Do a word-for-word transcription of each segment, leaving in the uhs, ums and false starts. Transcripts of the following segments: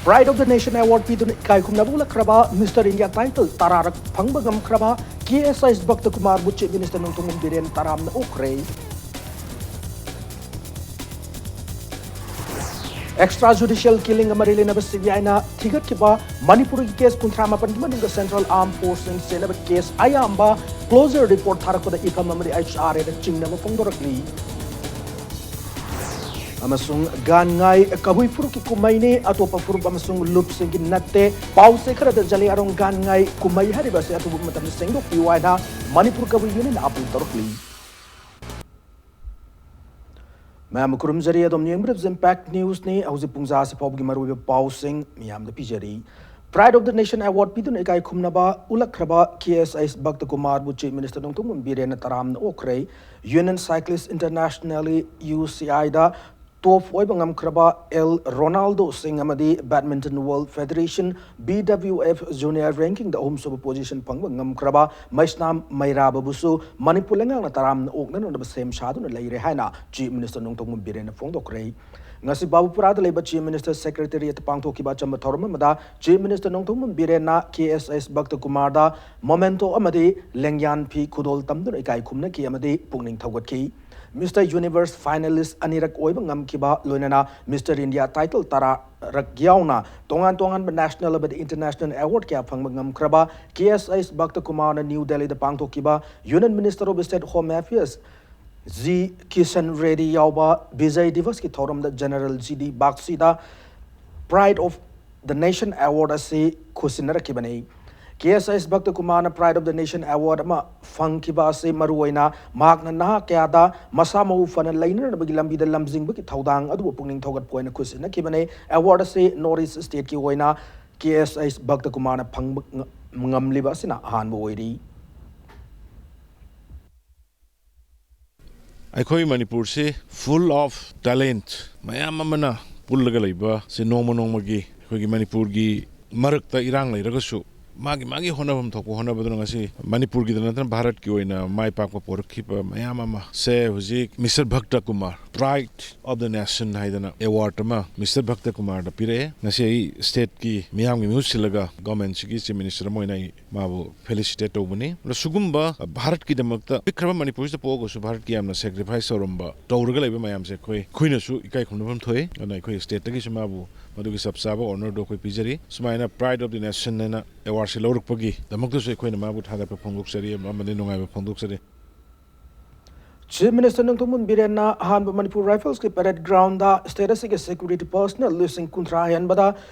Pride of the Nation Award ꯄꯤꯗꯨꯅ ꯏꯀꯥꯏ ꯈꯨꯝꯅꯕ ꯎꯠꯂꯛꯈ꯭ꯔꯕ, Mister India title ꯇꯔꯥꯔꯛ ꯐꯪꯕ ꯉꯝꯈ꯭ꯔꯕ K S S Bhatta Kumarꯕꯨ Chief Minister Nongthombam Biren ꯇꯔꯥꯝꯅ ꯑꯣꯛꯈ꯭ꯔꯦ꯫ Extra judicial killing ꯑꯃ ꯃꯔꯤ ꯂꯩꯅꯕ C B I ꯅ ꯊꯤꯒꯠꯈꯤꯕ ꯃꯅꯤꯄꯨꯔꯒꯤ case ꯀꯨꯟꯊ꯭ꯔꯥ ꯃꯥꯄꯟꯒꯤ ꯃꯅꯨꯡꯗ Central Armed Force ꯁꯤꯡ ꯆꯦꯟꯅꯕ case ꯑꯌꯥꯝꯕ closure report ꯊꯥꯔꯛꯄꯗ ꯏꯐꯝ ꯑꯃꯗꯤ H R A ꯅ ꯆꯤꯡꯅꯕ ꯐꯣꯡꯗꯣꯔꯛꯂꯤ꯫ ꯑꯃꯁꯨꯡ ꯒꯥꯟꯉꯥꯏ ꯀꯕꯨꯏ ꯐꯨꯔꯨꯞꯀꯤ ꯀꯨꯝꯍꯩꯅꯤ꯫ ꯑꯇꯣꯞꯄ ꯐꯨꯔꯨꯞ ꯑꯃꯁꯨꯡ ꯂꯨꯞꯁꯤꯡꯒꯤ ꯅꯠꯇꯦ꯫ ꯄꯥꯎꯆꯦ ꯈꯔꯗ ꯖꯂꯤꯌꯥꯔꯣꯡ ꯒꯥꯟꯉꯥꯏ ꯀꯨꯝꯍꯩ ꯍꯥꯏꯔꯤꯕ ꯑꯁꯤ ꯑꯊꯨꯕ ꯃꯇꯝꯗ ꯁꯦꯡꯗꯣꯛꯄꯤꯌꯨ ꯍꯥꯏꯅ ꯃꯅꯤꯄꯨꯔ ꯀꯕꯨꯏ ꯌꯨꯅꯤꯌꯟꯅ appeal ꯇꯧꯔꯛꯂꯤ꯫ ꯃꯌꯥꯝ ꯈꯨꯔꯨꯝꯖꯔꯤ, ꯑꯗꯣꯝ ꯌꯦꯡꯕꯤꯔꯤꯕꯁꯤ Impact News ꯅꯤ꯫ ꯍꯧꯖꯤꯛ ꯄꯨꯡ ꯖꯥ ꯑꯁꯤ ꯐꯥꯎꯕꯒꯤ ꯃꯔꯨꯑꯣꯏꯕ ꯄꯥꯎꯁꯤꯡ ꯃꯤꯌꯥꯝꯗ ꯄꯤꯖꯔꯤ꯫ Pride of the Nation Award ꯄꯤꯗꯨꯅ ꯏꯀꯥꯏ ꯈꯨꯝꯅꯕ ꯎꯠꯂꯛꯈ꯭ꯔꯕ K S S Bhatta Kumarꯕꯨ Chief Minister Nongthombam ꯕꯤꯔꯦꯟꯅ ꯇꯔꯥꯝꯅ ꯑꯣꯛꯈ꯭ꯔꯦ꯫ Union Cyclist International, U C I the top ꯑꯣꯏꯕ ꯉꯝꯈ꯭ꯔꯕ ꯑꯦꯜ ꯔꯣꯅꯥꯜꯗꯣ ꯁꯤꯡ ꯑꯃꯗꯤ Badminton World Federation, B W F, Junior Ranking ꯗ ꯑꯍꯨꯝꯁꯨꯕ position ꯐꯪꯕ ꯉꯝꯈ꯭ꯔꯕ ꯃꯩꯁꯅꯥꯝ ꯃꯩꯔꯥꯕꯕꯨꯁꯨ ꯃꯅꯤꯄꯨꯔ ꯂꯩꯉꯥꯛꯅ ꯇꯔꯥꯝꯅ ꯑꯣꯛꯅꯅꯕ ꯁꯦꯝ ꯁꯥꯗꯨꯅ ꯂꯩꯔꯦ ꯍꯥꯏꯅ Chief Minister ꯅꯣꯡꯊꯣꯝꯕꯝ ꯕꯤꯔꯦꯟꯅ ꯐꯣꯡꯗꯣꯛꯈ꯭ꯔꯦ꯫ ꯉꯁꯤ ꯕꯥꯕꯨꯄꯨꯔꯥꯗ ꯂꯩꯕ Chief Minister Secretariat ꯇ ꯄꯥꯡꯊꯣꯛꯈꯤꯕ ꯑꯆꯝꯕ ꯊꯧꯔꯝ ꯑꯃꯗ Chief Minister Nongthombam ꯕꯤꯔꯦꯟꯅ K S S Bhatta Kumarꯗ memento ꯑꯃꯗꯤ ꯂꯦꯡꯌꯥꯟ ꯐꯤ ꯈꯨꯗꯣꯜ ꯇꯝꯗꯨꯅ ꯏꯀꯥꯏ ꯈꯨꯝꯅꯈꯤ ꯑꯃꯗꯤ ꯄꯨꯛꯅꯤꯡ ꯊꯧꯒꯠꯈꯤ꯫ Mister Universe finalist ꯑꯅꯤꯔꯛ ꯑꯣꯏꯕ ꯉꯝꯈꯤꯕ, ꯂꯣꯏꯅꯅ Mister India title ꯇꯔꯥꯔꯛ ꯌꯥꯎꯅ ꯇꯣꯉꯥꯟ ꯇꯣꯉꯥꯟꯕ national ꯑꯃꯗꯤ international award ꯀꯌꯥ ꯐꯪꯕ ꯉꯝꯈ꯭ꯔꯕ K S S Bhatta Kumarꯅ New Delhi ꯗ ꯄꯥꯡꯊꯣꯛꯈꯤꯕ Union Minister of State Home Affairs G Kishan Reddy ꯌꯥꯎꯕ Vijay Diwas ꯀꯤ ꯊꯧꯔꯝꯗ General G D Bagchi the Pride of the Nation Award ꯑꯁꯤ ꯈꯨꯠꯁꯤꯟꯅꯔꯛꯈꯤꯕꯅꯤ꯫ K S S Bhatta Kumarꯅ Pride of the Nation Award ꯑꯃ ꯐꯪꯈꯤꯕ ꯑꯁꯤ ꯃꯔꯨꯑꯣꯏꯅ ꯃꯍꯥꯛꯅ ꯅꯍꯥ ꯀꯌꯥꯗ ꯃꯁꯥ ꯃꯎ ꯐꯅ ꯂꯩꯅꯅꯕꯒꯤ ꯂꯝꯕꯤꯗ ꯂꯝꯖꯤꯡꯕꯒꯤ ꯊꯧꯗꯥꯡ ꯑꯗꯨꯕꯨ ꯄꯨꯛꯅꯤꯡ ꯊꯧꯒꯠꯄ ꯑꯣꯏꯅ ꯈꯨꯠꯁꯤꯟꯅꯈꯤꯕꯅꯤ꯫ Award ꯑꯁꯤ North East State ꯀꯤ ꯑꯣꯏꯅ K S S Bhatta Kumarꯅ ꯐꯪꯕ ꯉ-, ꯉꯝꯂꯤꯕ ꯑꯁꯤꯅ ꯑꯍꯥꯟꯕ ꯑꯣꯏꯔꯤ꯫ ꯑꯩꯈꯣꯏ ꯃꯅꯤꯄꯨꯔꯁꯤ full of talent ꯃꯌꯥꯝ ꯑꯃꯅ ꯄꯨꯜꯂꯒ ꯂꯩꯕ ꯁꯤ ꯅꯣꯡꯃ ꯅꯣꯡꯃꯒꯤ ꯑꯩꯈꯣꯏꯒꯤ ꯃꯅꯤꯄꯨꯔꯒꯤ ꯃꯔꯛꯇ ꯏꯔꯥꯡ ꯂꯩꯔꯒꯁꯨ ꯃꯥꯒꯤ ꯃꯥꯒꯤ ꯍꯣꯠꯅꯐꯝ ꯊꯣꯛꯄ ꯍꯣꯠꯅꯕꯗꯨꯅ ꯉꯁꯤ ꯃꯅꯤꯄꯨꯔꯒꯤꯗ ꯅꯠꯇꯅ ꯚꯥꯔꯠꯀꯤ ꯑꯣꯏꯅ ꯃꯥꯏ ꯄꯥꯛꯄ ꯄꯣꯔꯛꯈꯤꯕ ꯃꯌꯥꯝ ꯑꯃ ꯁꯦ ꯍꯧꯖꯤꯛ Mister Bhatta Kumar Pride of the Nation ꯍꯥꯏꯗꯅ award ꯑꯃ ꯃꯤꯁꯇꯔ ꯚꯛꯇ ꯀꯨꯃꯥꯔꯗ ꯄꯤꯔꯛꯑꯦ꯫ ꯉꯁꯤ ꯑꯩ stateꯀꯤ ꯃꯤꯌꯥꯝꯒꯤ ꯃꯍꯨꯠ ꯁꯤꯜꯂꯒ governmentꯁꯤꯒꯤ chief minister ꯑꯃ ꯑꯣꯏꯅ ꯑꯩ ꯃꯥꯕꯨ felicitate ꯇꯧꯕꯅꯤ꯫ ꯑꯗꯣ ꯁꯤꯒꯨꯝꯕ ꯚꯥꯔꯠꯀꯤꯗꯃꯛꯇ ꯄꯤꯛꯈ꯭ꯔꯕ ꯃꯅꯤꯄꯨꯔꯁꯤꯗ ꯄꯣꯛꯑꯒꯁꯨ ꯚꯥꯔꯠꯀꯤ ꯌꯥꯝꯅ sacrifice ꯇꯧꯔꯝꯕ, ꯇꯧꯔꯒ ꯂꯩꯕ ꯃꯌꯥꯝꯁꯦ ꯑꯩꯈꯣꯏ, ꯑꯩꯈꯣꯏꯅꯁꯨ ꯏꯀꯥꯏ ꯈꯨꯝꯅꯐꯝ ꯊꯣꯛꯏ꯫ ꯑꯗꯨꯅ ꯑꯩꯈꯣꯏ stateꯇꯒꯤꯁꯨ ꯃꯥꯕꯨ ꯃꯗꯨꯒꯤ ꯆꯞ ꯆꯥꯕ honourꯗꯣ ꯑꯩꯈꯣꯏ ꯄꯤꯖꯔꯤ꯫ ꯁꯨꯃꯥꯏꯅ Pride of the Nation ꯍꯥꯏꯅ awardꯁꯤ ꯂꯧꯔꯛꯄꯒꯤꯗꯃꯛꯇꯁꯨ ꯑꯩꯈꯣꯏꯅ ꯃꯥꯕꯨ ꯊꯥꯒꯠꯄ ꯐꯣꯡꯗꯣꯛꯆꯔꯤ ꯑꯃꯗꯤ ꯅꯨꯡꯉꯥꯏꯕ ꯐꯣꯡꯗꯣꯛꯆꯔꯤ꯫ Chief Minister ꯅꯣꯡꯊꯣꯝꯕꯝ ꯕꯤꯔꯦꯟꯅ ꯑꯍꯥꯟꯕ Manipur Riflesꯀꯤ parade groundꯗ state ꯑꯁꯤꯒꯤ security personnel ꯂꯤꯁꯤꯡ ꯀꯨꯟꯊ꯭ꯔꯥ ꯍꯦꯟꯕꯗ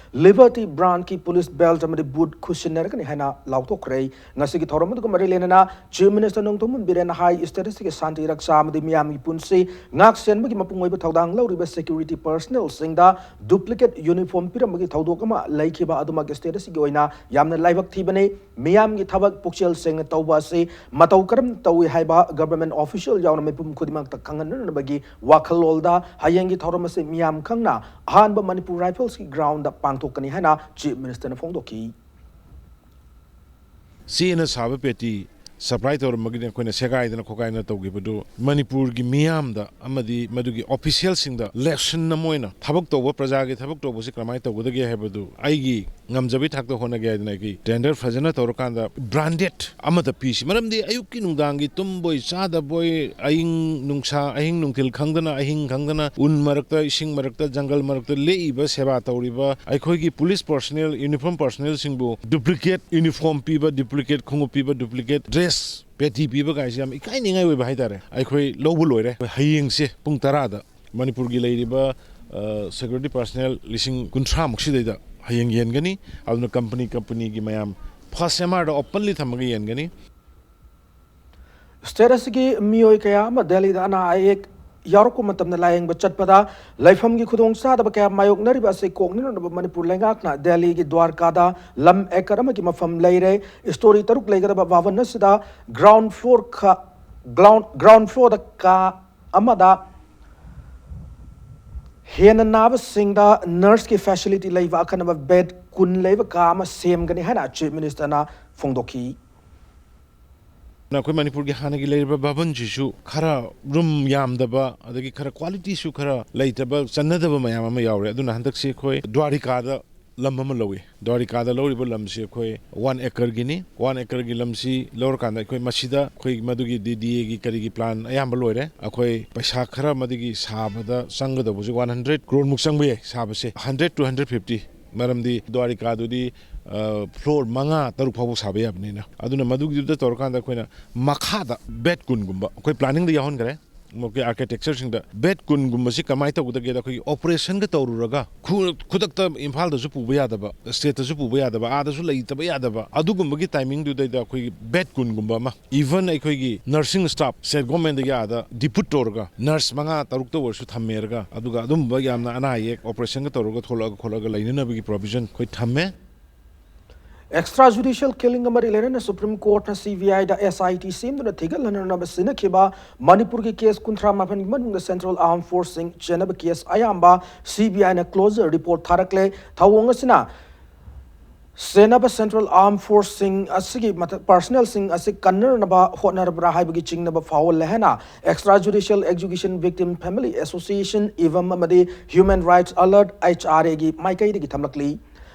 Liberty Branchꯀꯤ police belt ꯑꯃꯗꯤ boot ꯈꯨꯠꯁꯤꯟꯅꯔꯒꯅꯤ ꯍꯥꯏꯅ ꯂꯥꯎꯊꯣꯛꯈ꯭ꯔꯦ꯫ ꯉꯁꯤꯒꯤ ꯊꯧꯔꯝ ꯑꯗꯨꯒ ꯃꯔꯤ ꯂꯩꯅꯅ Chief Minister ꯅꯣꯡꯊꯣꯝꯕꯝ ꯕꯤꯔꯦꯟꯅ ꯍꯥꯏ, state ꯑꯁꯤꯒꯤ ꯁꯥꯟꯇꯤ ꯔꯛꯁꯥ ꯑꯃꯗꯤ ꯃꯤꯌꯥꯝꯒꯤ ꯄꯨꯟꯁꯤ ꯉꯥꯛ ꯁꯦꯟꯕꯒꯤ ꯃꯄꯨꯡ ꯑꯣꯏꯕ ꯊꯧꯗꯥꯡ ꯂꯧꯔꯤꯕ security personnelꯁꯤꯡꯗ duplicate uniform ꯄꯤꯔꯝꯕꯒꯤ ꯊꯧꯗꯣꯛ ꯑꯃ ꯂꯩꯈꯤꯕ ꯑꯗꯨꯃꯛ state ꯑꯁꯤꯒꯤ ꯑꯣꯏꯅ ꯌꯥꯝꯅ ꯂꯥꯏꯕꯛ ꯊꯤꯕꯅꯤ꯫ ꯃꯤꯌꯥꯝꯒꯤ ꯊꯕꯛ ꯄꯨꯛꯆꯦꯜ ꯁꯦꯡꯅ ꯇꯧꯕ ꯑꯁꯤ ꯃꯇꯧ ꯀꯔꯝꯅ ꯇꯧꯏ ꯍꯥꯏꯕ government official ꯌꯥꯎꯅ ꯃꯤꯄꯨꯝ ꯈꯨꯗꯤꯡꯃꯛꯇ ꯈꯪꯍꯟꯅꯅꯕꯒꯤ ꯋꯥꯈꯜꯂꯣꯟꯗ ꯍꯌꯦꯡꯒꯤ ꯊꯧꯔꯝ ꯑꯁꯤ ꯃꯤꯌꯥꯝ ꯈꯪꯅ ꯑꯍꯥꯟꯕ Manipur Riflesꯀꯤ groundꯗ ꯄꯥꯡꯊꯣꯛꯀꯅꯤ ꯍꯥꯏꯅ Chief Ministerꯅ ꯐꯣꯡꯗꯣꯛꯈꯤ꯫ ꯆꯦꯅ ꯁꯥꯕ ꯄꯦꯇꯤ supply ꯇꯧꯔꯝꯕꯒꯤꯅꯤ ꯑꯩꯈꯣꯏꯅ ꯁꯦꯒꯥꯏꯗꯅ ꯈꯣꯠꯀꯥꯏꯗꯅ ꯇꯧꯈꯤꯕꯗꯨ꯫ ꯃꯅꯤꯄꯨꯔꯒꯤ ꯃꯤꯌꯥꯝꯗ ꯑꯃꯗꯤ ꯃꯗꯨꯒꯤ officialꯁꯤꯡꯗ lesson ꯑꯃ ꯑꯣꯏꯅ ꯊꯕꯛ ꯇꯧꯕ, ꯄ꯭ꯔꯖꯥꯒꯤ ꯊꯕꯛ ꯇꯧꯕꯁꯤ ꯀꯔꯝꯍꯥꯏꯅ ꯇꯧꯒꯗꯒꯦ ꯍꯥꯏꯕꯗꯨ ꯑꯩꯒꯤ ꯉꯝꯖꯕꯒꯤ ꯊꯥꯛꯇ ꯍꯣꯠꯅꯒꯦ ꯍꯥꯏꯗꯅ ꯑꯩꯒꯤ tender ꯐꯖꯅ ꯇꯧꯔꯀꯥꯟꯗ branded ꯑꯃꯗ ꯄꯤꯁꯤ꯫ ꯃꯔꯝꯗꯤ ꯑꯌꯨꯛꯀꯤ ꯅꯨꯡꯗꯥꯡꯒꯤ ꯇꯨꯝꯕꯣꯏ ꯆꯥꯗꯕꯣꯏ, ꯑꯍꯤꯡ ꯅꯨꯡꯁꯥ, ꯑꯍꯤꯡ ꯅꯨꯡꯊꯤꯜ ꯈꯪꯗꯅ, ꯑꯍꯤꯡ ꯈꯪꯗꯅ ꯎꯟ ꯃꯔꯛꯇ, ꯏꯁꯤꯡ ꯃꯔꯛꯇ, ꯖꯪꯒꯜ ꯃꯔꯛꯇ ꯂꯦꯛꯏꯕ, ꯁꯦꯕꯥ ꯇꯧꯔꯤꯕ ꯑꯩꯈꯣꯏꯒꯤ police personnel, uniform personnelꯁꯤꯡꯕꯨ duplicate uniform ꯄꯤꯕ, duplicate ꯈꯣꯡꯎꯞ ꯄꯤꯕ, duplicate dress ꯄꯦꯇꯤ ꯄꯤꯕ ꯀꯥꯏꯁꯦ ꯌꯥꯝ ꯏꯀꯥꯏꯅꯤꯡꯉꯥꯏ ꯑꯣꯏꯕ ꯍꯥꯏꯇꯥꯔꯦ꯫ ꯑꯩꯈꯣꯏ ꯂꯧꯕ ꯂꯣꯏꯔꯦ꯫ ꯍꯌꯦꯡꯁꯦ ꯄꯨꯡ ꯇꯔꯥꯗ ꯃꯅꯤꯄꯨꯔꯒꯤ ꯂꯩꯔꯤꯕ, ꯑ, security personnel ꯂꯤꯁꯤꯡ ꯀꯨꯟꯊ꯭ꯔꯥꯃꯨꯛ ꯁꯤꯗꯩꯗ ꯍꯌꯦꯡ ꯌꯦꯟꯒꯅꯤ꯫ ꯑꯗꯨꯅ company, companyꯒꯤ ꯃꯌꯥꯝ first M Rꯗ openly ꯊꯝꯃꯒ ꯌꯦꯟꯒꯅꯤ꯫ State ꯑꯁꯤꯒꯤ ꯃꯤꯑꯣꯏ ꯀꯌꯥ ꯑꯃ ꯗꯦꯜꯂꯤꯗ ꯑꯅꯥ ꯑꯌꯦꯛ ꯌꯥꯎꯔꯛꯄ ꯃꯇꯝꯗ ꯂꯥꯌꯦꯡꯕ ꯆꯠꯄꯗ ꯂꯩꯐꯝꯒꯤ ꯈꯨꯗꯣꯡꯆꯥꯗꯕ ꯀꯌꯥ ꯃꯥꯌꯣꯛꯅꯔꯤꯕ ꯑꯁꯤ ꯀꯣꯛꯅꯅꯕ ꯃꯅꯤꯄꯨꯔ ꯂꯩꯉꯥꯛꯅ ꯗꯦꯜꯂꯤꯒꯤ ꯗ꯭ꯋꯥꯔꯀꯥꯗ ꯂꯝ acre ꯑꯃꯒꯤ ꯃꯐꯝ ꯂꯩꯔꯦ꯫ Story ꯇꯔꯨꯛ ꯂꯩꯒꯗꯕ ꯚꯕꯟ ꯑꯁꯤꯗ ground floor ꯈ-, ground, ground floorꯗ ꯀꯥ ꯑꯃꯗ ꯍꯦꯟꯅ ꯅꯥꯕꯁꯤꯡꯗ nurseꯀꯤ facility ꯂꯩꯕ ꯑꯈꯟꯅꯕ bed ꯀꯨꯟ ꯂꯩꯕ ꯀꯥ ꯑꯃ ꯁꯦꯝꯒꯅꯤ ꯍꯥꯏꯅ Chief Ministerꯅ ꯐꯣꯡꯗꯣꯛꯈꯤ꯫ ꯑꯩꯈꯣꯏ ꯃꯅꯤꯄꯨꯔꯒꯤ ꯍꯥꯟꯅꯒꯤ ꯂꯩꯔꯤꯕ ꯚꯕꯟꯁꯤꯁꯨ ꯈꯔ ꯔꯨꯝ ꯌꯥꯝꯗꯕ, ꯑꯗꯒꯤ ꯈꯔ ꯀ꯭ꯋꯥꯂꯤꯇꯤꯁꯨ ꯈꯔ ꯂꯩꯇꯕ, ꯆꯟꯅꯗꯕ ꯃꯌꯥꯝ ꯑꯃ ꯌꯥꯎꯔꯦ꯫ ꯑꯗꯨꯅ ꯍꯟꯗꯛꯁꯤ ꯑꯩꯈꯣꯏ ꯗ꯭ꯋꯥꯔꯤꯀꯥꯗ ꯂꯝ ꯑꯃ ꯂꯧꯏ꯫ ꯗ꯭ꯋꯥꯔꯤꯀꯥꯗ ꯂꯧꯔꯤꯕ ꯂꯝꯁꯤ ꯑꯩꯈꯣꯏ ꯋꯥꯟ ꯑꯦꯀꯔꯒꯤꯅꯤ꯫ ꯋꯥꯟ ꯑꯦꯀꯔꯒꯤ ꯂꯝꯁꯤ ꯂꯧꯔꯀꯥꯟꯗ ꯑꯩꯈꯣꯏ ꯃꯁꯤꯗ ꯑꯩꯈꯣꯏ ꯃꯗꯨꯒꯤ ꯗꯤ ꯗꯤ ꯑꯦꯒꯤ ꯀꯔꯤꯒꯤ ꯄ꯭ꯂꯥꯟ ꯑꯌꯥꯝꯕ ꯂꯣꯏꯔꯦ꯫ ꯑꯩꯈꯣꯏ ꯄꯩꯁꯥ ꯈꯔ ꯃꯗꯨꯒꯤ ꯁꯥꯕꯗ ꯆꯪꯒꯗꯧꯕꯁꯤ ꯋꯥꯟ ꯍꯟꯗ꯭ꯔꯦꯠ ꯀ꯭ꯔꯣꯔꯃꯨꯛ ꯆꯪꯕ ꯌꯥꯏ ꯁꯥꯕꯁꯦ, ꯍꯟꯗ꯭ꯔꯦꯠ ꯇꯨ ꯍꯟꯗ꯭ꯔꯦꯠ ꯐꯤꯐꯇꯤ꯫ ꯃꯔꯝꯗꯤ ꯗ꯭ꯋꯥꯔꯤꯀꯥꯗꯨꯗꯤ, ꯑ, ꯐ꯭ꯂꯣꯔ ꯃꯉꯥ ꯇꯔꯨꯛ ꯐꯥꯎꯕ ꯁꯥꯕ ꯌꯥꯕꯅꯤꯅ꯫ ꯑꯗꯨꯅ ꯃꯗꯨꯒꯤꯗꯨꯗ ꯇꯧꯔꯀꯥꯟꯗ ꯑꯩꯈꯣꯏꯅ ꯃꯈꯥꯗ ꯕꯦꯗ ꯀꯨꯟꯒꯨꯝꯕ ꯑꯩꯈꯣꯏ ꯄ꯭ꯂꯥꯅꯤꯡꯗ ꯌꯥꯎꯍꯟꯈ꯭ꯔꯦ꯫ ꯃꯈꯣꯏ ꯑꯥꯔꯀꯤꯇꯦꯛꯆꯔꯁꯤꯡꯗ ꯕꯦꯗ ꯀꯨꯟꯒꯨꯝꯕꯁꯤ ꯀꯃꯥꯏꯅ ꯇꯧꯒꯗꯒꯦꯗ, ꯑꯩꯈꯣꯏꯒꯤ ꯑꯣꯄꯔꯦꯁꯟꯒ ꯇꯧꯔꯨꯔꯒ ꯈꯨ-, ꯈꯨꯗꯛꯇ ꯏꯝꯐꯥꯜꯗꯁꯨ ꯄꯨꯕ ꯌꯥꯗꯕ, ꯁ꯭ꯇꯦꯠꯇꯁꯨ ꯄꯨꯕ ꯌꯥꯗꯕ, ꯑꯥꯗꯁꯨ ꯂꯩꯇꯕ ꯌꯥꯗꯕ, ꯑꯗꯨꯒꯨꯝꯕꯒꯤ ꯇꯥꯏꯃꯤꯡꯗꯨꯗꯩꯗ ꯑꯩꯈꯣꯏꯒꯤ ꯕꯦꯗ ꯀꯨꯟꯒꯨꯝꯕ ꯑꯃ, ꯏꯚꯟ ꯑꯩꯈꯣꯏꯒꯤ ꯅꯔꯁꯤꯡ ꯁ꯭ꯇꯥꯐ ꯁ꯭ꯇꯦꯠ ꯒꯣꯔꯃꯦꯟꯗꯒꯤ ꯑꯥꯗ ꯗꯤꯄꯨꯠ ꯇꯧꯔꯒ ꯅꯔꯁ ꯃꯉꯥ ꯇꯔꯨꯛꯇ ꯑꯣꯏꯔꯁꯨ ꯊꯝꯃꯦꯔꯒ, ꯑꯗꯨꯒ ꯑꯗꯨꯝꯕ ꯌꯥꯝꯅ ꯑꯅꯥ ꯑꯌꯦꯛ ꯑꯣꯄꯔꯦꯁꯟꯒ ꯇꯧꯔꯒ ꯊꯣꯛꯂꯛꯑꯒ ꯈꯣꯠꯂꯒ ꯂꯩꯅꯅꯕꯒꯤ ꯄ꯭ꯔꯣꯕꯤꯖꯟ ꯑꯩꯈꯣꯏ ꯊꯝꯃꯦ꯫ Extra judicial killing ꯑꯃ ꯃꯔꯤ ꯂꯩꯅꯅ Supreme Courtꯅ C B Iꯗ S I T ꯁꯦꯝꯗꯨꯅ ꯊꯤꯒꯠꯍꯟꯅꯅꯕ ꯁꯤꯟꯅꯈꯤꯕ ꯃꯅꯤꯄꯨꯔꯒꯤ ꯀꯦꯁ ꯀꯨꯟꯊ꯭ꯔꯥ ꯃꯥꯄꯟꯒꯤ ꯃꯅꯨꯡꯗ Central Armed Forcesꯁꯤꯡ ꯆꯦꯟꯅꯕ ꯀꯦꯁ ꯑꯌꯥꯝꯕ C B Iꯅ closure report ꯊꯥꯔꯛꯂꯦ꯫ ꯊꯧꯑꯣꯡ ꯑꯁꯤꯅ ꯆꯦꯟꯅꯕ Central Armed Forcesꯁꯤꯡ ꯑꯁꯤꯒꯤ ꯃꯊꯛ personnelꯁꯤꯡ ꯑꯁꯤ ꯀꯟꯅꯅꯕ ꯍꯣꯠꯅꯔꯕ꯭ꯔꯥ ꯍꯥꯏꯕꯒꯤ ꯆꯤꯡꯅꯕ ꯐꯥꯎꯍꯜꯂꯦ ꯍꯥꯏꯅ Extra Judicial Execution Victim Family Association, ꯏꯚꯝ ꯑꯃꯗꯤ Human Rights Alert, H R Aꯒꯤ ꯃꯥꯏꯀꯩꯗꯒꯤ ꯊꯝꯂꯛꯂꯤ꯫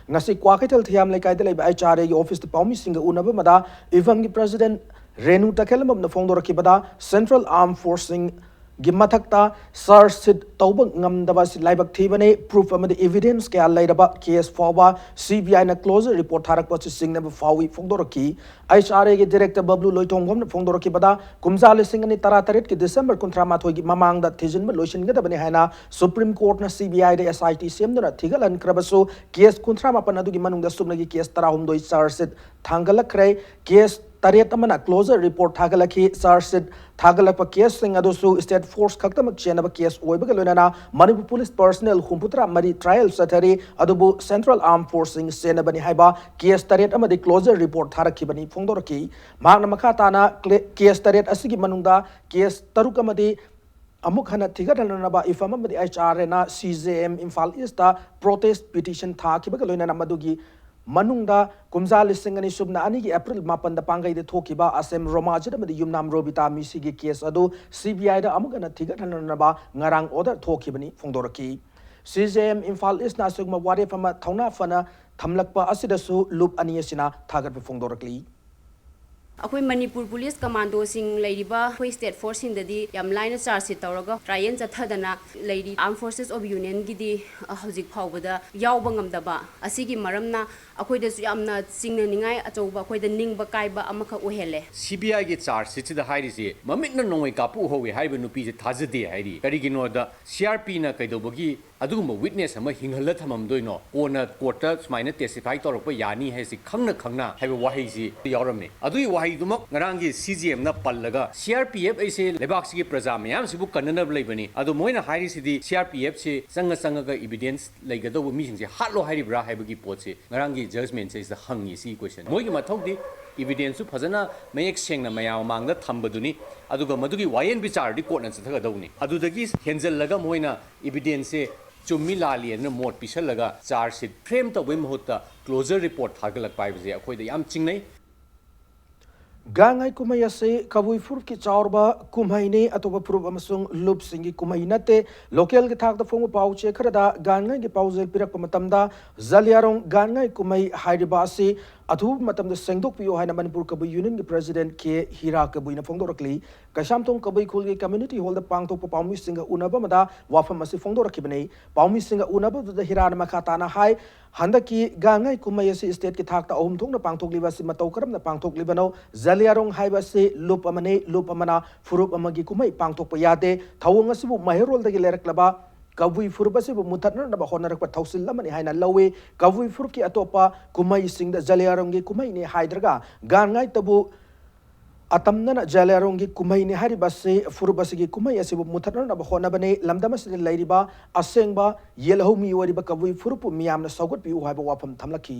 ꯉꯁꯤ ꯀ꯭ꯋꯥꯀꯩꯊꯦꯜ ꯊꯤꯌꯥꯝ ꯂꯩꯀꯥꯏꯗ ꯂꯩꯕ H R Aꯒꯤ ꯑꯣꯐꯤꯁꯇ ꯄꯥꯎꯃꯤꯁꯤꯡꯒ ꯎꯅꯕ ꯑꯃꯗ ꯏꯚꯝꯒꯤ ꯄ꯭ꯔꯁꯤꯗꯦꯟꯠ ꯔꯦꯅꯨ ꯇꯈꯦꯜꯂꯝꯕꯝꯅ ꯐꯣꯡꯗꯣꯔꯛꯈꯤꯕꯗ, Central Armed Forcesꯁꯤꯡꯒꯤ ꯃꯊꯛꯇ charge sheet ꯇꯧꯕ ꯉꯝꯗꯕ ꯑꯁꯤ ꯂꯥꯏꯕꯛ ꯊꯤꯕꯅꯤ, proof ꯑꯃꯗꯤ evidence ꯀꯌꯥ ꯂꯩꯔꯕ case ꯐꯥꯎꯕ C B Iꯅ closure report ꯊꯥꯔꯛꯄ ꯑꯁꯤ ꯆꯤꯡꯅꯕ ꯐꯥꯎꯏ ꯐꯣꯡꯗꯣꯔꯛꯈꯤ꯫ H R Aꯒꯤ director ꯕꯕ꯭ꯂꯨ ꯂꯣꯏꯊꯣꯡꯕꯝꯅ ꯐꯣꯡꯗꯣꯔꯛꯈꯤꯕꯗ, ꯀꯨꯝꯖꯥ ꯂꯤꯁꯤꯡ ꯑꯅꯤ ꯇꯔꯥꯇꯔꯦꯠꯀꯤ December ꯀꯨꯟꯊ꯭ꯔꯥ ꯃꯥꯊꯣꯏꯒꯤ ꯃꯃꯥꯡꯗ ꯊꯤꯖꯤꯟꯕ ꯂꯣꯏꯁꯤꯟꯒꯗꯕꯅꯤ ꯍꯥꯏꯅ Supreme Courtꯅ C B Iꯗ S I T ꯁꯦꯝꯗꯨꯅ ꯊꯤꯒꯠꯍꯟꯈ꯭ꯔꯕꯁꯨ, case ꯀꯨꯟꯊ꯭ꯔꯥ ꯃꯥꯄꯟ ꯑꯗꯨꯒꯤ ꯃꯅꯨꯡꯗ ꯁꯨꯞꯅꯒꯤ case ꯇꯔꯥꯍꯨꯝꯗꯣꯏ charge sheet ꯊꯥꯡꯒꯠꯂꯛꯈ꯭ꯔꯦ꯫ Case ꯇꯔꯦꯠ ꯑꯃꯅ closure report ꯊꯥꯒꯠꯂꯛꯈꯤ꯫ Charge sheet ꯊꯥꯒꯠꯂꯛꯄ caseꯁꯤꯡ ꯑꯗꯨꯁꯨ state force ꯈꯛꯇꯃꯛ ꯆꯦꯟꯅꯕ case ꯑꯣꯏꯕꯒ ꯂꯣꯏꯅꯅ ꯃꯅꯤꯄꯨꯔ police personnel ꯍꯨꯝꯐꯨꯇꯔꯥ ꯃꯔꯤ trial ꯆꯠꯊꯔꯤ, ꯑꯗꯨꯕꯨ Central Armed Forcesꯁꯤꯡ ꯆꯦꯟꯅꯕꯅꯤ ꯍꯥꯏꯕ case ꯇꯔꯦꯠ ꯑꯃꯗꯤ closure report ꯊꯥꯔꯛꯈꯤꯕꯅꯤ ꯐꯣꯡꯗꯣꯔꯛꯈꯤ꯫ ꯃꯍꯥꯛꯅ ꯃꯈꯥ ꯇꯥꯅ cle-, case ꯇꯔꯦꯠ ꯑꯁꯤꯒꯤ ꯃꯅꯨꯡꯗ case ꯇꯔꯨꯛ ꯑꯃꯗꯤ ꯑꯃꯨꯛ ꯍꯟꯅ ꯊꯤꯒꯠꯍꯟꯅꯅꯕ ꯏꯐꯝ ꯑꯃꯗꯤ H R Aꯅ C J M Imphal east protest petition ꯊꯥꯈꯤꯕꯒ ꯂꯣꯏꯅꯅ ꯃꯗꯨꯒꯤ ꯃꯅꯨꯡꯗ ꯀꯨꯝꯖꯥ ꯂꯤꯁꯤꯡ ꯑꯅꯤ ꯁꯨꯞꯅ ꯑꯅꯤꯒꯤ ꯑꯦꯄ꯭ꯔꯤꯜ ꯃꯥꯄꯟꯗ ꯄꯥꯡꯒꯩꯗ ꯊꯣꯛꯈꯤꯕ ꯑꯁꯦꯝ ꯔꯣꯃꯥꯖꯤꯠ ꯑꯃꯗꯤ ꯌꯨꯝꯅꯥꯝ ꯔꯣꯕꯤꯇꯥ ꯃꯤꯁꯤꯒꯤ ꯀꯦꯁ ꯑꯗꯨ ꯁꯤ ꯕꯤ ꯑꯥꯏꯗ ꯑꯃꯨꯛ ꯍꯟꯅ ꯊꯤꯒꯠꯍꯟꯅꯅꯕ ꯉꯔꯥꯡ ꯑꯣꯔꯗꯔ ꯊꯣꯛꯈꯤꯕꯅꯤ ꯐꯣꯡꯗꯣꯔꯛꯈꯤ꯫ ꯁꯤ ꯖꯦ ꯑꯦꯝ ꯏꯝꯐꯥꯜ ꯏꯁꯅ ꯑꯁꯤꯒꯨꯝꯕ ꯋꯥꯔꯦꯞ ꯑꯃ ꯊꯧꯅꯥ ꯐꯅ ꯊꯝꯂꯛꯄ ꯑꯁꯤꯗꯁꯨ ꯂꯨꯞ ꯑꯅꯤ ꯑꯁꯤꯅ ꯊꯥꯒꯠꯄ ꯐꯣꯡꯗꯣꯔꯛꯂꯤ꯫ ꯑꯩꯈꯣꯏ ꯃꯅꯤꯄꯨꯔ ꯄꯨꯂꯤꯁ ꯀꯃꯥꯟꯗꯣꯁꯤꯡ ꯂꯩꯔꯤꯕ ꯑꯩꯈꯣꯏ ꯁ꯭ꯇꯦꯠ ꯐꯣꯔꯁꯁꯤꯡꯗꯗꯤ ꯌꯥꯝ ꯂꯥꯏꯅ ꯆꯥꯔꯖ ꯁꯤꯠ ꯇꯧꯔꯒ ꯇ꯭ꯔꯥꯏꯌꯦꯜ ꯆꯠꯊꯗꯅ ꯂꯩꯔꯤ꯫ ꯑꯥꯔꯝ ꯐꯣꯔꯁꯦꯁ ꯑꯣꯐ ꯌꯨꯅꯤꯌꯟꯒꯤꯗꯤ ꯍꯧꯖꯤꯛ ꯐꯥꯎꯕꯗ ꯌꯥꯎꯕ ꯉꯝꯗꯕ ꯑꯁꯤꯒꯤ ꯃꯔꯝꯅ ꯑꯩꯈꯣꯏꯗꯁꯨ ꯌꯥꯝꯅ ꯆꯤꯡꯅꯅꯤꯡꯉꯥꯏ ꯑꯆꯧꯕ, ꯑꯩꯈꯣꯏꯗ ꯅꯤꯡꯕ ꯀꯥꯏꯕ ꯑꯃꯈꯛ ꯑꯣꯏꯍꯜꯂꯦ꯫ ꯁꯤ ꯕꯤ ꯑꯥꯏꯒꯤ ꯆꯥꯔꯖ ꯁꯤꯠꯁꯤꯗ ꯍꯥꯏꯔꯤꯁꯤ ꯃꯃꯤꯠꯅ ꯅꯣꯡꯃꯩ ꯀꯥꯞꯄ ꯎꯍꯧꯋꯤ ꯍꯥꯏꯔꯤꯕ ꯅꯨꯄꯤꯁꯦ ꯊꯥꯖꯗꯦ ꯍꯥꯏꯔꯤ꯫ ꯀꯔꯤꯒꯤꯅꯣꯗ ꯁꯤ ꯑꯥꯔ ꯄꯤꯅ ꯀꯩꯗꯧꯕꯒꯤ ꯑꯗꯨꯒꯨꯝꯕ ꯋꯤꯠꯅꯦꯁ ꯑꯃ ꯍꯤꯡꯍꯜꯂ ꯊꯝꯃꯝꯗꯣꯏꯅꯣ? ꯀꯣꯟꯅ ꯀꯣꯔꯠꯇ ꯁꯨꯃꯥꯏꯅ ꯇꯦꯁꯇꯤꯐꯥꯏ ꯇꯧꯔꯛꯄ ꯌꯥꯅꯤ ꯍꯥꯏꯁꯤ ꯈꯪꯅ ꯈꯪꯅ ꯍꯥꯏꯕ ꯋꯥꯍꯩꯁꯤ ꯌꯥꯎꯔꯝꯃꯤ꯫ ꯑꯗꯨꯒꯤ ꯋꯥꯍꯩꯗꯨꯃꯛ ꯉꯔꯥꯡꯒꯤ ꯁꯤ ꯖꯤ ꯑꯦꯝꯅ ꯄꯜꯂꯒ ꯁꯤ ꯑꯥꯔ ꯄꯤ ꯑꯦꯐ ꯑꯩꯁꯦ ꯂꯩꯕꯥꯛꯁꯤꯒꯤ ꯄ꯭ꯔꯖꯥ ꯃꯌꯥꯝꯁꯤꯕꯨ ꯀꯟꯅꯅꯕ ꯂꯩꯕꯅꯤ, ꯑꯗꯣ ꯃꯣꯏꯅ ꯍꯥꯏꯔꯤꯁꯤꯗꯤ ꯁꯤ ꯑꯥꯔ ꯄꯤ ꯑꯦꯐꯁꯤ ꯆꯪꯉ ꯆꯪꯉꯒ ꯏꯕꯤꯗꯦꯟꯁ ꯂꯩꯒꯗꯧꯕ ꯃꯤꯁꯤꯡꯁꯦ ꯍꯥꯠꯂꯣ ꯍꯥꯏꯔꯤꯕ꯭ꯔꯥ ꯍꯥꯏꯕꯒꯤ ꯄꯣꯠꯁꯤ ꯉꯔꯥꯡꯒꯤ ꯖꯖꯃꯦꯟꯁꯤꯗ ꯍꯪꯉꯤ꯫ ꯁꯤꯒꯤ ꯀꯣꯏꯁꯟ ꯃꯣꯏꯒꯤ ꯃꯊꯧꯗꯤ ꯏꯕꯤꯗꯦꯟꯁꯁꯨ ꯐꯖꯅ ꯃꯌꯦꯛ ꯁꯦꯡꯅ ꯃꯌꯥꯝ ꯃꯃꯥꯡꯗ ꯊꯝꯕꯗꯨꯅꯤ, ꯑꯗꯨꯒ ꯃꯗꯨꯒꯤ ꯋꯥꯌꯦꯜ ꯕꯤꯆꯥꯔꯗꯤ ꯀꯣꯔꯠꯅ ꯆꯠꯊꯒꯗꯧꯕꯅꯤ꯫ ꯑꯗꯨꯗꯒꯤ ꯍꯦꯟꯖꯜꯂꯒ ꯃꯣꯏꯅ ꯏꯕꯤꯗꯦꯟꯁꯁꯦ ꯆꯨꯝꯃꯤ ꯂꯥꯜꯂꯤ ꯍꯥꯏꯅ ꯃꯣꯠ ꯄꯤꯁꯜꯂꯒ ꯆꯥꯔꯖ ꯁꯤꯠ ꯐ꯭ꯔꯦꯝ ꯇꯧꯕꯩ ꯃꯍꯨꯠꯇ ꯀ꯭ꯂꯣꯖꯔ ꯔꯤꯄꯣꯔꯠ ꯊꯥꯒꯠꯂꯛꯄ ꯍꯥꯏꯕꯁꯦ ꯑꯩꯈꯣꯏꯗ ꯌꯥꯝ ꯆꯤꯡꯅꯩ꯫ ꯒꯥꯡꯉꯥꯏ ꯀꯨꯝꯍꯩ ꯑꯁꯤ ꯀꯕꯨꯏ ꯐꯨꯔꯨꯞꯀꯤ ꯆꯥꯎꯔꯕ ꯀꯨꯝꯍꯩꯅꯤ꯫ ꯑꯇꯣꯞꯄ ꯐꯨꯔꯨꯞ ꯑꯃꯁꯨꯡ ꯂꯨꯞꯁꯤꯡꯒꯤ ꯀꯨꯝꯍꯩ ꯅꯠꯇꯦ꯫ ꯂꯣꯀꯦꯜꯒꯤ ꯊꯥꯛꯇ ꯐꯣꯡꯕ ꯄꯥꯎ ꯆꯦ ꯈꯔꯗ ꯒꯥꯡꯉꯥꯏꯒꯤ ꯄꯥꯎꯖꯦꯜ ꯄꯤꯔꯛꯄ ꯃꯇꯝꯗ ꯖꯂꯤꯌꯥꯔꯣꯡ ꯒꯥꯡꯉꯥꯏ ꯀꯨꯝꯍꯩ ꯍꯥꯏꯔꯤꯕ ꯑꯁꯤ ꯑꯊꯨꯕ ꯃꯇꯝꯗ ꯁꯦꯡꯗꯣꯛꯄꯤꯌꯨ ꯍꯥꯏꯅ ꯃꯅꯤꯄꯨꯔ ꯀꯕꯨꯏ ꯌꯨꯅꯤꯌꯟꯒꯤ ꯄ꯭ꯔꯦꯁꯤꯗꯦꯟꯠ ꯀꯦ ꯍꯤꯔꯥ ꯀꯕꯨꯏꯅ ꯐꯣꯡꯗꯣꯔꯛꯂꯤ꯫ ꯀꯩꯁꯥꯝꯊꯣꯡ ꯀꯕꯨꯏ ꯈꯨꯜꯒꯤ ꯀꯝꯃ꯭ꯌꯨꯅꯤꯇꯤ ꯍꯣꯜꯗ ꯄꯥꯡꯊꯣꯛꯄ ꯄꯥꯎꯃꯤꯁꯤꯡꯒ ꯎꯅꯕ ꯑꯃꯗ ꯋꯥꯐꯝ ꯑꯁꯤ ꯐꯣꯡꯗꯣꯔꯛꯈꯤꯕꯅꯤ꯫ ꯄꯥꯎꯃꯤꯁꯤꯡꯒ ꯎꯅꯕꯗꯨꯗ ꯍꯤꯔꯥꯅ ꯃꯈꯥ ꯇꯥꯅ ꯍꯥꯏ, ꯍꯟꯗꯛꯀꯤ ꯒꯥꯡꯉꯥꯏ ꯀꯨꯝꯍꯩ ꯑꯁꯤ ꯁ꯭ꯇꯦꯠꯀꯤ ꯊꯥꯛꯇ ꯑꯍꯨꯝ ꯊꯣꯛꯅ ꯄꯥꯡꯊꯣꯛꯂꯤꯕ ꯑꯁꯤ ꯃꯇꯧ ꯀꯔꯝꯅ ꯄꯥꯡꯊꯣꯛꯂꯤꯕꯅꯣ? ꯖꯂꯤꯌꯥꯔꯣꯡ ꯍꯥꯏꯕ ꯑꯁꯤ ꯂꯨꯞ ꯑꯃꯅꯤ꯫ ꯂꯨꯞ ꯑꯃꯅ ꯐꯨꯔꯨꯞ ꯑꯃꯒꯤ ꯀꯨꯝꯍꯩ ꯄꯥꯡꯊꯣꯛꯄ ꯌꯥꯗꯦ꯫ ꯊꯧꯑꯣꯡ ꯑꯁꯤꯕꯨ ꯃꯩꯍꯧꯔꯣꯜꯗꯒꯤ ꯂꯩꯔꯛꯂꯕ ꯀꯕꯨꯏ ꯐꯨꯔꯨꯞ ꯑꯁꯤꯕꯨ ꯃꯨꯊꯠꯅꯅꯕ ꯍꯣꯠꯅꯔꯛꯄ ꯊꯧꯁꯤꯜ ꯑꯃꯅꯤ ꯍꯥꯏꯅ ꯂꯧꯏ꯫ ꯀꯕꯨꯏ ꯐꯨꯔꯨꯞꯀꯤ ꯑꯇꯣꯞꯄ ꯀꯨꯝꯍꯩꯁꯤꯡꯗ ꯖꯂꯤꯌꯥꯔꯣꯡꯒꯤ ꯀꯨꯝꯍꯩꯅꯤ ꯍꯥꯏꯗ꯭ꯔꯒ ꯒꯥꯡꯉꯥꯏꯇꯕꯨ ꯑꯇꯝꯅꯅ ꯖꯂꯤꯌꯥꯔꯣꯡꯒꯤ ꯀꯨꯝꯍꯩꯅꯤ ꯍꯥꯏꯔꯤꯕ ꯑꯁꯤ ꯐꯨꯔꯨꯞ ꯑꯁꯤꯒꯤ ꯀꯨꯝꯍꯩ ꯑꯁꯤꯕꯨ ꯃꯨꯊꯠꯅꯅꯕ ꯍꯣꯠꯅꯕꯅꯤ꯫ ꯂꯝꯗꯝ ꯑꯁꯤꯗ ꯂꯩꯔꯤꯕ ꯑꯁꯦꯡꯕ ꯌꯦꯜꯍꯧꯃꯤ ꯑꯣꯏꯔꯤꯕ ꯀꯕꯨꯏ ꯐꯨꯔꯨꯞꯄꯨ ꯃꯤꯌꯥꯝꯅ ꯁꯧꯒꯠꯄꯤꯌꯨ ꯍꯥꯏꯕ ꯋꯥꯐꯝ ꯊꯝꯂꯛꯈꯤ꯫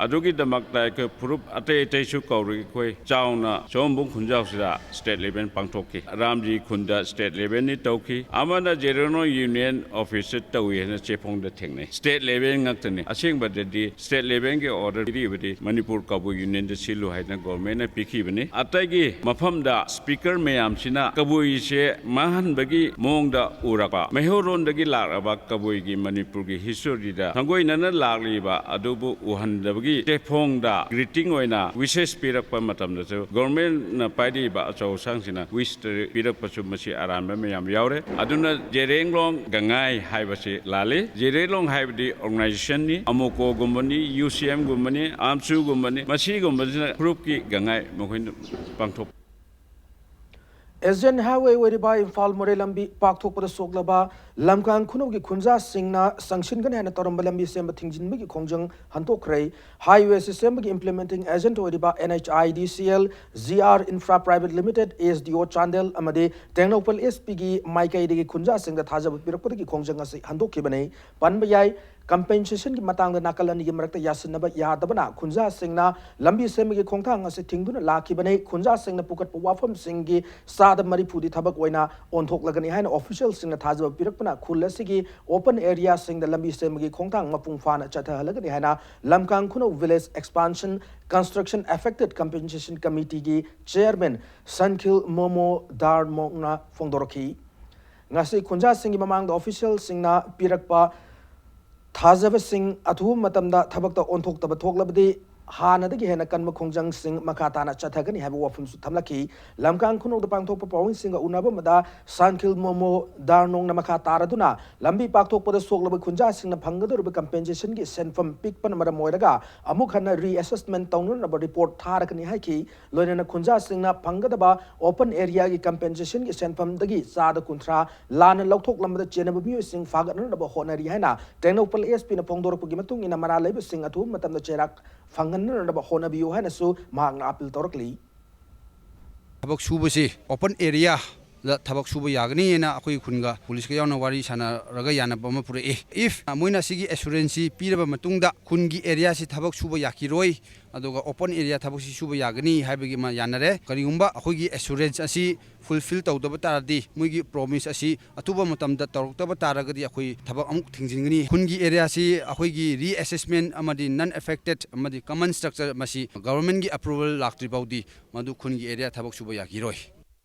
ꯑꯗꯨꯒꯤꯗꯃꯛꯇ ꯑꯩꯈꯣꯏ ꯐꯨꯔꯨꯞ ꯑꯇꯩ ꯑꯇꯩꯁꯨ ꯀꯧꯔꯒ ꯑꯩꯈꯣꯏ ꯆꯥꯎꯅ ꯁꯣꯝꯕꯨꯡ ꯈꯨꯟꯖꯥꯎꯁꯤꯗ state level ꯄꯥꯡꯊꯣꯛꯈꯤ꯫ ꯔꯥꯝꯖꯤ ꯈꯨꯟꯗ state levelꯅꯤ ꯇꯧꯈꯤ꯫ ꯑꯃꯅ ꯖꯦꯔꯦꯂꯣꯡ union officeꯇ ꯇꯧꯏ ꯍꯥꯏꯅ ꯆꯦꯐꯣꯡꯗ ꯊꯦꯡꯅꯩ꯫ State level ꯉꯥꯛꯇꯅꯤ꯫ ꯑꯁꯦꯡꯕꯗꯗꯤ state levelꯒꯤ order ꯄꯤꯔꯤꯕꯗꯤ ꯃꯅꯤꯄꯨꯔ ꯀꯕꯨꯏ unionꯗ ꯁꯤꯜꯂꯨ ꯍꯥꯏꯅ governmentꯅ ꯄꯤꯈꯤꯕꯅꯤ꯫ ꯑꯇꯩꯒꯤ ꯃꯐꯝꯗ speaker ꯃꯌꯥꯝꯁꯤꯅ ꯀꯕꯨꯏꯁꯦ ꯃꯥꯡꯍꯟꯕꯒꯤ ꯃꯑꯣꯡꯗ ꯎꯔꯛꯄ, ꯃꯩꯍꯧꯔꯣꯟꯗꯒꯤ ꯂꯥꯛꯂꯕ ꯀꯕꯨꯏꯒꯤ ꯃꯅꯤꯄꯨꯔꯒꯤ historyꯗ ꯊꯥꯡꯒꯣꯏꯅꯅ ꯂꯥꯛꯂꯤꯕ ꯑꯗꯨꯕꯨ ꯎꯍꯟꯗꯕꯒꯤ ꯆꯦꯐꯣꯡꯗ greeting ꯑꯣꯏꯅ wishes ꯄꯤꯔꯛꯄ ꯃꯇꯝꯗꯁꯨ governmentꯅ ꯄꯥꯏꯔꯤꯕ ꯑꯆꯧ ꯑꯁꯥꯡꯁꯤꯅ wish ꯄꯤꯔꯛꯄꯁꯨ ꯃꯁꯤ ꯑꯔꯥꯟꯕ ꯃꯌꯥꯝ ꯌꯥꯎꯔꯦ꯫ ꯑꯗꯨꯅ ꯖꯦꯔꯦꯡꯂꯣꯡ ꯒꯉꯥꯏ ꯍꯥꯏꯕꯁꯤ ꯂꯥꯜꯂꯤ꯫ ꯖꯦꯔꯦꯡꯂꯣꯡ ꯍꯥꯏꯕꯗꯤ organizationꯅꯤ, ꯑꯃꯣꯀꯣꯒꯨꯝꯕꯅꯤ, UCMꯒꯨꯝꯕꯅꯤ, AMSUꯒꯨꯝꯕꯅꯤ꯫ ꯃꯁꯤꯒꯨꯝꯕꯁꯤꯅ ꯐꯨꯔꯨꯞꯀꯤ ꯒꯉꯥꯏ ꯃꯈꯣꯏꯅ ꯄꯥꯡꯊꯣꯛ ꯑꯦꯁ ꯑꯦꯟ ꯍꯥꯏꯋꯦ ꯑꯣꯏꯔꯤꯕ ꯏꯝꯐꯥꯜ ꯃꯣꯔꯦ ꯂꯝꯕꯤ ꯄꯥꯛꯊꯣꯛꯄꯗ ꯁꯣꯛꯂꯕ ꯂꯝꯀꯥꯡ ꯈꯨꯅꯧꯒꯤ ꯈꯨꯟꯖꯥꯁꯤꯡꯅ ꯆꯪꯁꯤꯟꯒꯅꯤ ꯍꯥꯏꯅ ꯇꯧꯔꯝꯕ ꯂꯝꯕꯤ ꯁꯦꯝꯕ ꯊꯤꯡꯖꯤꯟꯕꯒꯤ ꯈꯣꯡꯖꯪ ꯍꯟꯗꯣꯛꯈ꯭ꯔꯦ꯫ ꯍꯥꯏꯋꯦ ꯑꯁꯤ ꯁꯦꯝꯕꯒꯤ implementing agent ꯑꯣꯏꯔꯤꯕ NHIDCL, GR Infra Private Limited, SDO Chandel ꯑꯃꯗꯤ ꯇꯦꯡꯅꯧꯄꯜ SPꯒꯤ ꯃꯥꯏꯀꯩꯗꯒꯤ ꯈꯨꯟꯖꯥꯁꯤꯡꯗ ꯊꯥꯖꯕ ꯄꯤꯔꯛꯄꯗꯒꯤ ꯈꯣꯡꯖꯪ ꯑꯁꯤ ꯍꯟꯗꯣꯛꯈꯤꯕꯅꯤ꯫ ꯄꯟꯕ ꯌꯥꯏ, compensationꯒꯤ ꯃꯇꯥꯡꯗ ꯅꯥꯀꯜ ꯑꯅꯤꯒꯤ ꯃꯔꯛꯇ ꯌꯥꯁꯤꯟꯅꯕ ꯌꯥꯗꯕꯅ ꯈꯨꯟꯖꯥꯁꯤꯡꯅ ꯂꯝꯕꯤ ꯁꯦꯝꯕꯒꯤ ꯈꯣꯡꯊꯥꯡ ꯑꯁꯤ ꯊꯤꯡꯗꯨꯅ ꯂꯥꯛꯈꯤꯕꯅꯤ꯫ ꯈꯨꯟꯖꯥꯁꯤꯡꯅ ꯄꯨꯈꯠꯄ ꯋꯥꯐꯝꯁꯤꯡꯒꯤ ꯆꯥꯗ ꯃꯔꯤꯐꯨꯗꯤ ꯊꯕꯛ ꯑꯣꯏꯅ ꯑꯣꯟꯊꯣꯛꯂꯒꯅꯤ ꯍꯥꯏꯅ officialꯁꯤꯡꯅ ꯊꯥꯖꯕ ꯄꯤꯔꯛꯄꯅ ꯈꯨꯜ ꯑꯁꯤꯒꯤ open areaꯁꯤꯡꯗ ꯂꯝꯕꯤ ꯁꯦꯝꯕꯒꯤ ꯈꯣꯡꯊꯥꯡ ꯃꯄꯨꯡ ꯐꯥꯅ ꯆꯠꯊꯍꯜꯂꯒꯅꯤ ꯍꯥꯏꯅ ꯂꯝꯀꯥꯡ ꯈꯨꯅꯧ Village Expansion Construction Affected Compensation Committeeꯒꯤ chairman ꯁꯟꯈꯤꯜ momo ꯗꯥꯔꯃꯣꯡꯅ ꯐꯣꯡꯗꯣꯔꯛꯈꯤ꯫ ꯉꯁꯤ ꯈꯨꯟꯖꯥꯁꯤꯡꯒꯤ ꯃꯃꯥꯡꯗ officialꯁꯤꯡꯅ ꯄꯤꯔꯛꯄ ꯊꯥꯖꯕꯁꯤꯡ ꯑꯊꯨꯕ ꯃꯇꯝꯗ ꯊꯕꯛꯇ ꯑꯣꯟꯊꯣꯛꯇꯕ ꯊꯣꯛꯂꯕꯗꯤ ꯍꯥꯟꯅꯗꯒꯤ ꯍꯦꯟꯅ ꯀꯟꯕ ꯈꯣꯡꯖꯪꯁꯤꯡ ꯃꯈꯥ ꯇꯥꯅ ꯆꯠꯊꯒꯅꯤ ꯍꯥꯏꯕ ꯋꯥꯐꯝꯁꯨ ꯊꯝꯂꯛꯈꯤ꯫ ꯂꯝꯀꯥꯡ ꯈꯨꯅꯧꯗ ꯄꯥꯡꯊꯣꯛꯄ ꯄꯥꯎꯃꯤꯁꯤꯡꯒ ꯎꯅꯕ ꯑꯃꯗ ꯁꯥꯟꯈꯤꯜ ꯃꯣꯃꯣ ꯗꯥꯔꯅꯣꯡꯅ ꯃꯈꯥ ꯇꯥꯔꯗꯨꯅ ꯂꯝꯕꯤ ꯄꯥꯛꯊꯣꯛꯄꯗ ꯁꯣꯛꯂꯕ ꯈꯨꯟꯖꯥꯁꯤꯡꯅ ꯐꯪꯒꯗꯧꯔꯤꯕ compensationꯒꯤ ꯁꯦꯟꯐꯝ ꯄꯤꯛꯄꯅ ꯃꯔꯝ ꯑꯣꯏꯔꯒ ꯑꯃꯨꯛ ꯍꯟꯅ reassessment ꯇꯧꯅꯅꯕ report ꯊꯥꯔꯒꯅꯤ ꯍꯥꯏꯈꯤ꯫ ꯂꯣꯏꯅꯅ ꯈꯨꯟꯖꯥꯁꯤꯡꯅ ꯐꯪꯒꯗꯕ open areaꯒꯤ compensationꯒꯤ ꯁꯦꯟꯐꯝꯗꯒꯤ ꯆꯥꯗ ꯀꯨꯟꯊ꯭ꯔꯥ ꯂꯥꯟꯅ ꯂꯧꯊꯣꯛꯂꯝꯕꯗ ꯆꯦꯟꯅꯕ ꯃꯤꯑꯣꯏꯁꯤꯡ ꯐꯥꯒꯠꯅꯅꯕ ꯍꯣꯠꯅꯔꯤ ꯍꯥꯏꯅ ꯇꯦꯡꯅꯧꯄꯜ SPꯅ ꯐꯣꯡꯗꯣꯔꯛꯄꯒꯤ ꯃꯇꯨꯡ ꯏꯟꯅ ꯃꯔꯥ ꯂꯩꯕꯁꯤꯡ ꯑꯊꯨꯕ ꯃꯇꯝꯗ ꯆꯩꯔꯥꯛ ꯐꯪꯍꯟꯅꯅꯕ ꯍꯣꯠꯅꯕꯤꯌꯨ ꯍꯥꯏꯅꯁꯨ ꯃꯍꯥꯛꯅ appeal ꯇꯧꯔꯛꯂꯤ꯫ ꯊꯕꯛ ꯁꯨꯕꯁꯤ open area ꯗ ꯊꯕꯛ ꯁꯨꯕ ꯌꯥꯒꯅꯤ ꯍꯥꯏꯅ ꯑꯩꯈꯣꯏ ꯈꯨꯟꯒ ꯄꯨꯂꯤꯁꯀ ꯌꯥꯎꯅ ꯋꯥꯔꯤ ꯁꯥꯟꯅꯔꯒ ꯌꯥꯅꯕ ꯑꯃ ꯄꯨꯔꯛꯏ꯫ If ꯃꯣꯏꯅ ꯁꯤꯒꯤ assurance ꯁꯤ ꯄꯤꯔꯕ ꯃꯇꯨꯡꯗ ꯈꯨꯟꯒꯤ area ꯁꯤ ꯊꯕꯛ ꯁꯨꯕ ꯌꯥꯈꯤꯔꯣꯏ, ꯑꯗꯨꯒ open area ꯊꯕꯛꯁꯤ ꯁꯨꯕ ꯌꯥꯒꯅꯤ ꯍꯥꯏꯕꯒꯤ ꯑꯃ ꯌꯥꯅꯔꯦ꯫ ꯀꯔꯤꯒꯨꯝꯕ ꯑꯩꯈꯣꯏꯒꯤ assurance ꯑꯁꯤ fulfill ꯇꯧꯗꯕ ꯇꯥꯔꯗꯤ, ꯃꯣꯏꯒꯤ promise ꯑꯁꯤ ꯑꯊꯨꯕ ꯃꯇꯝꯗ ꯇꯧꯔꯛꯇꯕ ꯇꯥꯔꯒꯗꯤ ꯑꯩꯈꯣꯏ ꯊꯕꯛ ꯑꯃꯨꯛ ꯊꯤꯡꯖꯤꯟꯒꯅꯤ꯫ ꯈꯨꯟꯒꯤ area ꯁꯤ ꯑꯩꯈꯣꯏꯒꯤ reassessment ꯑꯃꯗꯤ non affected ꯑꯃꯗꯤ common structure ꯃꯁꯤ government ꯀꯤ approval ꯂꯥꯛꯇ꯭ꯔꯤ ꯐꯥꯎꯗꯤ ꯃꯗꯨ ꯈꯨꯟꯒꯤ area ꯊꯕꯛ ꯁꯨꯕ ꯌꯥꯈꯤꯔꯣꯏ꯫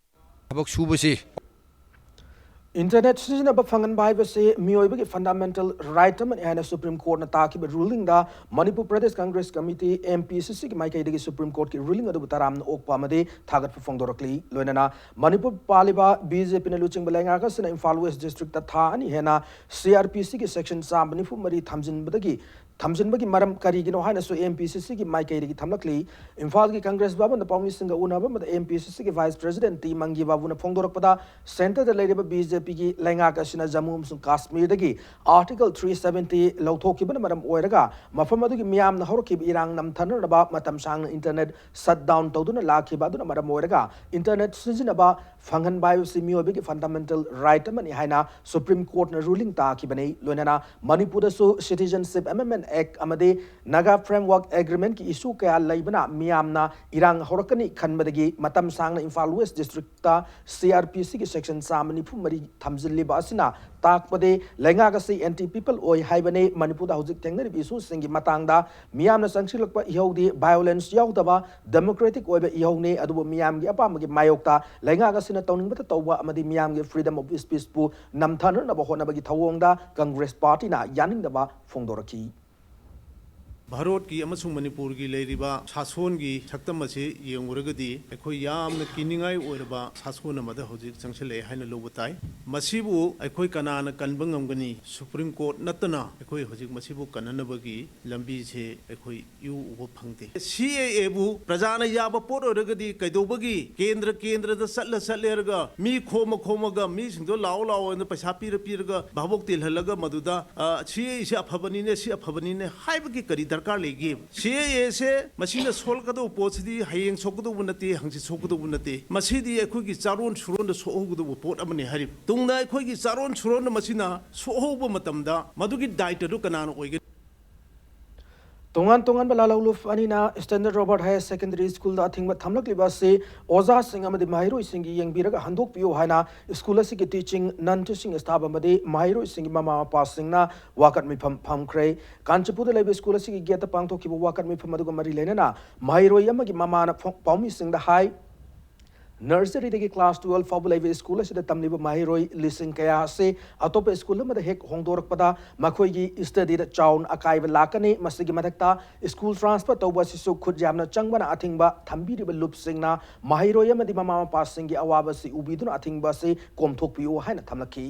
ꯊꯕꯛ ꯁꯨꯕꯁꯤ꯫ Internet ꯁꯤꯖꯤꯟꯅꯕ ꯐꯪꯍꯟꯕ ꯍꯥꯏꯕꯁꯤ ꯃꯤꯑꯣꯏꯕꯒꯤ fundamental right ꯑꯃꯅꯤ ꯍꯥꯏꯅ Supreme Court ꯅ ꯇꯥꯈꯤꯕ ruling ꯗ Manipur Pradesh Congress committee, M P C C ꯒꯤ ꯃꯥꯏꯀꯩꯗꯒꯤ Supreme Court ꯀꯤ ruling ꯑꯗꯨꯕꯨ ꯇꯔꯥꯝꯅ ꯑꯣꯛꯄ ꯑꯃꯗꯤ ꯊꯥꯒꯠꯄ ꯐꯣꯡꯗꯣꯔꯛꯂꯤ꯫ ꯂꯣꯏꯅꯅ ꯃꯅꯤꯄꯨꯔ ꯄꯥꯜꯂꯤꯕ B J P ꯅ ꯂꯨꯆꯤꯡꯕ ꯂꯩꯉꯥꯛ ꯑꯁꯤꯅ ꯏꯝꯐꯥꯜ West District ꯇ ꯊꯥ ꯑꯅꯤ ꯍꯦꯟꯅ C R P C ꯒꯤ section ꯆꯥꯝꯃ ꯅꯤꯐꯨ ꯃꯔꯤ ꯊꯝꯖꯤꯟꯕꯗꯒꯤ ꯊꯝꯖꯤꯟꯕꯒꯤ ꯃꯔꯝ ꯀꯔꯤꯒꯤꯅꯣ ꯍꯥꯏꯅꯁꯨ M P C C ꯒꯤ ꯃꯥꯏꯀꯩꯗꯒꯤ ꯊꯝꯂꯛꯂꯤ꯫ ꯏꯝꯐꯥꯜꯒꯤ ꯀꯪꯒ꯭ꯔꯦꯁ ꯚꯕꯟꯗ ꯄꯥꯎꯃꯤꯁꯤꯡꯒ ꯎꯅꯕ ꯑꯃꯗ M P C C ꯒꯤ Vice President ꯇꯤ ꯃꯪꯒꯤ ꯕꯥꯕꯨꯅ ꯐꯣꯡꯗꯣꯔꯛꯄꯗ, centre ꯗ ꯂꯩꯔꯤꯕ B J P ꯒꯤ ꯂꯩꯉꯥꯛ ꯑꯁꯤꯅ ꯖꯝꯃꯨ ꯑꯃꯁꯨꯡ ꯀꯥꯁꯃꯤꯔꯗꯒꯤ Article three seventy ꯂꯧꯊꯣꯛꯈꯤꯕꯅ ꯃꯔꯝ ꯑꯣꯏꯔꯒ ꯃꯐꯝ ꯑꯗꯨꯒꯤ ꯃꯤꯌꯥꯝꯅ ꯍꯧꯔꯛꯈꯤꯕ ꯏꯔꯥꯡ ꯅꯝꯊꯅꯅꯕ ꯃꯇꯝ ꯁꯥꯡꯅ internet shutdown ꯇꯧꯗꯨꯅ ꯂꯥꯛꯈꯤꯕ ꯑꯗꯨꯅ ꯃꯔꯝ ꯑꯣꯏꯔꯒ internet ꯁꯤꯖꯤꯟꯅꯕ ꯐꯪꯍꯟꯕ ꯍꯥꯏꯕꯁꯤ ꯃꯤꯑꯣꯏꯕꯒꯤ fundamental right ꯑꯃꯅꯤ ꯍꯥꯏꯅ Supreme Court ꯅ ruling ꯇꯥꯈꯤꯕꯅꯤ꯫ ꯂꯣꯏꯅꯅ ꯃꯅꯤꯄꯨꯔꯗꯁꯨ Citizenship Amendment Act ꯑꯃꯗꯤ Naga Framework Agreement ꯀꯤ issue ꯀꯌꯥ ꯂꯩꯕꯅ ꯃꯤꯌꯥꯝꯅ ꯏꯔꯥꯡ ꯍꯧꯔꯛꯀꯅꯤ ꯈꯟꯕꯗꯒꯤ ꯃꯇꯝ ꯁꯥꯡꯅ ꯏꯝꯐꯥꯜ West District ꯇ C R P C ꯒꯤ section ꯆꯥꯝꯃ ꯅꯤꯐꯨ ꯃꯔꯤ ꯊꯝꯖꯤꯜꯂꯤꯕ ꯑꯁꯤꯅ ꯇꯥꯛꯄꯗꯤ ꯂꯩꯉꯥꯛ ꯑꯁꯤ anti people ꯑꯣꯏ ꯍꯥꯏꯕꯅꯤ꯫ ꯃꯅꯤꯄꯨꯔꯗ ꯍꯧꯖꯤꯛ ꯊꯦꯡꯅꯔꯤꯕ issue ꯁꯤꯡꯒꯤ ꯃꯇꯥꯡꯗ ꯃꯤꯌꯥꯝꯅ ꯆꯪꯁꯤꯜꯂꯛꯄ ꯏꯍꯧꯗꯤ violence ꯌꯥꯎꯗꯕ democratic ꯑꯣꯏꯕ ꯏꯍꯧꯅꯤ꯫ ꯑꯗꯨꯕꯨ ꯃꯤꯌꯥꯝꯒꯤ ꯑꯄꯥꯝꯕꯒꯤ ꯃꯥꯌꯣꯛꯇ ꯂꯩꯉꯥꯛ ꯑꯁꯤꯅ ꯇꯧꯅꯤꯡꯕꯇ ꯇꯧꯕ ꯑꯃꯗꯤ ꯃꯤꯌꯥꯝꯒꯤ freedom of speech ꯄꯨ ꯅꯝꯊꯅꯅꯕ ꯍꯣꯠꯅꯕꯒꯤ ꯊꯧꯑꯣꯡꯗ Congress party ꯅ ꯌꯥꯅꯤꯡꯗꯕ ꯐꯣꯡꯗꯣꯔꯛꯈꯤ꯫ ꯚꯥꯔꯠꯀꯤ ꯑꯃꯁꯨꯡ ꯃꯅꯤꯄꯨꯔꯒꯤ ꯂꯩꯔꯤꯕ ꯁꯥꯁꯣꯟꯒꯤ ꯁꯛꯇꯝ ꯑꯁꯤ ꯌꯦꯡꯂꯨꯔꯒꯗꯤ ꯑꯩꯈꯣꯏ ꯌꯥꯝꯅ ꯀꯤꯅꯤꯡꯉꯥꯏ ꯑꯣꯏꯔꯕ ꯁꯥꯁꯣꯟ ꯑꯃꯗ ꯍꯧꯖꯤꯛ ꯆꯪꯁꯤꯜꯂꯛꯑꯦ ꯍꯥꯏꯅ ꯂꯧꯕ ꯇꯥꯏ꯫ ꯃꯁꯤꯕꯨ ꯑꯩꯈꯣꯏ ꯀꯅꯥꯅ ꯀꯟꯕ ꯉꯝꯒꯅꯤ? Supreme Court ꯅꯠꯇꯅ ꯑꯩꯈꯣꯏ ꯍꯧꯖꯤꯛ ꯃꯁꯤꯕꯨ ꯀꯟꯅꯅꯕꯒꯤ ꯂꯝꯕꯤꯁꯦ ꯑꯩꯈꯣꯏ ꯏꯎ ꯎꯕ ꯐꯪꯗꯦ꯫ C A A ꯕꯨ ꯄ꯭ꯔꯖꯥꯅ ꯌꯥꯕ ꯄꯣꯠ ꯑꯣꯏꯔꯒꯗꯤ ꯀꯩꯗꯧꯕꯒꯤ ꯀꯦꯟꯗ꯭ꯔ ꯀꯦꯟꯗ꯭ꯔꯗ ꯆꯠꯂ ꯆꯠꯂꯦꯔꯒ ꯃꯤ ꯈꯣꯝꯃ ꯈꯣꯝꯃꯒ ꯃꯤꯁꯤꯡꯗꯣ ꯂꯥꯛꯑꯣ ꯂꯥꯛꯑꯣ ꯍꯥꯏꯅ ꯄꯩꯁꯥ ꯄꯤꯔ ꯄꯤꯔꯒ ꯚꯥꯕꯣꯛ ꯇꯤꯜꯍꯜꯂꯒ ꯃꯗꯨꯗ, ꯑ, C A A ꯁꯤ ꯑꯐꯕꯅꯤꯅꯦ, ꯁꯤ ꯑꯐꯕꯅꯤꯅꯦ ꯍꯥꯏꯕꯒꯤ ꯀꯔꯤ ꯗꯔꯀꯥꯔ ꯂꯩꯒꯦ꯫ ꯁꯤ ꯑꯦ ꯑꯦꯁꯦ ꯃꯁꯤꯅ ꯁꯣꯛꯂꯛꯀꯗꯧꯕ ꯄꯣꯠꯁꯤꯗꯤ ꯍꯌꯦꯡ ꯁꯣꯛꯀꯗꯧꯕ ꯅꯠꯇꯦ, ꯍꯪꯆꯤꯠ ꯁꯣꯛꯀꯗꯧꯕ ꯅꯠꯇꯦ꯫ ꯃꯁꯤꯗꯤ ꯑꯩꯈꯣꯏꯒꯤ ꯆꯥꯔꯣꯟ ꯁꯨꯔꯣꯟꯗ ꯁꯣꯛꯍꯧꯒꯗꯧꯕ ꯄꯣꯠ ꯑꯃꯅꯤ ꯍꯥꯏꯔꯤꯕ꯫ ꯇꯨꯡꯗ ꯑꯩꯈꯣꯏꯒꯤ ꯆꯥꯔꯣꯟ ꯁꯨꯔꯣꯟꯗ ꯃꯁꯤꯅ ꯁꯣꯛꯍꯧꯕ ꯃꯇꯝꯗ ꯃꯗꯨꯒꯤ ꯗꯥꯏꯇꯗꯨ ꯀꯅꯥꯅ ꯑꯣꯏꯒꯅꯤ? ꯇꯣꯉꯥꯟ ꯇꯣꯉꯥꯟꯕ ꯂꯥꯜꯍꯧꯂꯨꯞ ꯑꯅꯤꯅ Standard Robert Higher Secondary Schoolꯗ ꯑꯊꯤꯡꯕ ꯊꯝꯂꯛꯂꯤꯕ ꯑꯁꯤ ꯑꯣꯖꯥꯁꯤꯡ ꯑꯃꯗꯤ ꯃꯍꯩꯔꯣꯏꯁꯤꯡꯒꯤ ꯌꯦꯡꯕꯤꯔꯒ ꯍꯟꯗꯣꯛꯄꯤꯌꯨ ꯍꯥꯏꯅ ꯁ꯭ꯀꯨꯜ ꯑꯁꯤꯒꯤ teaching, non teaching staff ꯑꯃꯗꯤ ꯃꯍꯩꯔꯣꯏꯁꯤꯡꯒꯤ ꯃꯃꯥ ꯃꯄꯥꯁꯤꯡꯅ ꯋꯥꯀꯠ ꯃꯤꯐꯝ ꯐꯝꯈ꯭ꯔꯦ꯫ ꯀꯥꯟꯆꯤꯄꯨꯔꯗ ꯂꯩꯕ ꯁ꯭ꯀꯨꯜ ꯑꯁꯤꯒꯤ ꯒꯦꯠꯇ ꯄꯥꯡꯊꯣꯛꯈꯤꯕ ꯋꯥꯀꯠ ꯃꯤꯐꯝ ꯑꯗꯨꯒ ꯃꯔꯤ ꯂꯩꯅꯅ ꯃꯍꯩꯔꯣꯏ ꯑꯃꯒꯤ ꯃꯃꯥꯅ ꯐꯣ-, ꯄꯥꯎꯃꯤꯁꯤꯡꯗ ꯍꯥꯏ, nurseryꯗꯒꯤ class twelve ꯐꯥꯎꯕ ꯂꯩꯕ ꯁ꯭ꯀꯨꯜ ꯑꯁꯤꯗ ꯇꯝꯂꯤꯕ ꯃꯍꯩꯔꯣꯏ ꯂꯤꯁꯤꯡ ꯀꯌꯥ ꯑꯁꯤ ꯑꯇꯣꯞꯄ ꯁ꯭ꯀꯨꯜ ꯑꯃꯗ ꯍꯦꯛ ꯍꯣꯡꯗꯣꯔꯛꯄꯗ ꯃꯈꯣꯏꯒꯤ studyꯗ ꯆꯥꯎꯅ ꯑꯀꯥꯏꯕ ꯂꯥꯛꯀꯅꯤ꯫ ꯃꯁꯤꯒꯤ ꯃꯊꯛꯇ ꯁ꯭ꯀꯨꯜ transfer ꯇꯧꯕ ꯑꯁꯤꯁꯨ ꯈꯨꯠ ꯌꯥꯝꯅ ꯆꯪꯕꯅ ꯑꯊꯤꯡꯕ ꯊꯝꯕꯤꯔꯤꯕ ꯂꯨꯞꯁꯤꯡꯅ ꯃꯍꯩꯔꯣꯏ ꯑꯃꯗꯤ ꯃꯃꯥ ꯃꯄꯥꯁꯤꯡꯒꯤ ꯑꯋꯥꯕ ꯑꯁꯤ ꯎꯕꯤꯗꯨꯅ ꯑꯊꯤꯡꯕ ꯑꯁꯤ ꯀꯣꯝꯊꯣꯛꯄꯤꯌꯨ ꯍꯥꯏꯅ ꯊꯝꯂꯛꯈꯤ꯫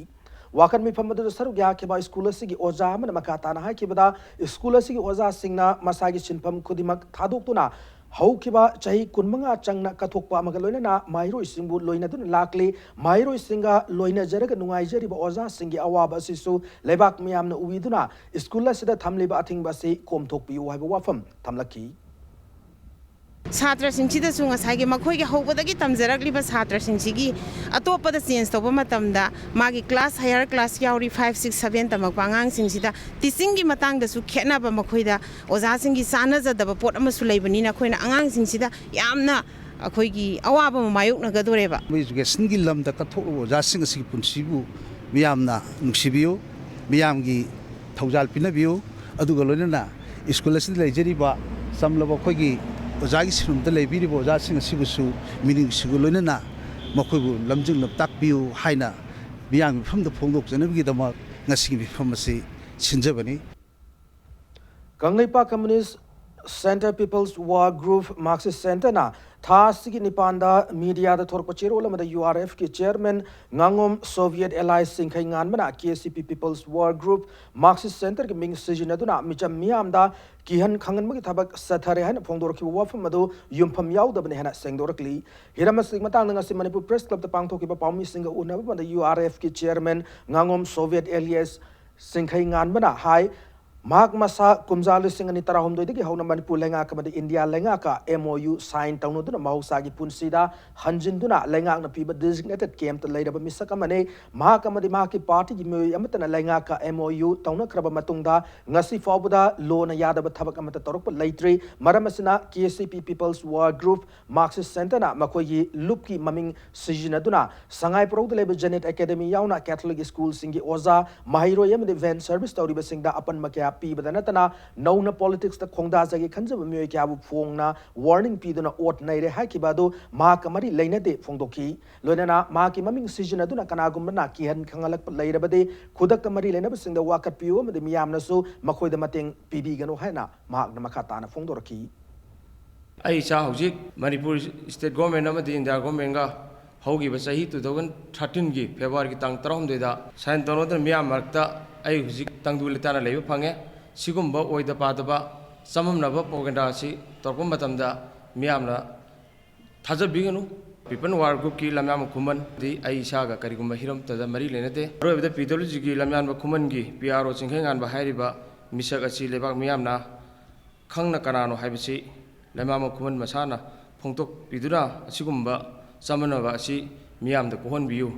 ꯋꯥꯀꯠ ꯃꯤꯐꯝ ꯑꯗꯨꯗ ꯁꯔꯨꯛ ꯌꯥꯈꯤꯕ ꯁ꯭ꯀꯨꯜ ꯑꯁꯤꯒꯤ ꯑꯣꯖꯥ ꯑꯃꯅ ꯃꯈꯥ ꯇꯥꯅ ꯍꯥꯏꯈꯤꯕꯗ, ꯁ꯭ꯀꯨꯜ ꯑꯁꯤꯒꯤ ꯑꯣꯖꯥꯁꯤꯡꯅ ꯃꯁꯥꯒꯤ ꯁꯤꯟꯐꯝ ꯈꯨꯗꯤꯡꯃꯛ ꯊꯥꯗꯣꯛꯇꯨꯅ ꯍꯧꯈꯤꯕ ꯆꯍꯤ ꯀꯨꯟꯃꯉꯥ ꯆꯪꯅ ꯀꯠꯊꯣꯛꯄ ꯑꯃꯒ ꯂꯣꯏꯅꯅ ꯃꯍꯩꯔꯣꯏꯁꯤꯡꯕꯨ ꯂꯣꯏꯅꯗꯨꯅ ꯂꯥꯛꯂꯤ꯫ ꯃꯍꯩꯔꯣꯏꯁꯤꯡꯒ ꯂꯣꯏꯅꯖꯔꯒ ꯅꯨꯡꯉꯥꯏꯖꯔꯤꯕ ꯑꯣꯖꯥꯁꯤꯡꯒꯤ ꯑꯋꯥꯕ ꯑꯁꯤꯁꯨ ꯂꯩꯕꯥꯛ ꯃꯤꯌꯥꯝꯅ ꯎꯕꯤꯗꯨꯅ ꯁ꯭ꯀꯨꯜ ꯑꯁꯤꯗ ꯊꯝꯂꯤꯕ ꯑꯊꯤꯡꯕ ꯑꯁꯤ ꯀꯣꯝꯊꯣꯛꯄꯤꯌꯨ ꯍꯥꯏꯕ ꯋꯥꯐꯝ ꯊꯝꯂꯛꯈꯤ꯫ ꯁꯥꯇ꯭ꯔꯁꯤꯡꯁꯤꯗꯁꯨ ꯉꯁꯥꯏꯒꯤ ꯃꯈꯣꯏꯒꯤ ꯍꯧꯕꯗꯒꯤ ꯇꯝꯖꯔꯛꯂꯤꯕ ꯁꯥꯇ꯭ꯔꯁꯤꯡꯁꯤꯒꯤ ꯑꯇꯣꯞꯄꯗ change ꯇꯧꯕ ꯃꯇꯝꯗ ꯃꯥꯒꯤ class, higher class ꯌꯥꯎꯔꯤ, five, six, seven ꯇꯝꯃꯛꯄ ꯑꯉꯥꯡꯁꯤꯡꯁꯤꯗ teachingꯒꯤ ꯃꯇꯥꯡꯗꯁꯨ ꯈꯦꯠꯅꯕ, ꯃꯈꯣꯏꯗ ꯑꯣꯖꯥꯁꯤꯡꯒꯤ ꯆꯥꯟꯅꯖꯗꯕ ꯄꯣꯠ ꯑꯃꯁꯨ ꯂꯩꯕꯅꯤꯅ ꯑꯩꯈꯣꯏꯅ ꯑꯉꯥꯡꯁꯤꯡꯁꯤꯗ ꯌꯥꯝꯅ ꯑꯩꯈꯣꯏꯒꯤ ꯑꯋꯥꯕ ꯑꯃ ꯃꯥꯌꯣꯛꯅꯒꯗꯣꯔꯦꯕ꯫ Educationꯒꯤ ꯂꯝꯗ ꯀꯠꯊꯣꯛꯂꯕ ꯑꯣꯖꯥꯁꯤꯡ ꯑꯁꯤꯒꯤ ꯄꯨꯟꯁꯤꯕꯨ ꯃꯤꯌꯥꯝꯅ ꯅꯨꯡꯁꯤꯕꯤꯌꯨ, ꯃꯤꯌꯥꯝꯒꯤ ꯊꯧꯖꯥꯜ ꯄꯤꯅꯕꯤꯌꯨ꯫ ꯑꯗꯨꯒ ꯂꯣꯏꯅꯅ ꯁ꯭ꯀꯨꯜ ꯑꯁꯤꯗ ꯂꯩꯖꯔꯤꯕ ꯆꯝꯂꯕ ꯑꯩꯈꯣꯏꯒꯤ ꯑꯣꯖꯥꯒꯤ ꯁꯤꯟꯐꯝꯗ ꯂꯩꯕꯤꯔꯤꯕ ꯑꯣꯖꯥꯁꯤꯡ ꯑꯁꯤꯕꯨꯁꯨ ꯃꯤꯅꯨꯡꯁꯤꯒ ꯂꯣꯏꯅꯅ ꯃꯈꯣꯏꯕꯨ ꯂꯝꯖꯤꯡ ꯂꯝꯇꯥꯛꯄꯤꯌꯨ ꯍꯥꯏꯅ ꯃꯤꯌꯥꯝꯒꯤ ꯃꯐꯝꯗ ꯐꯣꯡꯗꯣꯛꯆꯅꯕꯒꯤꯗꯃꯛ ꯉꯁꯤꯒꯤ ꯃꯤꯐꯝ ꯑꯁꯤ ꯁꯤꯟꯖꯕꯅꯤ꯫ Kangleipak Communist Centre People's War Group Marxist Centreꯅ ꯊꯥ ꯑꯁꯤꯒꯤ ꯅꯤꯄꯥꯟꯗ mediaꯗ ꯊꯣꯔꯛꯄ ꯆꯦꯔꯣꯜ ꯑꯃꯗ URFꯀꯤ chairman ꯉꯥꯉꯣꯝ Soviet Allies ꯁꯤꯡꯈꯩ ꯉꯥꯟꯕꯅ KCP People's War Group Marxist Centreꯒꯤ ꯃꯤꯡ ꯁꯤꯖꯤꯟꯅꯗꯨꯅ ꯃꯤꯆꯝ ꯃꯤꯌꯥꯝꯗ ꯀꯤꯍꯟ ꯈꯪꯍꯟꯕꯒꯤ ꯊꯕꯛ ꯆꯠꯊꯔꯦ ꯍꯥꯏꯅ ꯐꯣꯡꯗꯣꯔꯛꯈꯤꯕ ꯋꯥꯐꯝ ꯑꯗꯨ ꯌꯨꯝꯐꯝ ꯌꯥꯎꯗꯕꯅꯤ ꯍꯥꯏꯅ ꯁꯦꯡꯗꯣꯔꯛꯂꯤ꯫ ꯍꯤꯔꯝ ꯑꯁꯤꯒꯤ ꯃꯇꯥꯡꯗ ꯉꯁꯤ ꯃꯅꯤꯄꯨꯔ Press Clubꯇ ꯄꯥꯡꯊꯣꯛꯈꯤꯕ ꯄꯥꯎꯃꯤꯁꯤꯡꯒ ꯎꯅꯕ ꯑꯃꯗ URFꯀꯤ chairman ꯉꯥꯉꯣꯝ Soviet Allies ꯁꯤꯡꯈꯩ ꯉꯥꯟꯕꯅ ꯍꯥꯏ, ꯃꯍꯥꯛ ꯃꯁꯥ ꯀꯨꯝꯖꯥ ꯂꯤꯁꯤꯡ ꯑꯅꯤ ꯇꯔꯥꯍꯨꯝꯗꯣꯏꯗꯒꯤ ꯍꯧꯅ ꯃꯅꯤꯄꯨꯔ ꯂꯩꯉꯥꯛ ꯑꯃꯗꯤ ꯏꯟꯗꯤꯌꯥ ꯂꯩꯉꯥꯛꯀ M O U sign ꯇꯧꯅꯗꯨꯅ ꯃꯍꯧꯁꯥꯒꯤ ꯄꯨꯟꯁꯤꯗ ꯍꯟꯖꯤꯟꯗꯨꯅ ꯂꯩꯉꯥꯛꯅ ꯄꯤꯕ designated campꯇ ꯂꯩꯔꯕ ꯃꯤꯁꯛ ꯑꯃꯅꯤ꯫ ꯃꯍꯥꯛ ꯑꯃꯗꯤ ꯃꯍꯥꯛꯀꯤ partyꯒꯤ ꯃꯤꯑꯣꯏ ꯑꯃꯠꯇꯅ ꯂꯩꯉꯥꯛꯀ M O U ꯇꯧꯅꯈ꯭ꯔꯕ ꯃꯇꯨꯡꯗ ꯉꯁꯤ ꯐꯥꯎꯕꯗ ꯂꯣꯅ ꯌꯥꯗꯕ ꯊꯕꯛ ꯑꯃꯠꯇ ꯇꯧꯔꯛꯄ ꯂꯩꯇ꯭ꯔꯤ꯫ ꯃꯔꯝ ꯑꯁꯤꯅ K C P People's War Group Marxist Centreꯅ ꯃꯈꯣꯏꯒꯤ ꯂꯨꯞꯀꯤ ꯃꯃꯤꯡ ꯁꯤꯖꯤꯟꯅꯗꯨꯅ ꯁꯉꯥꯏꯄ꯭ꯔꯧꯗ ꯂꯩꯕ Janet Academy ꯌꯥꯎꯅ Catholic schoolꯁꯤꯡꯒꯤ ꯑꯣꯖꯥ, ꯃꯍꯩꯔꯣꯏ ꯑꯃꯗꯤ van service ꯇꯧꯔꯤꯕꯁꯤꯡꯗ ꯑꯄꯟꯕ ꯀꯌꯥ ꯄꯤꯕꯗ ꯅꯠꯇꯅ ꯅꯧꯅ politicsꯇ ꯈꯣꯡꯗꯥꯖꯒꯦ ꯈꯟꯖꯕ ꯃꯤꯑꯣꯏ ꯀꯌꯥꯕꯨ ꯐꯣꯡꯅ warning ꯄꯤꯗꯨꯅ ꯑꯣꯠ ꯅꯩꯔꯦ ꯍꯥꯏꯈꯤꯕ ꯑꯗꯨ ꯃꯍꯥꯛꯀ ꯃꯔꯤ ꯂꯩꯅꯗꯦ ꯐꯣꯡꯗꯣꯛꯈꯤ꯫ ꯂꯣꯏꯅꯅ ꯃꯍꯥꯛꯀꯤ ꯃꯃꯤꯡ ꯁꯤꯖꯤꯟꯅꯗꯨꯅ ꯀꯅꯥꯒꯨꯝꯕꯅ ꯀꯤꯍꯟ ꯈꯪꯍꯜꯂꯛꯄ ꯂꯩꯔꯕꯗꯤ ꯈꯨꯗꯛꯇ ꯃꯔꯤ ꯂꯩꯅꯕꯁꯤꯡꯗ ꯋꯥꯀꯠꯄꯤꯌꯨ ꯑꯃꯗꯤ ꯃꯤꯌꯥꯝꯅꯁꯨ ꯃꯈꯣꯏꯗ ꯃꯇꯦꯡ ꯄꯤꯕꯤꯒꯅꯨ ꯍꯥꯏꯅ ꯃꯍꯥꯛꯅ ꯃꯈꯥ ꯇꯥꯅ ꯐꯣꯡꯗꯣꯔꯛꯈꯤ꯫ ꯑꯩ ꯏꯁꯥ ꯍꯧꯖꯤꯛ ꯃꯅꯤꯄꯨꯔ state government ꯑꯃꯗꯤ ꯏꯟꯗꯤꯌꯥ governmentꯒ ꯍꯧꯈꯤꯕ ꯆꯍꯤ two thousand thirteenꯒꯤ Februaryꯒꯤ ꯇꯥꯡ ꯇꯔꯥꯍꯨꯝꯗꯣꯏꯗ sign ꯇꯧꯅꯗꯨꯅ ꯃꯤꯌꯥꯝ ꯃꯔꯛꯇ ꯑꯩ ꯍꯧꯖꯤꯛ ꯇꯪꯗꯨ ꯂꯩꯇꯥꯅ ꯂꯩꯕ ꯐꯪꯉꯦ꯫ ꯁꯤꯒꯨꯝꯕ ꯑꯣꯏꯗ ꯄꯥꯗꯕ ꯆꯃꯝꯅꯕ propaganda ꯑꯁꯤ ꯇꯧꯔꯛꯄ ꯃꯇꯝꯗ ꯃꯤꯌꯥꯝꯅ ꯊꯥꯖꯕꯤꯒꯅꯨ꯫ People War Groupꯀꯤ ꯂꯝꯌꯥꯟꯕ ꯈꯨꯃꯟꯗꯤ ꯑꯩ ꯏꯁꯥꯒ ꯀꯔꯤꯒꯨꯝꯕ ꯍꯤꯔꯝꯇꯗ ꯃꯔꯤ ꯂꯩꯅꯗꯦ꯫ ꯑꯔꯣꯏꯕꯗ PWGꯒꯤ ꯂꯝꯌꯥꯟꯕ ꯈꯨꯃꯟꯒꯤ P R O ꯆꯤꯡꯈꯩꯉꯥꯟꯕ ꯍꯥꯏꯔꯤꯕ ꯃꯤꯁꯛ ꯑꯁꯤ ꯂꯩꯕꯥꯛ ꯃꯤꯌꯥꯝꯅ ꯈꯪꯅ ꯀꯅꯥꯅꯣ ꯍꯥꯏꯕꯁꯤ ꯂꯩꯃꯥ ꯈꯨꯃꯟ ꯃꯁꯥꯅ ꯐꯣꯡꯗꯣꯛꯄꯤꯗꯨꯅ ꯑꯁꯤꯒꯨꯝꯕ ꯆꯃꯝꯅꯕ ꯑꯁꯤ ꯃꯤꯌꯥꯝꯗ ꯀꯣꯛꯍꯟꯕꯤꯌꯨ꯫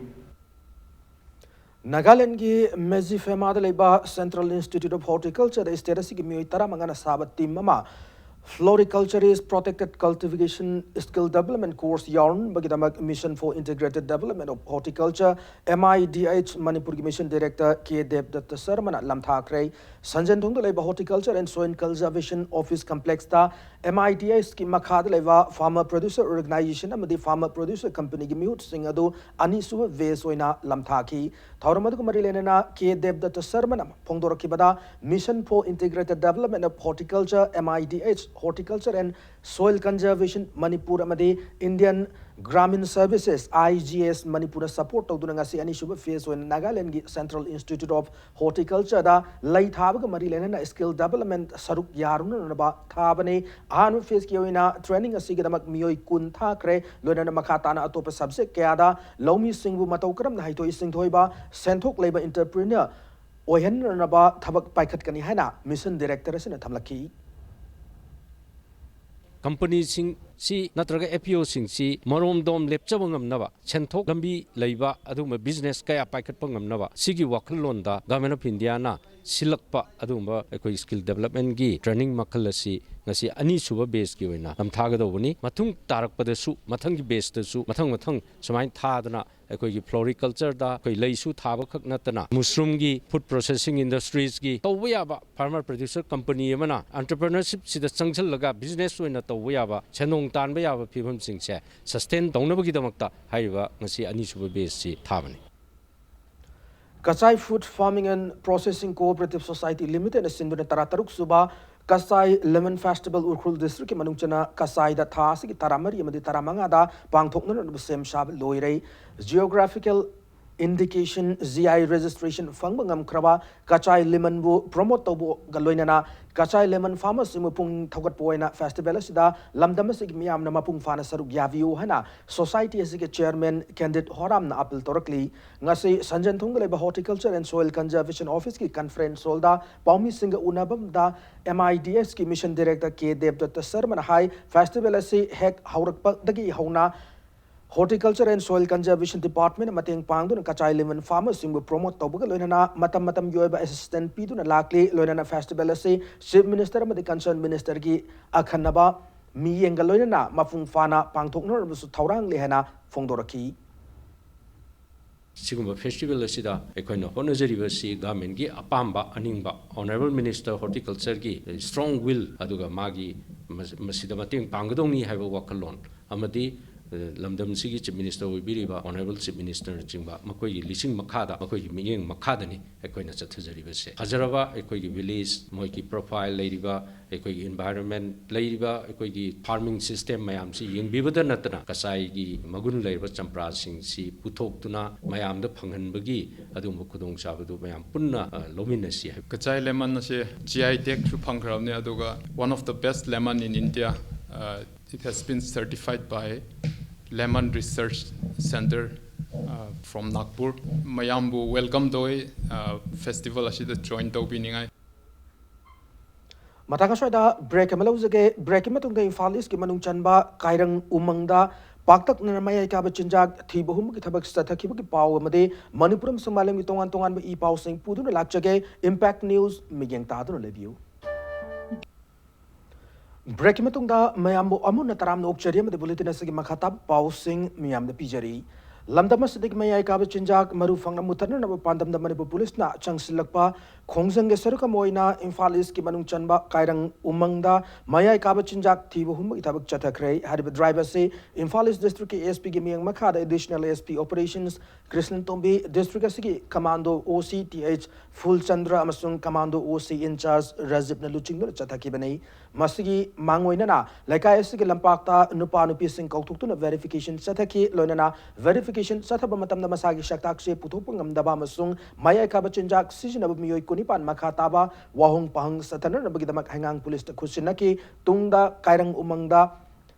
ꯅꯥꯒꯥꯂꯦꯟꯗꯒꯤ ꯃꯦꯖꯤꯐꯦꯃꯥꯗ ꯂꯩꯕ Central Institute of Horticultureꯗ state ꯑꯁꯤꯒꯤ ꯃꯤꯑꯣꯏ ꯇꯔꯥꯃꯉꯥꯅ ꯁꯥꯕ team ꯑꯃ Floriculturist Protected Cultivation Skill Development Course ꯌꯥꯎꯔꯝꯕꯒꯤꯗꯃꯛ Mission for Integrated Development of Horticulture, M I D H, ꯃꯅꯤꯄꯨꯔꯒꯤ Mission Director K ꯗꯦꯕꯗꯠꯇ ꯁꯔꯃꯅ ꯂꯝꯊꯥꯈ꯭ꯔꯦ꯫ ꯁꯟꯖꯦꯟꯊꯣꯡꯗ ꯂꯩꯕ Horticulture and Soil Conservation Office Complexꯇ M I D Hꯀꯤ ꯃꯈꯥꯗ ꯂꯩꯕ Farmer Producer Organization ꯑꯃꯗꯤ Farmer Producer Companyꯒꯤ ꯃꯤꯍꯨꯠꯁꯤꯡ ꯑꯗꯨ ꯑꯅꯤꯁꯨꯕ phase ꯑꯣꯏꯅ ꯂꯝꯊꯥꯈꯤ꯫ ꯊꯧꯔꯝ ꯑꯗꯨꯒ ꯃꯔꯤ ꯂꯩꯅꯅ K ꯗꯦꯕꯗꯠꯇ ꯁꯔꯃꯅ ꯐꯣꯡꯗꯣꯔꯛꯈꯤꯕꯗ, Mission for Integrated Development of Horticulture, M I D H, Horticulture and Soil Conservation Manipur ꯑꯃꯗꯤ Indian Gramin Services, I G S, ꯃꯅꯤꯄꯨꯔꯅ support ꯇꯧꯗꯨꯅ ꯉꯁꯤ ꯑꯅꯤꯁꯨꯕ phase ꯑꯣꯏꯅ ꯅꯥꯒꯥꯂꯦꯟꯗꯒꯤ Central Institute of Horticultureꯗ ꯂꯩ ꯊꯥꯕꯒ ꯃꯔꯤ ꯂꯩꯅꯅ skill development ꯁꯔꯨꯛ ꯌꯥꯔꯨꯅꯅꯕ ꯊꯥꯕꯅꯤ꯫ ꯑꯍꯥꯟꯕ phaseꯀꯤ ꯑꯣꯏꯅ trainingꯒꯤ ꯑꯁꯤꯒꯤꯗꯃꯛ ꯃꯤꯑꯣꯏ ꯀꯨꯟ ꯊꯥꯈ꯭ꯔꯦ꯫ ꯂꯣꯏꯅꯅ ꯃꯈꯥ ꯇꯥꯅ ꯑꯇꯣꯞꯄ subject ꯀꯌꯥꯗ ꯂꯧꯃꯤꯁꯤꯡꯕꯨ ꯃꯇꯧ ꯀꯔꯝꯅ ꯍꯩꯊꯣꯏ ꯁꯤꯡꯊꯣꯏꯕ, ꯁꯦꯟꯊꯣꯛ ꯂꯩꯕ entrepreneur ꯑꯣꯏꯍꯟꯅꯅꯕ ꯊꯕꯛ ꯄꯥꯏꯈꯠꯀꯅꯤ ꯍꯥꯏꯅ ꯃꯤꯁꯟ ꯗꯤꯔꯦꯛꯇꯔ ꯑꯁꯤꯅ ꯊꯝꯂꯛꯈꯤ꯫ ꯀꯝꯄꯅꯤꯁꯤꯡꯁꯤ ꯅꯠꯇ꯭ꯔꯒ ꯑꯦꯐ ꯄꯤ ꯑꯣꯁꯤꯡꯁꯤ ꯃꯔꯣꯝꯗꯣꯝ ꯂꯦꯞꯆꯕ ꯉꯝꯅꯕ, ꯁꯦꯟꯊꯣꯛ ꯂꯝꯕꯤ ꯂꯩꯕ ꯑꯗꯨꯒꯨꯝꯕ ꯕꯤꯖꯤꯅꯦꯁ ꯀꯌꯥ ꯄꯥꯏꯈꯠꯄ ꯉꯝꯅꯕ ꯁꯤꯒꯤ ꯋꯥꯈꯜꯂꯣꯟꯗ ꯒꯚꯔꯟꯃꯦꯟ ꯑꯣꯐ ꯏꯟꯗꯤꯌꯥꯅ ꯁꯤꯜꯂꯛꯄ ꯑꯗꯨꯒꯨꯝꯕ ꯑꯩꯈꯣꯏ ꯁ꯭ꯀꯤꯜ ꯗꯦꯕꯂꯞꯃꯦꯟꯒꯤ ꯇ꯭ꯔꯦꯅꯤꯡ ꯃꯈꯜ ꯑꯁꯤ ꯉꯁꯤ ꯑꯅꯤꯁꯨꯕ ꯕꯦꯁꯀꯤ ꯑꯣꯏꯅ ꯇꯝꯊꯥꯒꯗꯧꯕꯅꯤ꯫ ꯃꯇꯨꯡ ꯇꯥꯔꯛꯄꯗꯁꯨ, ꯃꯊꯪꯒꯤ ꯕꯦꯁꯇꯁꯨ ꯃꯊꯪ ꯃꯊꯪ ꯁꯨꯃꯥꯏꯅ ꯊꯥꯗꯅ ꯑꯩꯈꯣꯏꯒꯤ ꯐ꯭ꯂꯣꯔꯤꯀꯜꯆꯔꯗ ꯑꯩꯈꯣꯏ ꯂꯩꯁꯨ ꯊꯥꯕ ꯈꯛ ꯅꯠꯇꯅ ꯃꯨꯁꯔꯨꯝꯒꯤ ꯐꯨꯗ ꯄ꯭ꯔꯣꯁꯦꯁꯤꯡ ꯏꯟꯗꯁꯇ꯭ꯔꯤꯁꯀꯤ ꯇꯧꯕ ꯌꯥꯕ, ꯐꯥꯔꯃꯔ ꯄ꯭ꯔꯗ꯭ꯌꯨꯁꯔ ꯀꯝꯄꯅꯤ ꯑꯃꯅ ꯑꯦꯟꯇꯔꯄ꯭ꯔꯤꯅꯔꯁꯤꯞꯁꯤꯗ ꯆꯪꯁꯤꯜꯂꯒ ꯕꯤꯖꯤꯅꯦꯁ ꯑꯣꯏꯅ ꯇꯧꯕ ꯌꯥꯕ, ꯁꯦꯟꯗꯣꯡ ꯇꯥꯟꯕ ꯌꯥꯕ ꯐꯤꯕꯝꯁꯤꯡꯁꯦ ꯁꯁꯇꯦꯟ ꯇꯧꯅꯕꯒꯤꯗꯃꯛꯇ ꯍꯥꯏꯔꯤꯕ ꯉꯁꯤ ꯑꯅꯤꯁꯨꯕ ꯕꯦꯁꯁꯤ ꯊꯥꯕꯅꯤ꯫ Kachai Food Farming and Processing Cooperative Society Limited ꯅ ꯁꯤꯟꯗꯨꯅ ꯇꯔꯥꯇꯔꯨꯛ ꯁꯨꯕ ꯀꯆꯥꯏ Lemon Festival ꯎꯈ꯭ꯔꯨꯜ ꯗꯤꯁꯇ꯭ꯔꯤꯛꯀꯤ ꯃꯅꯨꯡ ꯆꯟꯅ ꯀꯆꯥꯏꯗ ꯊꯥ ꯑꯁꯤꯒꯤ ꯇꯔꯥꯃꯔꯤ ꯑꯃꯗꯤ ꯇꯔꯥꯃꯉꯥꯗ ꯄꯥꯡꯊꯣꯛꯅꯅꯕ ꯁꯦꯝ ꯁꯥꯕ ꯂꯣꯏꯔꯦ꯫ Geographical Indication, G I registration ꯐꯪꯕ ꯉꯝꯈ꯭ꯔꯕ ꯀꯆꯥꯏ ꯂꯦꯃꯟꯕꯨ ꯄ꯭ꯔꯣꯃꯣꯠ ꯇꯧꯕꯒ ꯂꯣꯏꯅꯅ ꯀꯆꯥꯏ ꯂꯦꯃꯟ ꯐꯥꯔꯃꯔꯁꯤꯡꯕꯨ ꯄꯨꯛꯅꯤꯡ ꯊꯧꯒꯠꯄ ꯑꯣꯏꯅ ꯐꯦꯁꯇꯤꯚꯦꯜ ꯑꯁꯤꯗ ꯂꯝꯗꯝ ꯑꯁꯤꯒꯤ ꯃꯤꯌꯥꯝꯅ ꯃꯄꯨꯡ ꯐꯥꯅ ꯁꯔꯨꯛ ꯌꯥꯕꯤꯌꯨ ꯍꯥꯏꯅ ꯁꯣꯁꯥꯏꯇꯤ ꯑꯁꯤꯒꯤ ꯆꯤꯌꯔꯃꯦꯟ ꯀꯦꯟꯗꯤꯠ ꯍꯣꯔꯥꯝꯅ ꯑꯥꯄꯤꯜ ꯇꯧꯔꯛꯂꯤ꯫ ꯉꯁꯤ ꯁꯟꯖꯦꯟꯊꯣꯡꯗ ꯂꯩꯕ ꯍꯣꯔꯇꯤꯀꯜꯆꯔ ꯑꯦꯟ ꯁꯣꯏꯜ ꯀꯟꯖꯔꯕꯦꯁꯟ ꯑꯣꯐꯤꯁꯀꯤ ꯀꯟꯐꯔꯦꯟꯁ ꯍꯣꯜꯗ ꯄꯥꯎꯃꯤꯁꯤꯡꯒ ꯎꯅꯕꯗ ꯑꯦꯝ ꯑꯥꯏ ꯗꯤ ꯑꯦꯁꯀꯤ ꯃꯤꯁꯟ ꯗꯤꯔꯦꯛꯇꯔ ꯀꯦ ꯗꯦꯕꯗꯠꯇ ꯁꯔꯃꯅ ꯍꯥꯏ, ꯐꯦꯁꯇꯤꯚꯦꯜ ꯑꯁꯤ ꯍꯦꯛ ꯍꯧꯔꯛꯄꯗꯒꯤ ꯍꯧꯅ ꯍꯣꯔꯇꯤꯀꯜꯆꯔ ꯑꯦꯟ ꯁꯣꯏꯜ ꯀꯟꯖꯔꯕꯦꯁꯟ ꯗꯤꯄꯥꯔꯠꯃꯦꯟꯅ ꯃꯇꯦꯡ ꯄꯥꯡꯗꯨꯅ ꯀꯆꯥꯏ ꯂꯦꯃꯟ ꯐꯥꯔꯃꯔꯁꯤꯡꯕꯨ ꯄ꯭ꯔꯣꯃꯣꯠ ꯇꯧꯕꯒ ꯂꯣꯏꯅꯅ ꯃꯇꯝ ꯃꯇꯝꯒꯤ ꯑꯣꯏꯕ ꯑꯦꯁꯤꯁꯇꯦꯟꯁ ꯄꯤꯗꯨꯅ ꯂꯥꯛꯂꯤ꯫ ꯂꯣꯏꯅꯅ ꯐꯦꯁꯇꯤꯚꯦꯜ ꯑꯁꯤ ꯆꯤꯐ ꯃꯤꯅꯤꯁꯇꯔ ꯑꯃꯗꯤ ꯀꯟꯁꯔꯟ ꯃꯤꯅꯤꯁꯇꯔꯒꯤ ꯑꯈꯟꯅꯕ ꯃꯤꯠꯌꯦꯡꯒ ꯂꯣꯏꯅꯅ ꯃꯄꯨꯡ ꯐꯥꯅ ꯄꯥꯡꯊꯣꯛꯅꯅꯕꯁꯨ ꯊꯧꯔꯥꯡꯂꯤ ꯍꯥꯏꯅ ꯐꯣꯡꯗꯣꯔꯛꯈꯤ꯫ ꯁꯤꯒꯨꯝꯕ ꯐꯦꯁꯇꯤꯚꯦꯜ ꯑꯁꯤꯗ ꯑꯩꯈꯣꯏꯅ ꯍꯣꯠꯅꯖꯔꯤꯕꯁꯤ ꯒꯚꯔꯟꯃꯦꯟꯒꯤ ꯑꯄꯥꯝꯕ ꯑꯅꯤꯡꯕ, ꯑꯣꯅꯔꯦꯕꯜ ꯃꯤꯅꯤꯁꯇꯔ ꯍꯣꯔꯇꯤꯀꯜꯆꯔꯒꯤ ꯁ꯭ꯇ꯭ꯔꯣꯡ ꯋꯤꯜ, ꯑꯗꯨꯒ ꯃꯥꯒꯤ ꯃꯁ-, ꯃꯁꯤꯗ ꯃꯇꯦꯡ ꯄꯥꯡꯒꯗꯧꯅꯤ ꯍꯥꯏꯕ ꯋꯥꯈꯜꯂꯣꯟ ꯑꯃꯗꯤ, ꯑ, ꯂꯝꯗꯝꯁꯤꯒꯤ ꯆꯤꯐ ꯃꯤꯅꯤꯁꯇꯔ ꯑꯣꯏꯕꯤꯔꯤꯕ ꯑꯣꯅꯔꯦꯕꯜ ꯆꯤꯐ ꯃꯤꯅꯤꯁꯇꯔꯅꯆꯤꯡꯕ ꯃꯈꯣꯏꯒꯤ ꯂꯤꯁꯤꯡ ꯃꯈꯥꯗ, ꯃꯈꯣꯏꯒꯤ ꯃꯤꯠꯌꯦꯡ ꯃꯈꯥꯗꯅꯤ ꯑꯩꯈꯣꯏꯅ ꯆꯠꯊꯖꯔꯤꯕꯁꯦ꯫ ꯐꯖꯔꯕ ꯑꯩꯈꯣꯏꯒꯤ ꯚꯤꯂꯦꯖ, ꯃꯣꯏꯒꯤ ꯄ꯭ꯔꯣꯐꯥꯏꯜ ꯂꯩꯔꯤꯕ, ꯑꯩꯈꯣꯏꯒꯤ ꯏꯟꯚꯥꯏꯔꯣꯟꯃꯦꯟ ꯂꯩꯔꯤꯕ, ꯑꯩꯈꯣꯏꯒꯤ ꯐꯥꯔꯃꯤꯡ ꯁꯤꯁꯇꯦꯝ ꯃꯌꯥꯝꯁꯤ ꯌꯦꯡꯕꯤꯕꯗ ꯅꯠꯇꯅ ꯀꯆꯥꯏꯒꯤ ꯃꯒꯨꯟ ꯂꯩꯔꯕ ꯆꯝꯄ꯭ꯔꯥꯁꯤꯡꯁꯤ ꯄꯨꯊꯣꯛꯇꯨꯅ ꯃꯌꯥꯝꯗ ꯐꯪꯍꯟꯕꯒꯤ ꯑꯗꯨꯒꯨꯝꯕ ꯈꯨꯗꯣꯡꯆꯥꯕꯗꯨ ꯃꯌꯥꯝ ꯄꯨꯟꯅ, ꯑ, ꯂꯧꯃꯤꯟꯅꯁꯤ ꯍꯥꯏꯕ꯫ ꯀꯆꯥꯏ ꯂꯦꯃꯟ ꯑꯁꯤ ꯖꯤ ꯑꯥꯏ ꯇꯦꯒꯁꯨ ꯐꯪꯈ꯭ꯔꯕꯅꯤ, ꯑꯗꯨꯒ one of the best lemon in India. Uh, it has been certified by Lemon Research Center. From Nagpur, ꯃꯌꯥꯝꯕꯨ welcome ꯇꯧꯏ, festival ꯑꯁꯤꯗ join ꯇꯧꯕꯤꯅꯤꯡꯉꯥꯏ꯫ ꯃꯇꯥꯡ ꯑꯁ꯭ꯋꯥꯏꯗ break ꯑꯃ ꯂꯧꯖꯒꯦ꯫ Breakꯀꯤ ꯃꯇꯨꯡꯗ ꯏꯝꯐꯥꯜ ꯏꯁꯀꯤ ꯃꯅꯨꯡ ꯆꯟꯕ ꯀꯥꯏꯔꯪ ꯎꯃꯪꯗ ꯄꯥꯛꯇꯛꯅꯅ ꯃꯌꯥꯏ ꯀꯥꯕ ꯆꯤꯟꯖꯥꯛ ꯊꯤꯕ ꯍꯨꯝꯕꯒꯤ ꯊꯕꯛ ꯆꯠꯊꯈꯤꯕꯒꯤ ꯄꯥꯎ ꯑꯃꯗꯤ ꯃꯅꯤꯄꯨꯔ ꯑꯃꯁꯨꯡ ꯃꯥꯂꯦꯝꯒꯤ ꯇꯣꯉꯥꯟ ꯇꯣꯉꯥꯟꯕ ꯏ ꯄꯥꯎꯁꯤꯡ ꯄꯨꯗꯨꯅ ꯂꯥꯛꯆꯒꯦ꯫ Impact News ꯃꯤꯠꯌꯦꯡ ꯇꯥꯗꯨꯅ ꯂꯩꯕꯤꯌꯨ꯫ Breakꯀꯤ ꯃꯇꯨꯡꯗ ꯃꯌꯥꯝꯕꯨ ꯑꯃꯨꯟꯅ ꯇꯔꯥꯝꯅ ꯑꯣꯛꯆꯔꯤ ꯑꯃꯗꯤ bulletin ꯑꯁꯤꯒꯤ ꯃꯈꯥ ꯇꯥꯕ ꯄꯥꯎꯁꯤꯡ ꯃꯤꯌꯥꯝꯗ ꯄꯤꯖꯔꯤ꯫ ꯂꯝꯗꯝ ꯑꯁꯤꯗꯒꯤ ꯃꯌꯥꯏ ꯀꯥꯕ ꯆꯤꯟꯖꯥꯛ ꯃꯔꯨ ꯐꯪꯅ ꯃꯨꯠꯊꯠꯅꯅꯕ ꯄꯥꯟꯗꯝꯗ ꯃꯅꯤꯄꯨꯔ ꯄꯨꯂꯤꯁꯅ ꯆꯪꯁꯤꯜꯂꯛꯄ ꯈꯣꯡꯖꯪꯒꯤ ꯁꯔꯨꯛ ꯑꯃ ꯑꯣꯏꯅ ꯏꯝꯐꯥꯜ ꯏꯁꯀꯤ ꯃꯅꯨꯡ ꯆꯟꯕ ꯀꯥꯏꯔꯪ ꯎꯃꯪꯗ ꯃꯌꯥꯏ ꯀꯥꯕ ꯆꯤꯟꯖꯥꯛ ꯊꯤꯕ ꯍꯨꯝꯕꯒꯤ ꯊꯕꯛ ꯆꯠꯊꯈ꯭ꯔꯦ꯫ ꯍꯥꯏꯔꯤꯕ drive ꯑꯁꯤ ꯏꯝꯐꯥꯜ ꯏꯁ districtꯀꯤ SP ꯒꯤ ꯃꯤꯠꯌꯦꯡ ꯃꯈꯥꯗ Additional SP Operations ꯀ꯭ꯔꯤꯁꯅ ꯇꯣꯝꯕꯤ, district ꯑꯁꯤꯒꯤ commando OC TH ꯐꯨꯜꯆꯟꯗ꯭ꯔ ꯑꯃꯁꯨꯡ commando OC in charge ꯔꯥꯖꯤꯕꯅ ꯂꯨꯆꯤꯡꯗꯨꯅ ꯆꯠꯊꯈꯤꯕꯅꯤ꯫ ꯃꯁꯤꯒꯤ ꯃꯥꯡꯑꯣꯏꯅꯅ ꯂꯩꯀꯥꯏ ꯑꯁꯤꯒꯤ ꯂꯝꯄꯥꯛꯇ ꯅꯨꯄꯥ ꯅꯨꯄꯤꯁꯤꯡ ꯀꯧꯊꯣꯛꯇꯨꯅ verification ꯆꯠꯊꯈꯤ꯫ ꯂꯣꯏꯅꯅ verification ꯆꯠꯊꯕ ꯃꯇꯝꯗ ꯃꯁꯥꯒꯤ ꯁꯛꯇꯥꯛꯁꯦ ꯄꯨꯊꯣꯛꯄ ꯉꯝꯗꯕ ꯑꯃꯁꯨꯡ ꯃꯌꯥꯏ ꯀꯥꯕ ꯆꯤꯟꯖꯥꯛ ꯁꯤꯖꯤꯟꯅꯕ ꯃꯤꯑꯣꯏ ꯀꯨꯟꯅꯤꯄꯥꯟ ꯃꯈꯥ ꯇꯥꯕ ꯋꯥꯍꯣꯡ ꯄꯥꯍꯣꯡ ꯆꯠꯊꯅꯅꯕꯒꯤꯗꯃꯛ ꯍꯩꯉꯥꯡ ꯄꯨꯂꯤꯁꯇ ꯈꯨꯠꯁꯤꯟꯅꯈꯤ꯫ ꯇꯨꯡꯗ ꯀꯥꯏꯔꯪ ꯎꯃꯪꯗ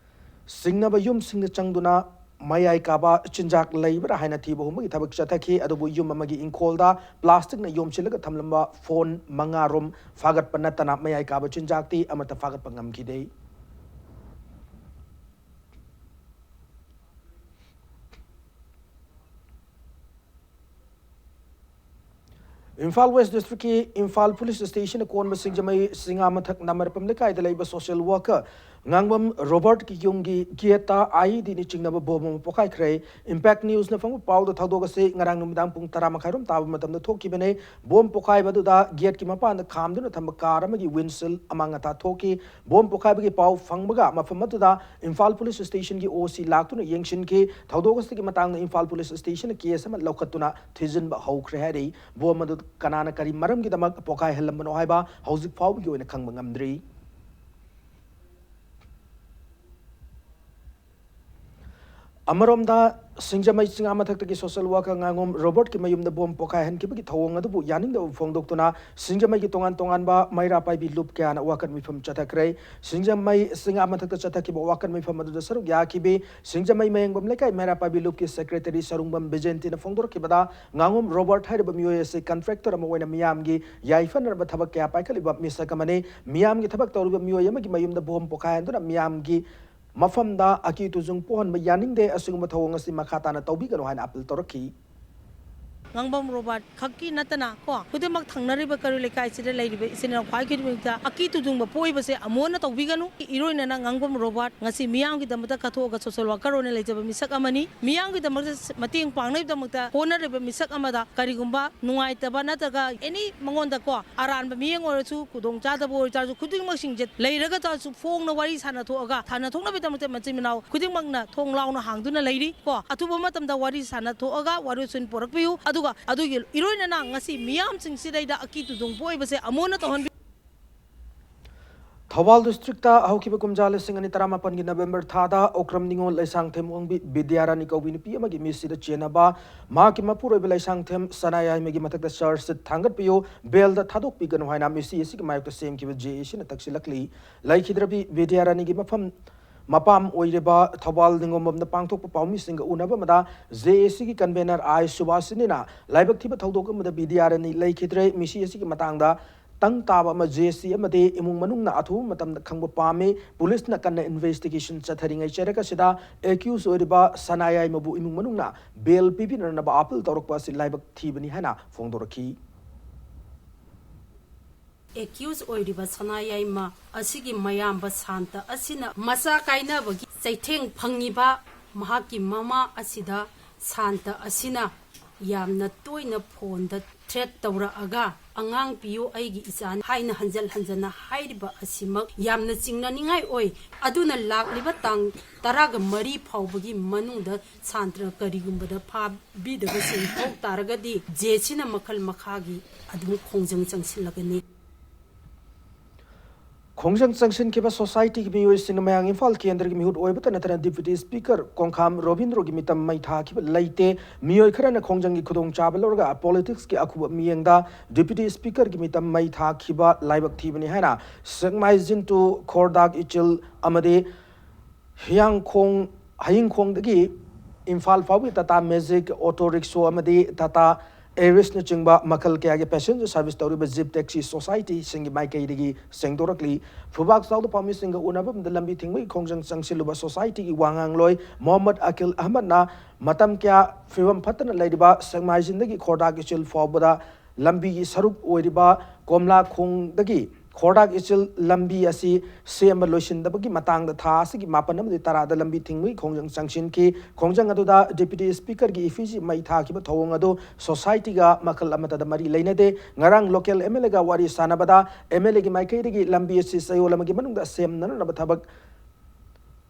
ꯁꯤꯡꯅꯕ ꯌꯨꯝꯁꯤꯡꯗ ꯆꯪꯗꯨꯅ ꯃꯌꯥꯏ ꯀꯥꯕ ꯆꯤꯟꯖꯥꯛ ꯂꯩꯕ꯭ꯔꯥ ꯍꯥꯏꯅ ꯊꯤꯕ ꯍꯨꯝꯕꯒꯤ ꯊꯕꯛ ꯆꯠꯊꯈꯤ꯫ ꯑꯗꯨꯕꯨ ꯌꯨꯝ ꯑꯃꯒꯤ ꯏꯪꯈꯣꯜꯗ plasticꯅ ꯌꯣꯝꯁꯤꯜꯂꯒ ꯊꯝꯂꯝꯕ phone ꯃꯉꯥ ꯔꯣꯝ ꯐꯥꯒꯠꯄ ꯅꯠꯇꯅ ꯃꯌꯥꯏ ꯀꯥꯕ ꯆꯤꯟꯖꯥꯛꯇꯤ ꯑꯃꯠꯇ ꯐꯥꯒꯠꯄ ꯉꯝꯈꯤꯗꯦ꯫ ꯏꯝꯐꯥꯜ West districtꯀꯤ ꯏꯝꯐꯥꯜ police stationꯅ ꯀꯣꯟꯕ ꯁꯤꯡꯖꯃꯩ ꯁꯤꯡꯉꯥꯃꯊꯛ ꯅꯥꯃꯔꯄꯝ ꯂꯩꯀꯥꯏꯗ ꯂꯩꯕ social worker ꯉꯥꯡꯕꯝ ꯔꯣꯕꯔꯠꯀꯤ ꯌꯨꯝꯒꯤ gateꯇ IEDꯅ ꯆꯤꯡꯅꯕ bomb ꯑꯃ ꯄꯣꯈꯥꯏꯈ꯭ꯔꯦ꯫ Impact Newsꯅ ꯐꯪꯕ ꯄꯥꯎꯗ ꯊꯧꯗꯣꯛ ꯑꯁꯤ ꯉꯔꯥꯡ ꯅꯨꯃꯤꯗꯥꯡ ꯄꯨꯡ ꯇꯔꯥ ꯃꯈꯥꯏꯔꯣꯝ ꯇꯥꯕ ꯃꯇꯝꯗ ꯊꯣꯛꯈꯤꯕꯅꯤ꯫ Bomb ꯄꯣꯈꯥꯏꯕ ꯑꯗꯨꯗ gateꯀꯤ ꯃꯄꯥꯟꯗ ꯈꯥꯝꯗꯨꯅ ꯊꯝꯕ car ꯑꯃꯒꯤ windshield ꯑꯃꯥꯡ ꯑꯇꯥ ꯊꯣꯛꯈꯤ꯫ Bomb ꯄꯣꯈꯥꯏꯕꯒꯤ ꯄꯥꯎ ꯐꯪꯕꯒ ꯃꯐꯝ ꯑꯗꯨꯗ ꯏꯝꯐꯥꯜ police stationꯒꯤ OC ꯂꯥꯛꯇꯨꯅ ꯌꯦꯡꯁꯤꯟꯈꯤ꯫ ꯊꯧꯗꯣꯛ ꯑꯁꯤꯒꯤ ꯃꯇꯥꯡꯗ ꯏꯝꯐꯥꯜ police stationꯅ case ꯑꯃ ꯂꯧꯈꯠꯇꯨꯅ ꯊꯤꯖꯤꯟꯕ ꯍꯧꯈ꯭ꯔꯦ ꯍꯥꯏꯔꯤ꯫ Bomb ꯑꯗꯨ ꯀꯅꯥꯅ ꯀꯔꯤ ꯃꯔꯝꯒꯤꯗꯃꯛ ꯄꯣꯈꯥꯏꯍꯜꯂꯝꯕꯅꯣ ꯍꯥꯏꯕ ꯍꯧꯖꯤꯛ ꯐꯥꯎꯕꯒꯤ ꯑꯣꯏꯅ ꯈꯪꯕ ꯉꯝꯗ꯭ꯔꯤ꯫ ꯑꯃꯔꯣꯝꯗ, ꯁꯤꯡꯖꯃꯩ ꯆꯤꯡꯉꯥ ꯃꯊꯛꯇꯒꯤ social worker ꯉꯥꯉꯣꯝ ꯔꯣꯕꯔꯠꯀꯤ ꯃꯌꯨꯝꯗ ꯕꯣꯝ ꯄꯣꯈꯥꯏꯍꯟꯈꯤꯕꯒꯤ ꯊꯧꯑꯣꯡ ꯑꯗꯨꯕꯨ ꯌꯥꯅꯤꯡꯗꯕ ꯐꯣꯡꯗꯣꯛꯇꯨꯅ ꯁꯤꯡꯖꯃꯩꯒꯤ ꯇꯣꯉꯥꯟ ꯇꯣꯉꯥꯟꯕ ꯃꯩꯔꯥ ꯄꯥꯏꯕꯤ ꯂꯨꯞ ꯀꯌꯥꯅ ꯋꯥꯀꯠ ꯃꯤꯐꯝ ꯆꯠꯊꯈ꯭ꯔꯦ꯫ ꯁꯤꯡꯖꯃꯩ ꯆꯤꯡꯉꯥ ꯃꯊꯛꯇ ꯆꯠꯊꯈꯤꯕ ꯋꯥꯀꯠ ꯃꯤꯐꯝ ꯑꯗꯨꯗ ꯁꯔꯨꯛ ꯌꯥꯈꯤꯕꯤ ꯁꯤꯡꯖꯃꯩ ꯃꯌꯦꯡꯕꯝ ꯂꯩꯀꯥꯏ ꯃꯩꯔꯥ ꯄꯥꯏꯕꯤ ꯂꯨꯞꯀꯤ secretary ꯁꯔꯨꯡꯕꯝ ꯕꯤꯖꯦꯟꯇꯤꯅ ꯐꯣꯡꯗꯣꯔꯛꯈꯤꯕꯗ, ꯉꯥꯉꯣꯝ ꯔꯣꯕꯔꯠ ꯍꯥꯏꯔꯤꯕ ꯃꯤꯑꯣꯏ ꯑꯁꯤ contractor ꯑꯃ ꯑꯣꯏꯅ ꯃꯤꯌꯥꯝꯒꯤ ꯌꯥꯏꯐꯅꯅꯕ ꯊꯕꯛ ꯀꯌꯥ ꯄꯥꯏꯈꯠꯂꯤꯕ ꯃꯤꯁꯛ ꯑꯃꯅꯤ꯫ ꯃꯤꯌꯥꯝꯒꯤ ꯊꯕꯛ ꯇꯧꯔꯤꯕ ꯃꯤꯑꯣꯏ ꯑꯃꯒꯤ ꯃꯌꯨꯝꯗ ꯕꯣꯝ ꯄꯣꯈꯥꯏꯍꯟꯗꯨꯅ ꯃꯤꯌꯥꯝꯒꯤ ꯃꯐꯝꯗ ꯑꯀꯤ ꯇꯨꯖꯨꯡ ꯄꯣꯛꯍꯟꯕ ꯌꯥꯅꯤꯡꯗꯦ꯫ ꯑꯁꯤꯒꯨꯝꯕ ꯊꯧꯑꯣꯡ ꯑꯁꯤ ꯃꯈꯥ ꯇꯥꯅ ꯇꯧꯕꯤꯒꯅꯨ ꯍꯥꯏꯅ appeal ꯇꯧꯔꯛꯈꯤ꯫ ꯉꯥꯡꯕꯝ ꯔꯣꯕꯥꯔꯠ ꯈꯛꯀꯤ ꯅꯠꯇꯅ ꯀꯣ, ꯈꯨꯗꯤꯡꯃꯛ ꯊꯪꯅꯔꯤꯕ ꯀꯩꯔꯣꯏ ꯂꯩꯀꯥꯏꯁꯤꯗ ꯂꯩꯔꯤꯕ ꯏꯆꯤꯟ ꯏꯅꯥꯎ ꯈ꯭ꯋꯥꯏ ꯈꯨꯗꯤꯡꯃꯛꯇ ꯑꯀꯤ ꯇꯨꯖꯨꯡꯕ ꯄꯣꯛꯏꯕꯁꯦ ꯑꯃꯨꯛ ꯍꯟꯅ ꯇꯧꯕꯤꯒꯅꯨ꯫ ꯏꯔꯣꯏꯅꯅ ꯉꯥꯡꯕꯝ ꯔꯣꯕꯥꯔꯠ ꯉꯁꯤ ꯃꯤꯌꯥꯝꯒꯤꯗꯃꯛꯇ ꯀꯠꯊꯣꯛꯑꯒ social worker ꯑꯣꯏꯅ ꯂꯩꯖꯕ ꯃꯤꯁꯛ ꯑꯃꯅꯤ꯫ ꯃꯤꯌꯥꯝꯒꯤꯗꯃꯛꯇ ꯃꯇꯦꯡ ꯄꯥꯡꯅꯕꯒꯤꯗꯃꯛꯇ ꯍꯣꯠꯅꯔꯤꯕ ꯃꯤꯁꯛ ꯑꯃꯗ ꯀꯔꯤꯒꯨꯝꯕ ꯅꯨꯡꯉꯥꯏꯇꯕ ꯅꯠꯇ꯭ꯔꯒ any ꯃꯉꯣꯟꯗ ꯀꯣ, ꯑꯔꯥꯟꯕ ꯃꯤꯠꯌꯦꯡ ꯑꯣꯏꯔꯁꯨ, ꯈꯨꯗꯣꯡꯆꯥꯗꯕ ꯑꯣꯏꯔꯁꯨ, ꯈꯨꯗꯤꯡꯃꯛꯁꯤꯡꯁꯦ ꯂꯩꯔꯒ ꯇꯥꯔꯁꯨ ꯐꯣꯡꯅ ꯋꯥꯔꯤ ꯁꯥꯟꯅꯊꯣꯛꯑꯒ, ꯁꯥꯟꯅꯊꯣꯛꯅꯕꯒꯤꯗꯃꯛꯇ ꯃꯆꯤꯟ ꯃꯅꯥꯎ ꯈꯨꯗꯤꯡꯃꯛꯅ ꯊꯣꯡ ꯂꯥꯎꯅ ꯍꯥꯡꯗꯨꯅ ꯂꯩꯔꯤ ꯀꯣ꯫ ꯑꯊꯨꯕ ꯃꯇꯝꯗ ꯋꯥꯔꯤ ꯁꯥꯟꯅꯊꯣꯛꯑꯒ ꯋꯥꯔꯣꯏꯁꯤꯟ ꯄꯨꯔꯛꯄꯤꯌꯨ꯫ ꯑꯗꯨꯒ ꯑꯗꯨꯒꯤ ꯏꯔꯣꯏꯅꯅ ꯉꯁꯤ ꯃꯤꯌꯥꯝꯁꯤꯡꯁꯤꯗꯩꯗ ꯑꯀꯤ ꯇꯨꯖꯨꯡ ꯄꯣꯛꯏꯕꯁꯦ ꯑꯃꯨꯛ ꯍꯟꯅ ꯇꯧꯍꯟꯕꯤ- ꯊꯧꯕꯥꯜ district ꯍꯧꯈꯤꯕ ꯀꯨꯝꯖꯥ ꯂꯤꯁꯤꯡ ꯑꯅꯤ ꯇꯔꯥꯃꯥꯄꯟꯒꯤ November ꯊꯥꯗ ꯑꯣꯀ꯭ꯔꯝ ꯅꯤꯉꯣꯜ ꯂꯩꯁꯥꯡꯊꯦꯝ ꯑꯣꯡꯕꯤ ꯕꯤꯗ꯭ꯌꯥꯔꯥꯅꯤ ꯀꯧꯕꯤ ꯅꯨꯄꯤ ꯑꯃꯒꯤ ꯃꯤꯠꯁꯤꯗ ꯆꯦꯟꯅꯕ ꯃꯍꯥꯛꯀꯤ ꯃꯄꯨꯔꯣꯏꯕ ꯂꯩꯁꯥꯡꯊꯦꯝ ꯁꯅꯥꯌꯥꯏꯃꯒꯤ ꯃꯊꯛꯇ charge sheet ꯊꯥꯡꯒꯠꯄꯤꯌꯨ, bailꯗ ꯊꯥꯗꯣꯛꯄꯤꯒꯅꯨ ꯍꯥꯏꯅ ꯃꯤꯁꯤ ꯑꯁꯤꯒꯤ ꯃꯥꯌꯣꯛꯇ ꯁꯦꯝꯈꯤꯕ JACꯅ ꯇꯛꯁꯤꯜꯂꯛꯂꯤ꯫ ꯂꯩꯈꯤꯗ꯭ꯔꯕꯤ ꯕꯤꯗ꯭ꯌꯥꯔꯥꯅꯤꯒꯤ ꯃꯐꯝ ꯃꯄꯥꯝ ꯑꯣꯏꯔꯤꯕ ꯊꯧꯕꯥꯜ ꯅꯤꯉꯣꯝꯕꯝꯗ ꯄꯥꯡꯊꯣꯛꯄ ꯄꯥꯎꯃꯤꯁꯤꯡꯒ ꯎꯅꯕ ꯑꯃꯗ JACꯒꯤ convener I ꯁꯨꯕꯥꯁꯤꯅꯤꯅ ꯂꯥꯏꯕꯛ ꯊꯤꯕ ꯊꯧꯗꯣꯛ ꯑꯃꯗ ꯕꯤꯗ꯭ꯌꯥꯔꯥꯅꯤ ꯂꯩꯈꯤꯗ꯭ꯔꯦ꯫ ꯃꯤꯁꯤ ꯑꯁꯤꯒꯤ ꯃꯇꯥꯡꯗ ꯇꯪ ꯇꯥꯕ ꯑꯃ JAC ꯑꯃꯗꯤ ꯏꯃꯨꯡ ꯃꯅꯨꯡꯅ ꯑꯊꯨꯕ ꯃꯇꯝꯗ ꯈꯪꯕ ꯄꯥꯝꯃꯤ꯫ ꯄꯨꯂꯤꯁꯅ ꯀꯟꯅ investigation ꯆꯠꯊꯔꯤꯉꯩ ꯆꯩꯔꯛ ꯑꯁꯤꯗ accused ꯑꯣꯏꯔꯤꯕ ꯁꯅꯥꯌꯥꯏꯃꯕꯨ ꯏꯃꯨꯡ ꯃꯅꯨꯡꯅ bail ꯄꯤꯕꯤꯅꯅꯕ appeal ꯇꯧꯔꯛꯄ ꯑꯁꯤ ꯂꯥꯏꯕꯛ ꯊꯤꯕꯅꯤ ꯍꯥꯏꯅ ꯐꯣꯡꯗꯣꯔꯛꯈꯤ꯫ Accused ꯑꯣꯏꯔꯤꯕ ꯁꯅꯥꯌꯥꯏꯃ ꯑꯁꯤꯒꯤ ꯃꯌꯥꯝꯕ ꯁꯥꯟꯇ ꯑꯁꯤꯅ ꯃꯆꯥ ꯀꯥꯏꯅꯕꯒꯤ ꯆꯩꯊꯦꯡ ꯐꯪꯉꯤꯕ ꯃꯍꯥꯛꯀꯤ ꯃꯃꯥ ꯑꯁꯤꯗ ꯁꯥꯟꯇ ꯑꯁꯤꯅ ꯌꯥꯝꯅ ꯇꯣꯏꯅ phoneꯗ threat ꯇꯧꯔꯛꯑꯒ, "ꯑꯉꯥꯡ ꯄꯤꯌꯨ ꯑꯩꯒꯤ ꯏꯆꯥꯅꯤ" ꯍꯥꯏꯅ ꯍꯟꯖꯜ ꯍꯟꯖꯟꯅ ꯍꯥꯏꯔꯤꯕ ꯑꯁꯤꯃꯛ ꯌꯥꯝꯅ ꯆꯤꯡꯅꯅꯤꯡꯉꯥꯏ ꯑꯣꯏ꯫ ꯑꯗꯨꯅ ꯂꯥꯛꯂꯤꯕ ꯇꯥꯡ ꯇꯔꯥꯒ ꯃꯔꯤ ꯐꯥꯎꯕꯒꯤ ꯃꯅꯨꯡꯗ ꯁꯥꯟꯇꯅ ꯀꯔꯤꯒꯨꯝꯕꯗ ꯐꯥꯕꯤꯗꯕꯁꯤꯡ ꯊꯣꯛ ꯇꯥꯔꯒꯗꯤ JACꯅ ꯃꯈꯜ ꯃꯈꯥꯒꯤ ꯑꯗꯨꯝ ꯈꯣꯡꯖꯪ ꯆꯪꯁꯤꯜꯂꯒꯅꯤ꯫ ꯈꯣꯡꯖꯪ ꯆꯪꯁꯤꯟꯈꯤꯕ ꯁꯣꯁꯥꯏꯇꯤꯒꯤ ꯃꯤꯑꯣꯏꯁꯤꯡꯅ ꯃꯌꯥꯡ ꯏꯝꯐꯥꯜ ꯀꯦꯟꯗ꯭ꯔꯒꯤ ꯃꯤꯍꯨꯠ ꯑꯣꯏꯕꯇ ꯅꯠꯇꯅ ꯗꯤꯄ꯭ꯌꯨꯇꯤ ꯁ꯭ꯄꯤꯀꯔ ꯀꯣꯡꯈꯥꯝ ꯔꯣꯕꯤꯟꯗ꯭ꯔꯣꯒꯤ ꯃꯤꯇꯝ ꯃꯩ ꯊꯥꯈꯤꯕ ꯂꯩꯇꯦ꯫ ꯃꯤꯑꯣꯏ ꯈꯔꯅ ꯈꯣꯡꯖꯪꯒꯤ ꯈꯨꯗꯣꯡꯆꯥꯕ ꯂꯧꯔꯒ ꯄꯣꯂꯤꯇꯤꯛꯁꯀꯤ ꯑꯈꯨꯕ ꯃꯤꯠꯌꯦꯡꯗ ꯗꯤꯄ꯭ꯌꯨꯇꯤ ꯁ꯭ꯄꯤꯀꯔꯒꯤ ꯃꯤꯇꯝ ꯃꯩ ꯊꯥꯈꯤꯕ ꯂꯥꯏꯕꯛ ꯊꯤꯕꯅꯤ ꯍꯥꯏꯅ ꯁꯦꯛꯃꯥꯏꯖꯤꯟ ꯇꯨ ꯈꯣꯔꯗꯥꯛ ꯏꯆꯤꯜ ꯑꯃꯗꯤ ꯍꯤꯌꯥꯡꯈꯣꯡ, ꯍꯌꯤꯡꯈꯣꯡꯗꯒꯤ ꯏꯝꯐꯥꯜ ꯐꯥꯎꯕꯒꯤ ꯇꯥꯇꯥ ꯃꯦꯖꯤꯛ, ꯑꯣꯇꯣ ꯔꯤꯛꯁꯣ ꯑꯃꯗꯤ ꯇꯥꯇꯥ ꯑꯦꯔꯤꯁꯅꯆꯤꯡꯕ ꯃꯈꯜ ꯀꯌꯥꯒꯤ ꯄꯦꯁꯦꯟꯖꯔ ꯁꯔꯚꯤꯁ ꯇꯧꯔꯤꯕ ꯖꯤꯞ ꯇꯦꯛꯁꯤ ꯁꯣꯁꯥꯏꯇꯤꯁꯤꯡꯒꯤ ꯃꯥꯏꯀꯩꯗꯒꯤ ꯁꯦꯡꯗꯣꯔꯛꯂꯤ꯫ ꯐꯨꯕꯥꯛ ꯆꯥꯎꯗ ꯄꯥꯝꯃꯤꯁꯤꯡꯒ ꯎꯅꯕ ꯃꯇꯝꯗ ꯂꯝꯕꯤ ꯊꯤꯡꯕꯒꯤ ꯈꯣꯡꯖꯪ ꯆꯪꯁꯤꯜꯂꯨꯕ ꯁꯣꯁꯥꯏꯇꯤꯒꯤ ꯋꯥꯉꯥꯡꯂꯣꯏ ꯃꯣꯍꯝꯃꯗ ꯑꯀꯤꯜ ꯑꯍꯃꯗꯅ ꯃꯇꯝ ꯀꯌꯥ ꯐꯤꯕꯝ ꯐꯠꯇꯅ ꯂꯩꯔꯤꯕ ꯁꯦꯛꯃꯥꯏꯖꯤꯟꯗꯒꯤ ꯈꯣꯔꯗꯥꯛ ꯏꯆꯤꯜ ꯐꯥꯎꯕꯗ ꯂꯝꯕꯤꯒꯤ ꯁꯔꯨꯛ ꯑꯣꯏꯔꯤꯕ ꯀꯣꯝꯂꯥꯈꯣꯡꯗꯒꯤ ꯈꯣꯔꯗꯥꯛ ꯏꯆꯤꯜ ꯂꯝꯕꯤ ꯑꯁꯤ ꯁꯦꯝꯕ ꯂꯣꯏꯁꯤꯟꯗꯕꯒꯤ ꯃꯇꯥꯡꯗ ꯊꯥ ꯑꯁꯤꯒꯤ ꯃꯥꯄꯟ ꯑꯃꯗꯤ ꯇꯔꯥꯗ ꯂꯝꯕꯤ ꯊꯤꯡꯕꯒꯤ ꯈꯣꯡꯖꯪ ꯆꯪꯁꯤꯟꯈꯤ꯫ ꯈꯣꯡꯖꯪ ꯑꯗꯨꯗ ꯗꯤꯄ꯭ꯌꯨꯇꯤ ꯁ꯭ꯄꯤꯀꯔꯒꯤ ꯏꯐꯤꯁꯤ ꯃꯩ ꯊꯥꯈꯤꯕ ꯊꯧꯑꯣꯡ ꯑꯗꯨ ꯁꯣꯁꯥꯏꯇꯤꯒ ꯃꯈꯜ ꯑꯃꯠꯇꯗ ꯃꯔꯤ ꯂꯩꯅꯗꯦ꯫ ꯉꯔꯥꯡ ꯂꯣꯀꯦꯜ ꯑꯦꯝ ꯑꯦꯜ ꯑꯦꯒ ꯋꯥꯔꯤ ꯁꯥꯟꯅꯕꯗ ꯑꯦꯝ ꯑꯦꯜ ꯑꯦꯒꯤ ꯃꯥꯏꯀꯩꯗꯒꯤ ꯂꯝꯕꯤ ꯑꯁꯤ ꯆꯌꯣꯜ ꯑꯃꯒꯤ ꯃꯅꯨꯡꯗ ꯁꯦꯝꯅꯅꯕ ꯊꯕꯛ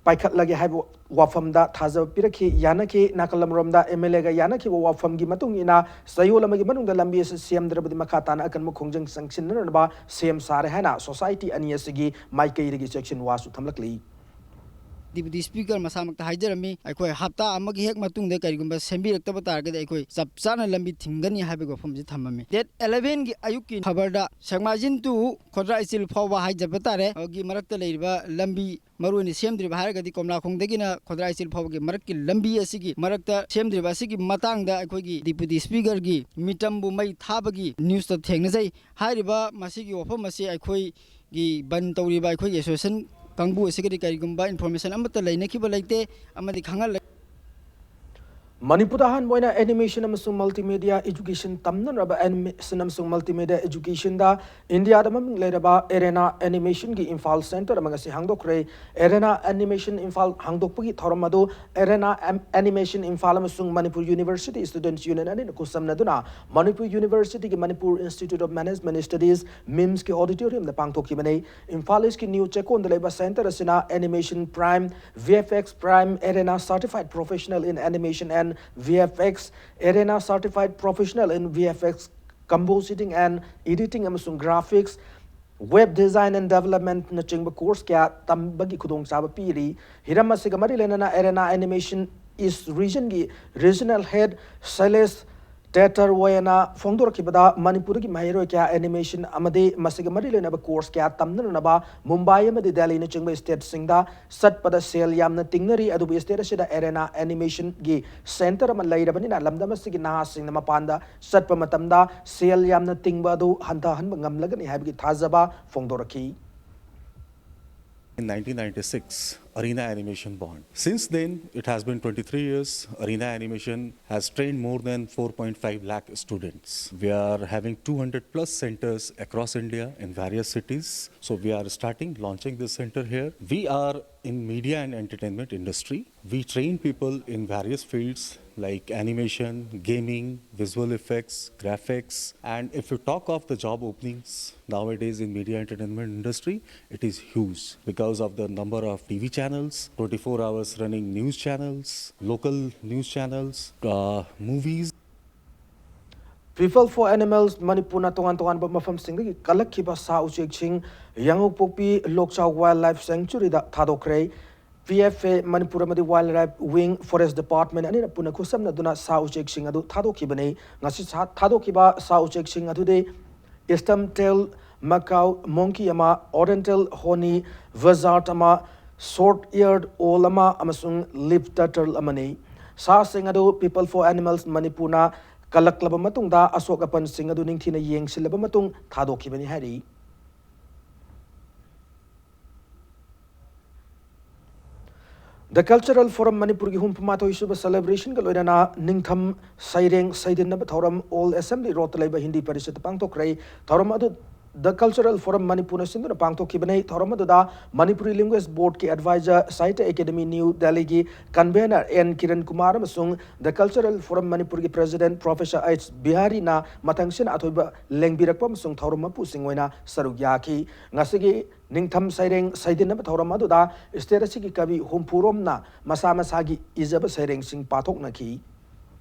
ꯄꯥꯏꯈꯠꯂꯒꯦ ꯍꯥꯏꯕ ꯋꯥꯐꯝꯗ ꯊꯥꯖꯕ ꯄꯤꯔꯛꯈꯤ, ꯌꯥꯅꯈꯤ꯫ ꯅꯥꯀꯜ ꯑꯃꯔꯣꯝꯗ ꯑꯦꯝ ꯑꯦꯜ ꯑꯦꯒ ꯌꯥꯅꯈꯤꯕ ꯋꯥꯐꯝꯒꯤ ꯃꯇꯨꯡ ꯏꯟꯅ ꯆꯌꯣꯜ ꯑꯃꯒꯤ ꯃꯅꯨꯡꯗ ꯂꯝꯕꯤ ꯑꯁꯤ ꯁꯦꯝꯗ꯭ꯔꯕꯗꯤ ꯃꯈꯥ ꯇꯥꯅ ꯑꯀꯟꯕ ꯈꯣꯡꯖꯪ ꯆꯪꯁꯤꯟꯅꯅꯕ ꯁꯦꯝ ꯁꯥꯔꯦ ꯍꯥꯏꯅ ꯁꯣꯁꯥꯏꯇꯤ ꯑꯅꯤ ꯑꯁꯤꯒꯤ ꯃꯥꯏꯀꯩꯗꯒꯤ ꯆꯦꯛꯁꯤꯟ ꯋꯥꯁꯨ ꯊꯝꯂꯛꯂꯤ꯫ ꯗꯤꯄ꯭ꯌꯨꯇꯤ ꯁ꯭ꯄꯤꯀꯔ ꯃꯁꯥꯃꯛꯇ ꯍꯥꯏꯖꯔꯝꯃꯤ, ꯑꯩꯈꯣꯏ ꯍꯞꯇꯥ ꯑꯃꯒꯤ ꯍꯦꯛ ꯃꯇꯨꯡꯗ ꯀꯔꯤꯒꯨꯝꯕ ꯁꯦꯝꯕꯤꯔꯛꯇꯕ ꯇꯥꯔꯒꯗꯤ ꯑꯩꯈꯣꯏ ꯆꯞ ꯆꯥꯅ ꯂꯝꯕꯤ ꯊꯤꯡꯒꯅꯤ ꯍꯥꯏꯕꯒꯤ ꯋꯥꯐꯝꯁꯤ ꯊꯝꯃꯝꯃꯤ꯫ ꯗꯦꯠ ꯑꯦꯂꯦꯚꯦꯟꯒꯤ ꯑꯌꯨꯛꯀꯤ ꯈꯕꯔꯗ ꯁꯦꯛꯃꯥꯏꯖꯤꯟ ꯇꯨ ꯈꯣꯗ꯭ꯔꯥ ꯏꯆꯤꯜ ꯐꯥꯎꯕ ꯍꯥꯏꯖꯕ ꯇꯥꯔꯦ, ꯒꯤ ꯃꯔꯛꯇ ꯂꯩꯔꯤꯕ ꯂꯝꯕꯤ ꯃꯔꯨꯑꯣꯏꯅ ꯁꯦꯝꯗ꯭ꯔꯤꯕ ꯍꯥꯏꯔꯒꯗꯤ ꯀꯣꯝꯂꯥꯈꯣꯡꯗꯒꯤꯅ ꯈꯣꯗ꯭ꯔꯥ ꯏꯆꯤꯜ ꯐꯥꯎꯕꯒꯤ ꯃꯔꯛꯀꯤ ꯂꯝꯕꯤ ꯑꯁꯤꯒꯤ ꯃꯔꯛꯇ ꯁꯦꯝꯗ꯭ꯔꯤꯕ ꯑꯁꯤꯒꯤ ꯃꯇꯥꯡꯗ ꯑꯩꯈꯣꯏꯒꯤ ꯗꯤꯄ꯭ꯌꯨꯇꯤ ꯁ꯭ꯄꯤꯀꯔꯒꯤ ꯃꯤꯇꯝꯕꯨ ꯃꯩ ꯊꯥꯕꯒꯤ ꯅ꯭ꯌꯨꯁꯇ ꯊꯦꯡꯅꯖꯩ꯫ ꯍꯥꯏꯔꯤꯕ ꯃꯁꯤꯒꯤ ꯋꯥꯐꯝ ꯑꯁꯤ ꯑꯩꯈꯣꯏꯒꯤ ꯕꯟ ꯇꯧꯔꯤꯕ ꯑꯩꯈꯣꯏꯒꯤ ꯑꯦꯁꯣꯁꯤꯌꯦꯁꯟ ꯀꯥꯡꯕꯨ ꯑꯁꯤꯒꯗꯤ ꯀꯔꯤꯒꯨꯝꯕ ꯏꯟꯐꯣꯔꯃꯦꯁꯟ ꯑꯃꯠꯇ ꯂꯩꯅꯈꯤꯕ ꯂꯩꯇꯦ ꯑꯃꯗꯤ ꯈꯪꯍꯜꯂꯦ꯫ ꯃꯅꯤꯄꯨꯔꯗ ꯑꯍꯥꯟꯕ ꯑꯣꯏꯅ ꯑꯦꯅꯤꯃꯦꯁꯟ ꯑꯃꯁꯨꯡ ꯃꯜꯇꯤꯃꯦꯗꯤꯌꯥ ꯑꯦꯖꯨꯀꯦꯁꯟ ꯇꯝꯅꯅꯕ ꯑꯦꯅꯤꯃꯦꯁꯟ ꯑꯃꯁꯨꯡ ꯃꯜꯇꯤꯃꯦꯗꯤꯌꯥ ꯑꯦꯖꯨꯀꯦꯁꯟꯗ ꯏꯟꯗꯤꯌꯥꯗ ꯃꯃꯤꯡ ꯂꯩꯔꯕ ꯑꯦꯔꯦꯅꯥ ꯑꯦꯅꯤꯃꯦꯁꯟꯒꯤ ꯏꯝꯐꯥꯜ ꯁꯦꯟꯇꯔ ꯑꯃ ꯉꯁꯤ ꯍꯥꯡꯗꯣꯛꯈ꯭ꯔꯦ꯫ ꯑꯦꯔꯦꯅꯥ ꯑꯦꯅꯤꯃꯦꯁꯟ ꯏꯝꯐꯥꯜ ꯍꯥꯡꯗꯣꯛꯄꯒꯤ ꯊꯧꯔꯝ ꯑꯗꯨ ꯑꯦꯔꯦꯅꯥ ꯑꯦꯝ-, ꯑꯦꯅꯤꯃꯦꯁꯟ ꯏꯝꯐꯥꯜ ꯑꯃꯁꯨꯡ ꯃꯅꯤꯄꯨꯔ ꯌꯨꯅꯤꯚꯔꯁꯤꯇꯤ ꯁ꯭ꯇꯨꯗꯦꯟꯠꯁ ꯌꯨꯅꯤꯌꯟ ꯑꯅꯤꯅ ꯈꯨꯠꯁꯝꯅꯗꯨꯅ ꯃꯅꯤꯄꯨꯔ ꯌꯨꯅꯤꯚꯔꯁꯤꯇꯤꯒꯤ Manipur institute of management studies, ꯃꯤꯝꯁꯀꯤ ꯑꯣꯗꯤꯇꯣꯔꯤꯌꯝꯗ ꯄꯥꯡꯊꯣꯛꯈꯤꯕꯅꯤ꯫ ꯏꯝꯐꯥꯜ ꯏꯁꯀꯤ ꯅ꯭ꯌꯨ ꯆꯦꯛꯀꯣꯟꯗ ꯂꯩꯕ ꯁꯦꯟꯇꯔ ꯑꯁꯤꯅ animation prime, V F X prime, arena certified professional in animation and V F X, arena certified professional in V F X, compositing and editing ꯑꯃꯁꯨꯡ graphics, Web Design and Developmentꯅꯆꯤꯡꯕ course ꯀꯌꯥ ꯇꯝꯕꯒꯤ ꯈꯨꯗꯣꯡꯆꯥꯕ ꯄꯤꯔꯤ꯫ ꯍꯤꯔꯝ ꯑꯁꯤꯒ ꯃꯔꯤ ꯂꯩꯅꯅ Arena Animation East Regionꯒꯤ Regional Head ꯁꯩꯂꯦꯁ ꯇꯦꯇꯔꯋꯦꯅ ꯐꯣꯡꯗꯣꯔꯛꯈꯤꯕꯗ, ꯃꯅꯤꯄꯨꯔꯗꯒꯤ ꯃꯍꯩꯔꯣꯏ ꯀꯌꯥ animation ꯑꯃꯗꯤ ꯃꯁꯤꯒ ꯃꯔꯤ ꯂꯩꯅꯕ course ꯀꯌꯥ ꯇꯝꯅꯅꯕ ꯃꯨꯝꯕꯥꯏ ꯑꯃꯗꯤ ꯗꯦꯜꯂꯤꯅꯆꯤꯡꯕ stateꯁꯤꯡꯗ ꯆꯠꯄꯗ ꯁꯦꯜ ꯌꯥꯝꯅ ꯇꯤꯡꯅꯔꯤ꯫ ꯑꯗꯨꯕꯨ state ꯑꯁꯤꯗ Arena Animationꯒꯤ center ꯑꯃ ꯂꯩꯔꯕꯅꯤꯅ, ꯂꯝꯗꯝ ꯑꯁꯤꯒꯤ ꯅꯍꯥꯁꯤꯡꯅ ꯃꯄꯥꯟꯗ ꯆꯠꯄ ꯃꯇꯝꯗ ꯁꯦꯜ ꯌꯥꯝꯅ ꯇꯤꯡꯕ ꯑꯗꯨ ꯍꯟꯊꯍꯟꯕ ꯉꯝꯂꯒꯅꯤ ꯍꯥꯏꯕꯒꯤ ꯊꯥꯖꯕ ꯐꯣꯡꯗꯣꯔꯛꯈꯤ꯫ In nineteen ninety-six, Arena Animation born. Since then, it has been twenty-three years. Arena Animation has trained more than four point five lakh students. We are having two hundred plus centers across India in various cities. So we are starting launching this center here. We are in media and entertainment industry. We train people in various fields like animation, gaming, visual effects, graphics. And if you talk of the job openings nowadays in media entertainment industry, it is huge because of the number of T V channels, twenty-four hours running news channels, local news channels, uh, movies. People for Animals ꯃꯅꯤꯄꯨꯔꯅ ꯇꯣꯉꯥꯟ ꯇꯣꯉꯥꯟꯕ ꯃꯐꯝꯁꯤꯡꯗꯒꯤ ꯀꯜꯂꯛꯈꯤꯕ ꯁꯥ ꯎꯆꯦꯛꯁꯤꯡ ꯌꯥꯡꯉꯧꯄꯣꯛꯄꯤ ꯂꯣꯛꯆꯥꯎ Wildlife Sanctuaryꯗ ꯊꯥꯗꯣꯛꯈ꯭ꯔꯦ꯫ P F A Manipur ꯑꯃꯗꯤ Wildlife Wing, Forest Department ꯑꯅꯤꯅ ꯄꯨꯟꯅ ꯈꯨꯠꯁꯝꯅꯗꯨꯅ ꯁꯥ ꯎꯆꯦꯛꯁꯤꯡ ꯑꯗꯨ ꯊꯥꯗꯣꯛꯈꯤꯕꯅꯤ꯫ ꯉꯁꯤ ꯁꯥ-, ꯊꯥꯗꯣꯛꯈꯤꯕ ꯁꯥ ꯎꯆꯦꯛꯁꯤꯡ ꯑꯗꯨꯗꯤ Eastern Tail Macaw Monkey ꯑꯃ, Oriental Horny Buzzard ꯑꯃ, Short Eared Owl ꯑꯃ ꯑꯃꯁꯨꯡ Leaf Turtle ꯑꯃꯅꯤ꯫ ꯁꯥꯁꯤꯡ ꯑꯗꯨ People for Animals ꯃꯅꯤꯄꯨꯔꯅ ꯀꯜꯂꯛꯂꯕ ꯃꯇꯨꯡꯗ, ꯑꯁꯣꯛ ꯑꯄꯟꯁꯤꯡ ꯑꯗꯨ ꯅꯤꯡꯊꯤꯅ ꯌꯦꯡꯁꯤꯜꯂꯕ ꯃꯇꯨꯡ ꯊꯥꯗꯣꯛꯈꯤꯕꯅꯤ ꯍꯥꯏꯔꯤ꯫ The Cultural Forum ꯃꯅꯤꯄꯨꯔꯒꯤ ꯍꯨꯝꯐꯨ ꯃꯥꯊꯣꯏ ꯁꯨꯕ celebrationꯒ ꯂꯣꯏꯅꯅ ꯅꯤꯡꯊꯝ ꯁꯩꯔꯦꯡ ꯁꯩꯗꯤꯟꯅꯕ ꯊꯧꯔꯝ Old Assembly Roadꯇ ꯂꯩꯕ ꯍꯤꯟꯗꯤ ꯄꯔꯤꯁꯠꯇ ꯄꯥꯡꯊꯣꯛꯈ꯭ꯔꯦ꯫ ꯊꯧꯔꯝ ꯑꯗꯨ The Cultural Forum ꯃꯅꯤꯄꯨꯔꯅ ꯁꯤꯟꯗꯨꯅ ꯄꯥꯡꯊꯣꯛꯈꯤꯕꯅꯤ꯫ ꯊꯧꯔꯝ ꯑꯗꯨꯗ Manipuri Linguist Boardꯀꯤ advisor, Sahitya Academy New Delhiꯒꯤ convener N Kiran Kumar ꯑꯃꯁꯨꯡ The Cultural Forum ꯃꯅꯤꯄꯨꯔꯒꯤ president Professor H Biharina ꯃꯊꯪꯁꯤꯅ ꯑꯊꯣꯏꯕ ꯂꯦꯡꯕꯤꯔꯛꯄ ꯑꯃꯁꯨꯡ ꯊꯧꯔꯝ ꯃꯄꯨꯁꯤꯡ ꯑꯣꯏꯅ ꯁꯔꯨꯛ ꯌꯥꯈꯤ꯫ ꯉꯁꯤꯒꯤ ꯅꯤꯡꯊꯝ ꯁꯩꯔꯦꯡ ꯁꯩꯗꯤꯟꯅꯕ ꯊꯧꯔꯝ ꯑꯗꯨꯗ state ꯑꯁꯤꯒꯤ ꯀꯕꯤ ꯍꯨꯝꯐꯨ ꯔꯣꯝꯅ ꯃꯁꯥ ꯃꯁꯥꯒꯤ ꯏꯖꯕ ꯁꯩꯔꯦꯡꯁꯤꯡ ꯄꯥꯊꯣꯛꯅꯈꯤ꯫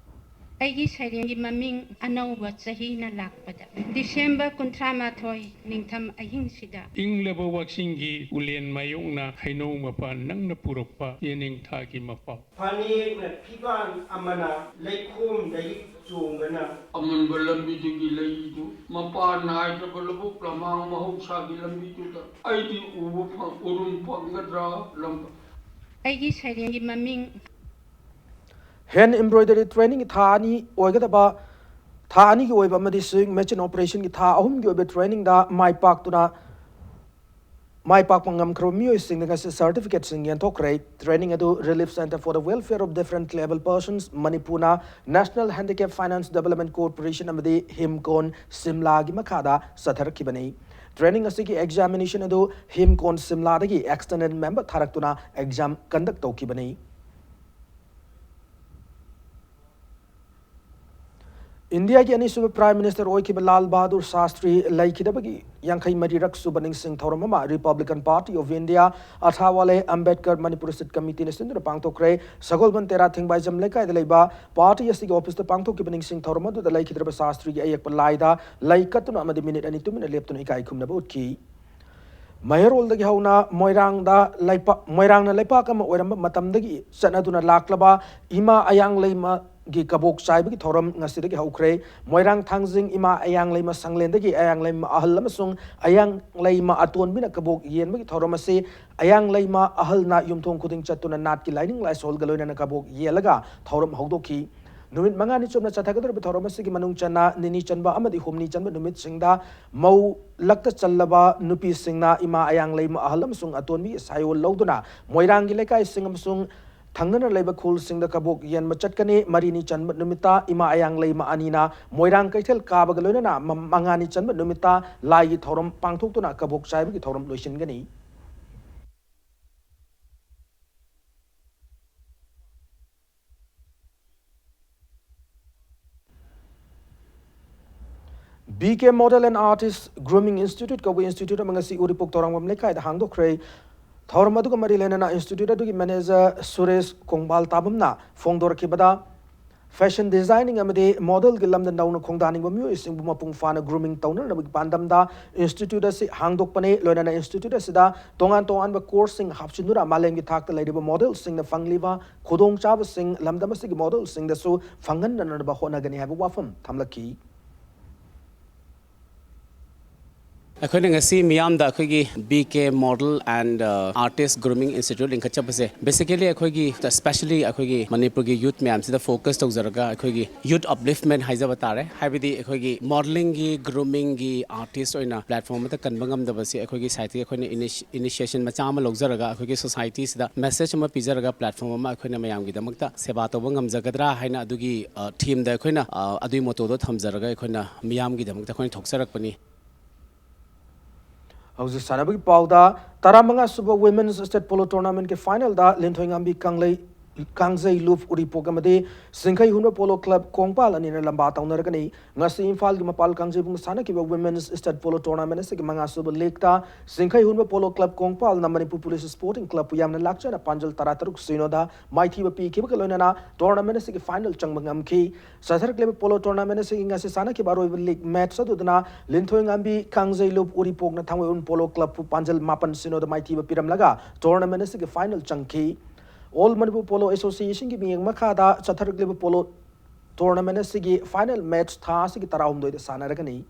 ꯑꯩꯒꯤ ꯁꯩꯔꯦꯡꯒꯤ ꯃꯃꯤꯡ ꯑꯅꯧꯕ ꯆꯍꯤꯅ ꯂꯥꯛꯄꯗ꯫ ꯗꯤꯁꯦꯝꯕꯔ ꯀꯨꯟꯊ꯭ꯔꯥ ꯃꯥꯊꯣꯏ, ꯅꯤꯡꯊꯝ ꯑꯍꯤꯡꯁꯤꯗ꯫ ꯏꯪꯂꯕ ꯋꯥꯛꯆꯤꯡꯒꯤ ꯎꯂꯦꯟ ꯃꯥꯌꯣꯛꯅ ꯍꯩꯅꯧ ꯃꯄꯥꯟ ꯅꯪꯅ ꯄꯨꯔꯛꯄ ꯌꯦꯅꯤꯡꯊꯥꯒꯤ ꯃꯄꯥꯎ꯫ ꯐꯅꯦꯛꯅ ꯐꯤꯕꯥꯟ ꯑꯃꯅ ꯂꯩꯈꯣꯝꯗꯒꯤ ꯆꯣꯡꯗꯅ꯫ ꯑꯃꯟꯕ ꯂꯝꯕꯤꯗꯒꯤ ꯂꯩꯗꯨ ꯃꯄꯥꯟ ꯅꯥꯏꯗ꯭ꯔꯕ ꯂꯧꯕꯨꯛ ꯂꯝꯍꯥꯡ ꯃꯍꯧꯁꯥꯒꯤ ꯂꯝꯕꯤꯗꯨꯗ ꯑꯩꯗꯤ ꯎꯕ ꯐꯪ-, ꯎꯔꯨꯝ ꯐꯪꯒꯗ꯭ꯔꯥ? ꯂꯝ- ꯑꯩꯒꯤ ꯁꯩꯔꯦꯡꯒꯤ ꯃꯃꯤꯡ꯫ Hand embroidery training ꯊꯥ ꯑꯅꯤ ꯑꯣꯏꯒꯗꯕ, ꯊꯥ ꯑꯅꯤꯒꯤ ꯑꯣꯏꯕ ꯑꯃꯗꯤ sewing machine operation ꯒꯤ ꯊꯥ ꯑꯍꯨꯝꯒꯤ ꯑꯣꯏꯕ training ꯗ ꯃꯥꯏ ꯄꯥꯛꯇꯨꯅ, ꯃꯥꯏ ꯄꯥꯛꯄ ꯉꯝꯈ꯭ꯔꯕ ꯃꯤꯑꯣꯏꯁꯤꯡꯗ ꯉꯁꯤ certificate ꯁꯤꯡ ꯌꯦꯟꯊꯣꯛꯈ꯭ꯔꯦ꯫ Training ꯑꯗꯨ Relief Centre for the Welfare of Differently Abled Persons, ꯃꯅꯤꯄꯨꯔꯅ National Handicap Finance Development Corporation ꯑꯃꯗꯤ ꯍꯤꯝꯀꯣꯟ ꯁꯤꯝꯂꯥꯒꯤ ꯃꯈꯥꯗ ꯆꯠꯊꯔꯛꯈꯤꯕꯅꯤ꯫ Training ꯑꯁꯤꯒꯤ examination ꯑꯗꯨ ꯍꯤꯝꯀꯣꯟ ꯁꯤꯝꯂꯥꯗꯒꯤ external member ꯊꯥꯔꯛꯇꯨꯅ exam conduct ꯇꯧꯈꯤꯕꯅꯤ꯫ ꯏꯟꯗꯤꯌꯥꯒꯤ ꯑꯅꯤꯁꯨꯕ Prime Minister ꯑꯣꯏꯈꯤꯕ ꯂꯥꯜ ꯕꯍꯥꯗꯨꯔ ꯁꯥꯁꯇ꯭ꯔꯤ ꯂꯩꯈꯤꯗꯕꯒꯤ ꯌꯥꯡꯈꯩ ꯃꯔꯤꯔꯛ ꯁꯨꯕ ꯅꯤꯡꯁꯤꯡ ꯊꯧꯔꯝ ꯑꯃ Republican Party of India, ꯑꯊꯥꯋꯥꯂꯦ Ambedkar Manipur State Committee ꯅ ꯁꯤꯟꯗꯨꯅ ꯄꯥꯡꯊꯣꯛꯈ꯭ꯔꯦ꯫ ꯁꯒꯣꯜꯕꯟ ꯇꯦꯔꯥ ꯊꯤꯡꯕꯥꯏꯖꯝ ꯂꯩꯀꯥꯏꯗ ꯂꯩꯕ party ꯑꯁꯤꯒꯤ office ꯇ ꯄꯥꯡꯊꯣꯛꯈꯤꯕ ꯅꯤꯡꯁꯤꯡ ꯊꯧꯔꯝ ꯑꯗꯨꯗ ꯂꯩꯈꯤꯗ꯭ꯔꯕ ꯁꯥꯁꯇ꯭ꯔꯤꯒꯤ ꯑꯌꯦꯛꯄ ꯂꯥꯏꯗ ꯂꯩ ꯀꯠꯇꯨꯅ ꯑꯃꯗꯤ minute ꯑꯅꯤ ꯇꯨꯃꯤꯟꯅ ꯂꯦꯞꯇꯨꯅ ꯏꯀꯥꯏ ꯈꯨꯝꯅꯕ ꯎꯠꯈꯤ꯫ ꯃꯩꯍꯧꯔꯣꯜꯗꯒꯤ ꯍꯧꯅ ꯃꯣꯏꯔꯥꯡꯗ ꯂꯩꯄꯥꯛ, ꯃꯣꯏꯔꯥꯡꯅ ꯂꯩꯄꯥꯛ ꯑꯃ ꯑꯣꯏꯔꯝꯕ ꯃꯇꯝꯗꯒꯤ ꯆꯠꯅꯗꯨꯅ ꯂꯥꯛꯂꯕ ꯏꯃꯥ ꯑꯌꯥꯡꯂꯩꯃꯒꯤ ꯀꯕꯣꯛ ꯆꯥꯏꯕꯒꯤ ꯊꯧꯔꯝ ꯉꯁꯤꯗꯒꯤ ꯍꯧꯈ꯭ꯔꯦ꯫ ꯃꯣꯏꯔꯥꯡ ꯊꯥꯡꯖꯤꯡ ꯏꯃꯥ ꯑꯌꯥꯡꯂꯩꯃ ꯁꯪꯂꯦꯟꯗꯒꯤ ꯑꯌꯥꯡꯂꯩꯃ ꯑꯍꯜ ꯑꯃꯁꯨꯡ ꯑꯌꯥꯡꯂꯩꯃ ꯑꯇꯣꯟꯕꯤꯅ ꯀꯕꯣꯛ ꯌꯦꯟꯕꯒꯤ ꯊꯧꯔꯝ ꯑꯁꯤ ꯑꯌꯥꯡꯂꯩꯃ ꯑꯍꯜꯅ ꯌꯨꯝꯊꯣꯡ ꯈꯨꯗꯤꯡ ꯆꯠꯇꯨꯅ ꯅꯥꯠꯀꯤ ꯂꯥꯏꯅꯤꯡ ꯂꯥꯏꯁꯣꯜꯒ ꯂꯣꯏꯅꯅ ꯀꯕꯣꯛ ꯌꯦꯜꯂꯒ ꯊꯧꯔꯝ ꯍꯧꯗꯣꯛꯈꯤ꯫ ꯅꯨꯃꯤꯠ ꯃꯉꯥꯅꯤ ꯆꯨꯞꯅ ꯆꯠꯊꯒꯗꯧꯔꯤꯕ ꯊꯧꯔꯝ ꯑꯁꯤꯒꯤ ꯃꯅꯨꯡ ꯆꯟꯅ ꯅꯤꯅꯤ ꯆꯟꯕ ꯑꯃꯗꯤ ꯍꯨꯝꯅꯤ ꯆꯟꯕ ꯅꯨꯃꯤꯠꯁꯤꯡꯗ ꯃꯧ ꯂꯛꯇ ꯆꯜꯂꯕ ꯅꯨꯄꯤꯁꯤꯡꯅ ꯏꯃꯥ ꯑꯌꯥꯡꯂꯩꯃ ꯑꯍꯜ ꯑꯃꯁꯨꯡ ꯑꯇꯣꯟꯕꯤꯒꯤ ꯁꯥꯏꯑꯣꯟ ꯂꯧꯗꯨꯅ ꯃꯣꯏꯔꯥꯡꯒꯤ ꯂꯩꯀꯥꯏꯁꯤꯡ ꯑꯃꯁꯨꯡ ꯊꯪꯅꯅ ꯂꯩꯕ ꯈꯨꯜꯁꯤꯡꯗ ꯀꯕꯣꯛ ꯌꯦꯟꯕ ꯆꯠꯀꯅꯤ꯫ ꯃꯔꯤꯅꯤ ꯆꯟꯕ ꯅꯨꯃꯤꯠꯇ ꯏꯃꯥ ꯑꯌꯥꯡꯂꯩꯃ ꯑꯅꯤꯅ ꯃꯣꯏꯔꯥꯡ ꯀꯩꯊꯦꯜ ꯀꯥꯕꯒ ꯂꯣꯏꯅꯅ ꯃ-, ꯃꯉꯥꯅꯤ ꯆꯟꯕ ꯅꯨꯃꯤꯠꯇ ꯂꯥꯏꯒꯤ ꯊꯧꯔꯝ ꯄꯥꯡꯊꯣꯛꯇꯨꯅ ꯀꯕꯣꯛ ꯆꯥꯏꯕꯒꯤ ꯊꯧꯔꯝ ꯂꯣꯏꯁꯤꯟꯒꯅꯤ꯫ B K Model and Artist Grooming Institute ꯀꯧꯕ institute ꯑꯃ ꯉꯁꯤ ꯎꯔꯤꯄꯣꯛ ꯇꯧꯔꯥꯡꯕꯝ ꯂꯩꯀꯥꯏꯗ ꯍꯥꯡꯗꯣꯛꯈ꯭ꯔꯦ꯫ ꯊꯧꯔꯝ ꯑꯗꯨꯒ ꯃꯔꯤ ꯂꯩꯅꯅ institute ꯑꯗꯨꯒꯤ manager ꯁꯨꯔꯦꯁ ꯀꯣꯡꯕꯥꯜ ꯇꯥꯕꯝꯅ ꯐꯣꯡꯗꯣꯔꯛꯈꯤꯕꯗ, Fashion designing ꯑꯃꯗꯤ modelꯒꯤ ꯂꯝꯗ ꯅꯧꯅ ꯈꯣꯡꯗꯥꯅꯤꯡꯕ ꯃꯤꯑꯣꯏꯁꯤꯡꯕꯨ ꯃꯄꯨꯡ ꯐꯥꯅ grooming ꯇꯧꯅꯅꯕꯒꯤ ꯄꯥꯟꯗꯝꯗ institute ꯑꯁꯤ ꯍꯥꯡꯗꯣꯛꯄꯅꯤ꯫ ꯂꯣꯏꯅꯅ institute ꯑꯁꯤꯗ ꯇꯣꯉꯥꯟ ꯇꯣꯉꯥꯟꯕ courseꯁꯤꯡ ꯍꯥꯞꯆꯤꯟꯗꯨꯅ ꯃꯥꯂꯦꯝꯒꯤ ꯊꯥꯛꯇ ꯂꯩꯔꯤꯕ modelꯁꯤꯡꯅ ꯐꯪꯂꯤꯕ ꯈꯨꯗꯣꯡꯆꯥꯕꯁꯤꯡ ꯂꯝꯗꯝ ꯑꯁꯤꯒꯤ modelꯁꯤꯡꯗꯁꯨ ꯐꯪꯍꯟꯅꯅꯕ ꯍꯣꯠꯅꯒꯅꯤ ꯍꯥꯏꯕ ꯋꯥꯐꯝ ꯊꯝꯂꯛꯈꯤ꯫ ꯑꯩꯈꯣꯏꯅ ꯉꯁꯤ ꯃꯤꯌꯥꯝꯗ ꯑꯩꯈꯣꯏꯒꯤ B K Model and, uh, Artist Grooming Institute ꯂꯤꯡꯈꯠꯆꯕꯁꯦ, basically ꯑꯩꯈꯣꯏꯒꯤ, especially ꯑꯩꯈꯣꯏꯒꯤ ꯃꯅꯤꯄꯨꯔꯒꯤ youth ꯃꯌꯥꯝꯁꯤꯗ focus ꯇꯧꯖꯔꯒ ꯑꯩꯈꯣꯏꯒꯤ youth upliftment ꯍꯥꯏꯖꯕ ꯇꯥꯔꯦ꯫ ꯍꯥꯏꯕꯗꯤ ꯑꯩꯈꯣꯏꯒꯤ modelingꯒꯤ, groomingꯒꯤ, artist ꯑꯣꯏꯅ platform ꯑꯃꯠꯇ ꯀꯟꯕ ꯉꯝꯗꯕꯁꯤ ꯑꯩꯈꯣꯏꯒꯤ sideꯇꯒꯤ ꯑꯩꯈꯣꯏꯅ initi-, initiation ꯃꯆꯥ ꯑꯃ ꯂꯧꯖꯔꯒ ꯑꯩꯈꯣꯏꯒꯤ societyꯁꯤꯗ message ꯑꯃ ꯄꯤꯖꯔꯒ platform ꯑꯃ ꯑꯩꯈꯣꯏꯅ ꯃꯌꯥꯝꯒꯤꯗꯃꯛꯇ ꯁꯦꯕꯥ ꯇꯧꯕ ꯉꯝꯖꯒꯗ꯭ꯔꯥ ꯍꯥꯏꯅ ꯑꯗꯨꯒꯤ, ꯑ, themeꯗ ꯑꯩꯈꯣꯏꯅ, ꯑ, ꯑꯗꯨꯒꯤ mottoꯗꯣ ꯊꯝꯖꯔꯒ ꯑꯩꯈꯣꯏꯅ ꯃꯤꯌꯥꯝꯒꯤꯗꯃꯛꯇ ꯑꯩꯈꯣꯏꯅ ꯊꯣꯛꯆꯔꯛꯄꯅꯤ꯫ ꯍꯧꯖꯤꯛ ꯁꯥꯟꯅꯕꯒꯤ ꯄꯥꯎꯗ, ꯇꯔꯥꯃꯉꯥ ꯁꯨꯕ Women's State Polo Tournamentꯀꯤ finalꯗ ꯂꯤꯟꯊꯣꯏꯉꯥꯝꯕꯤ ꯀꯪꯂꯩ, ꯀꯥꯡꯖꯩꯂꯨꯞ ꯎꯔꯤꯄꯣꯛ ꯑꯃꯗꯤ ꯁꯤꯡꯈꯩ ꯍꯨꯟꯕ Polo Club ꯀꯣꯡꯄꯥꯜ ꯑꯅꯤꯅ ꯂꯝꯕꯥ ꯇꯧꯅꯔꯒꯅꯤ꯫ ꯉꯁꯤ ꯏꯝꯐꯥꯜꯒꯤ ꯃꯄꯥꯜ ꯀꯥꯡꯖꯩꯕꯨꯡ ꯁꯥꯟꯅꯈꯤꯕ Women's State Polo Tournament ꯑꯁꯤꯒꯤ ꯃꯉꯥ ꯁꯨꯕ leagueꯇ ꯁꯤꯡꯈꯩ ꯍꯨꯟꯕ Polo Club ꯀꯣꯡꯄꯥꯜꯅ Manipur Police Sporting Clubꯄꯨ ꯌꯥꯝꯅ ꯂꯥꯛꯆꯅ ꯄꯥꯟꯖꯜ ꯇꯔꯥ ꯇꯔꯨꯛ ꯁꯤꯅꯣꯗ ꯃꯥꯏꯊꯤꯕ ꯄꯤꯈꯤꯕꯒ ꯂꯣꯏꯅꯅ tournament ꯑꯁꯤꯒꯤ final ꯆꯪꯕ ꯉꯝꯈꯤ꯫ ꯆꯠꯊꯔꯛꯂꯤꯕ Polo Tournament ꯑꯁꯤꯒꯤ ꯉꯁꯤ ꯁꯥꯟꯅꯈꯤꯕ ꯑꯔꯣꯏꯕ league match ꯑꯗꯨꯗꯅ ꯂꯤꯟꯊꯣꯏꯉꯥꯝꯕꯤ ꯀꯥꯡꯖꯩꯂꯨꯞ ꯎꯔꯤꯄꯣꯛꯅ ꯊꯥꯡꯃꯩꯕꯟ Polo Clubꯄꯨ ꯄꯥꯟꯖꯜ ꯃꯥꯄꯟ ꯁꯤꯅꯣꯗ ꯃꯥꯏꯊꯤꯕ ꯄꯤꯔꯝꯂꯒ tournament ꯑꯁꯤꯒꯤ final ꯆꯪꯈꯤ꯫ All Manipur Polo Associationꯒꯤ ꯃꯤꯠꯌꯦꯡ ꯃꯈꯥꯗ ꯆꯠꯊꯔꯛꯂꯤꯕ Polo Tournament ꯑꯁꯤꯒꯤ final match ꯊꯥ ꯑꯁꯤꯒꯤ ꯇꯔꯥꯍꯨꯝꯗꯣꯏꯗ ꯁꯥꯟꯅꯔꯒꯅꯤ꯫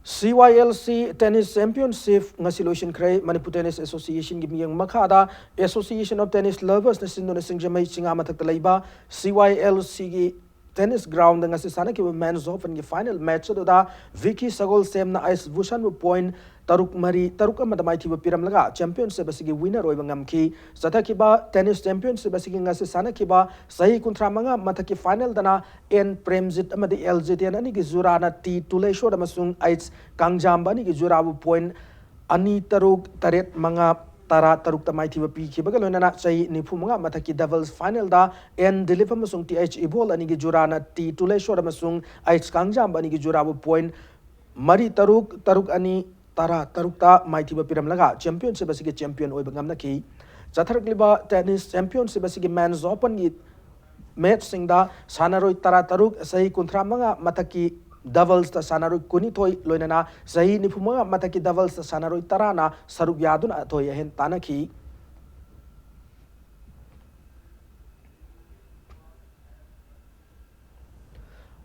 CYLC Tennis Championship ꯉꯁꯤ ꯂꯣꯏꯁꯤꯟꯈ꯭ꯔꯦ꯫ Manipur Tennis Associationꯒꯤ ꯃꯤꯠꯌꯦꯡ ꯃꯈꯥꯗ Association of Tennis Loversꯅ ꯁꯤꯟꯗꯨꯅ ꯁꯤꯡꯖꯃꯩ ꯆꯤꯉꯥ ꯃꯊꯛꯇ ꯂꯩꯕ CYLCꯒꯤ tennis groundꯗ ꯉꯁꯤ ꯁꯥꯟꯅꯈꯤꯕ Men's Openꯒꯤ final match ꯑꯗꯨꯗ ꯚꯤꯀꯤ ꯁꯒꯣꯜꯁꯦꯝꯅ ꯑꯩꯁ ꯚꯨꯁꯟꯕꯨ point ꯇꯔꯨꯛ ꯃꯔꯤ, ꯇꯔꯨꯛ ꯑꯃꯗ ꯃꯥꯏꯊꯤꯕ ꯄꯤꯔꯝꯂꯒ championship ꯑꯁꯤꯒꯤ winner ꯑꯣꯏꯕ ꯉꯝꯈꯤ꯫ ꯆꯠꯊꯈꯤꯕ tennis championship ꯑꯁꯤꯒꯤ ꯉꯁꯤ ꯁꯥꯟꯅꯈꯤꯕ ꯆꯍꯤ ꯀꯨꯟꯊ꯭ꯔꯥ ꯃꯉꯥ ꯃꯊꯛꯀꯤ finalꯗꯅ ꯑꯦꯟ ꯄ꯭ꯔꯦꯝꯖꯤꯠ ꯑꯃꯗꯤ ꯑꯦꯜ ꯖꯤꯇꯦꯟ ꯑꯅꯤꯒꯤ ꯖꯨꯔꯥꯅ ꯇꯤ ꯇꯨꯂꯦꯁꯣꯔ ꯑꯃꯁꯨꯡ ꯑꯩꯆ ꯀꯥꯡꯖꯥꯝꯕ ꯑꯅꯤꯒꯤ ꯖꯨꯔꯥꯕꯨ point ꯑꯅꯤ ꯇꯔꯨꯛ, ꯇꯔꯦꯠ ꯃꯉꯥ, ꯇꯔꯥ ꯇꯔꯨꯛꯇ ꯃꯥꯏꯊꯤꯕ ꯄꯤꯈꯤꯕꯒ ꯂꯣꯏꯅꯅ ꯆꯍꯤ ꯅꯤꯐꯨ ꯃꯉꯥ ꯃꯊꯛꯀꯤ doubles finalꯗ ꯑꯦꯟ ꯗꯤꯂꯤꯞ ꯑꯃꯁꯨꯡ ꯇꯤ ꯑꯩꯆ ꯏꯕꯣꯜ ꯑꯅꯤꯒꯤ ꯖꯨꯔꯥꯅ ꯇꯤ ꯇꯨꯂꯦꯁꯣꯔ ꯑꯃꯁꯨꯡ ꯑꯩꯆ ꯀꯥꯡꯖꯥꯝꯕ ꯑꯅꯤꯒꯤ ꯖꯨꯔꯥꯕꯨ point ꯃꯔꯤ ꯇꯔꯨꯛ, ꯇꯔꯨꯛ ꯑꯅꯤ, ꯇꯔꯥ ꯇꯔꯨꯛꯇ ꯃꯥꯏꯊꯤꯕ ꯄꯤꯔꯝꯂꯒ championship ꯑꯁꯤꯒꯤ champion ꯑꯣꯏꯕ ꯉꯝꯅꯈꯤ꯫ ꯆꯠꯊꯔꯛꯂꯤꯕ tennis championship ꯑꯁꯤꯒꯤ men's openꯒꯤ matchꯁꯤꯡꯗ ꯁꯥꯟꯅꯔꯣꯏ ꯇꯔꯥ ꯇꯔꯨꯛ, ꯆꯍꯤ ꯀꯨꯟꯊ꯭ꯔꯥ ꯃꯉꯥ ꯃꯊꯛꯀꯤ doublesꯇ ꯁꯥꯟꯅꯔꯣꯏ ꯀꯨꯟꯅꯤꯊꯣꯏ, ꯂꯣꯏꯅꯅ ꯆꯍꯤ ꯅꯤꯐꯨ ꯃꯉꯥ ꯃꯊꯛꯀꯤ doublesꯇ ꯁꯥꯟꯅꯔꯣꯏ ꯇꯔꯥꯅ ꯁꯔꯨꯛ ꯌꯥꯗꯨꯅ ꯑꯊꯣꯏ ꯑꯍꯦꯟ ꯇꯥꯟꯅꯈꯤ꯫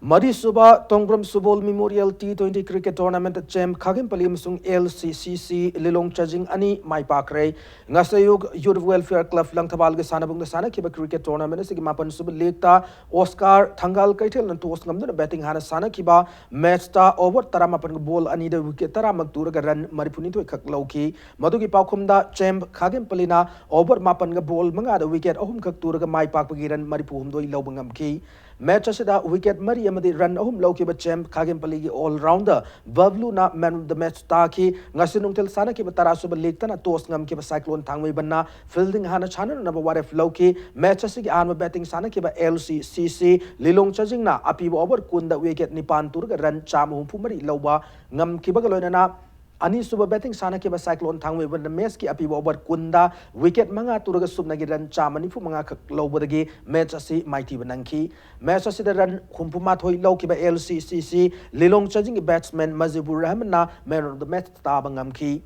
ꯃꯔꯤꯁꯨꯕ ꯇꯣꯡꯕ꯭ꯔꯝ ꯁꯨꯕꯣꯜ Memorial T twenty cricket tournament champ ꯈꯥꯒꯦꯝꯄꯂꯤ ꯑꯃꯁꯨꯡ L C C C ꯂꯤꯂꯣꯡ ꯆꯥꯖꯤꯡ ꯑꯅꯤ ꯃꯥꯏ ꯄꯥꯛꯈ꯭ꯔꯦ꯫ ꯉꯁꯥꯏ ꯑꯌꯨꯛ Youth Welfare Club ꯂꯪꯊꯕꯥꯜꯒꯤ ꯁꯥꯟꯅꯕꯨꯡꯗ ꯁꯥꯟꯅꯈꯤꯕ cricket tournament ꯑꯁꯤꯒꯤ ꯃꯥꯄꯟ ꯁꯨꯕ ꯂꯤꯛꯇ ꯑꯣꯁꯀꯥꯔ ꯊꯪꯒꯥꯜ ꯀꯩꯊꯦꯜꯅ toss ꯉꯝꯗꯨꯅ batting ꯍꯥꯟꯅ ꯁꯥꯟꯅꯈꯤꯕ꯫ Matchꯇ over ꯇꯔꯥꯃꯥꯄꯟꯒ ball ꯑꯅꯤꯗ wicket ꯇꯔꯥꯃꯛ ꯇꯨꯔꯒ run ꯃꯔꯤꯐꯨꯅꯤꯊꯣꯏ ꯈꯛ ꯂꯧꯈꯤ꯫ ꯃꯗꯨꯒꯤ ꯄꯥꯎꯈꯨꯝꯗ champ ꯈꯥꯒꯦꯝꯄꯂꯤꯅ over ꯃꯥꯄꯟꯒ ball ꯃꯉꯥꯗ wicket ꯑꯍꯨꯝꯈꯛ ꯇꯨꯔꯒ ꯃꯥꯏ ꯄꯥꯛꯄꯒꯤ run ꯃꯔꯤꯐꯨꯍꯨꯝꯗꯣꯏ ꯂꯧꯕ ꯉꯝꯈꯤ꯫ Match ꯑꯁꯤꯗ wicket ꯃꯔꯤ ꯑꯃꯗꯤ run ꯑꯍꯨꯝ ꯂꯧꯈꯤꯕ champ ꯈꯥꯒꯦꯝꯄꯂꯤꯒꯤ all-rounder ꯕꯕ꯭ꯂꯨꯅ man of the match ꯇꯥꯈꯤ꯫ ꯉꯁꯤ ꯅꯨꯡꯊꯤꯜ ꯁꯥꯟꯅꯈꯤꯕ ꯇꯔꯥꯁꯨꯕ ꯂꯤꯛꯇꯅ toss ꯉꯝꯈꯤꯕ ꯁꯥꯏꯀ꯭ꯂꯣꯟ ꯊꯥꯡꯃꯩꯕꯟꯅ fielding ꯍꯥꯟꯅ ꯁꯥꯟꯅꯅꯕ ꯋꯥꯔꯦꯞ ꯂꯧꯈꯤ꯫ Match ꯑꯁꯤꯒꯤ ꯑꯍꯥꯟꯕ batting ꯁꯥꯟꯅꯈꯤꯕ L C C C ꯂꯤꯂꯣꯡ ꯆꯥꯖꯤꯡꯅ ꯑꯄꯤꯕ over ꯀꯨꯟꯗ wicket ꯅꯤꯄꯥꯟ ꯇꯨꯔꯒ run ꯆꯥꯝꯃ ꯍꯨꯝꯐꯨ ꯃꯔꯤ ꯂꯧꯕ ꯉꯝꯈꯤꯕꯒ ꯂꯣꯏꯅꯅ ꯑꯅꯤꯁꯨꯕ batting ꯁꯥꯟꯅꯈꯤꯕ ꯁꯥꯏꯀ꯭ꯂꯣꯟ ꯊꯥꯡꯃꯩꯕꯟꯅ matchꯀꯤ ꯑꯄꯤꯕ over ꯀꯨꯟꯗ wicket ꯃꯉꯥ ꯇꯨꯔꯒ ꯁꯨꯞꯅꯒꯤ run ꯆꯥꯝꯃ ꯅꯤꯐꯨ ꯃꯉꯥ ꯈꯛ ꯂꯧꯕꯗꯒꯤ match ꯑꯁꯤ ꯃꯥꯏꯊꯤꯕ ꯅꯪꯈꯤ꯫ Match ꯑꯁꯤꯗ run ꯍꯨꯝꯐꯨ ꯃꯥꯊꯣꯏ ꯂꯧꯈꯤꯕ L C C C Lilong ꯆꯥꯖꯤꯡꯒꯤ batsman ꯃꯖꯤꯕꯨꯔ ꯔꯍꯃꯟꯅ man of the match ꯇꯥꯕ ꯉꯝꯈꯤ꯫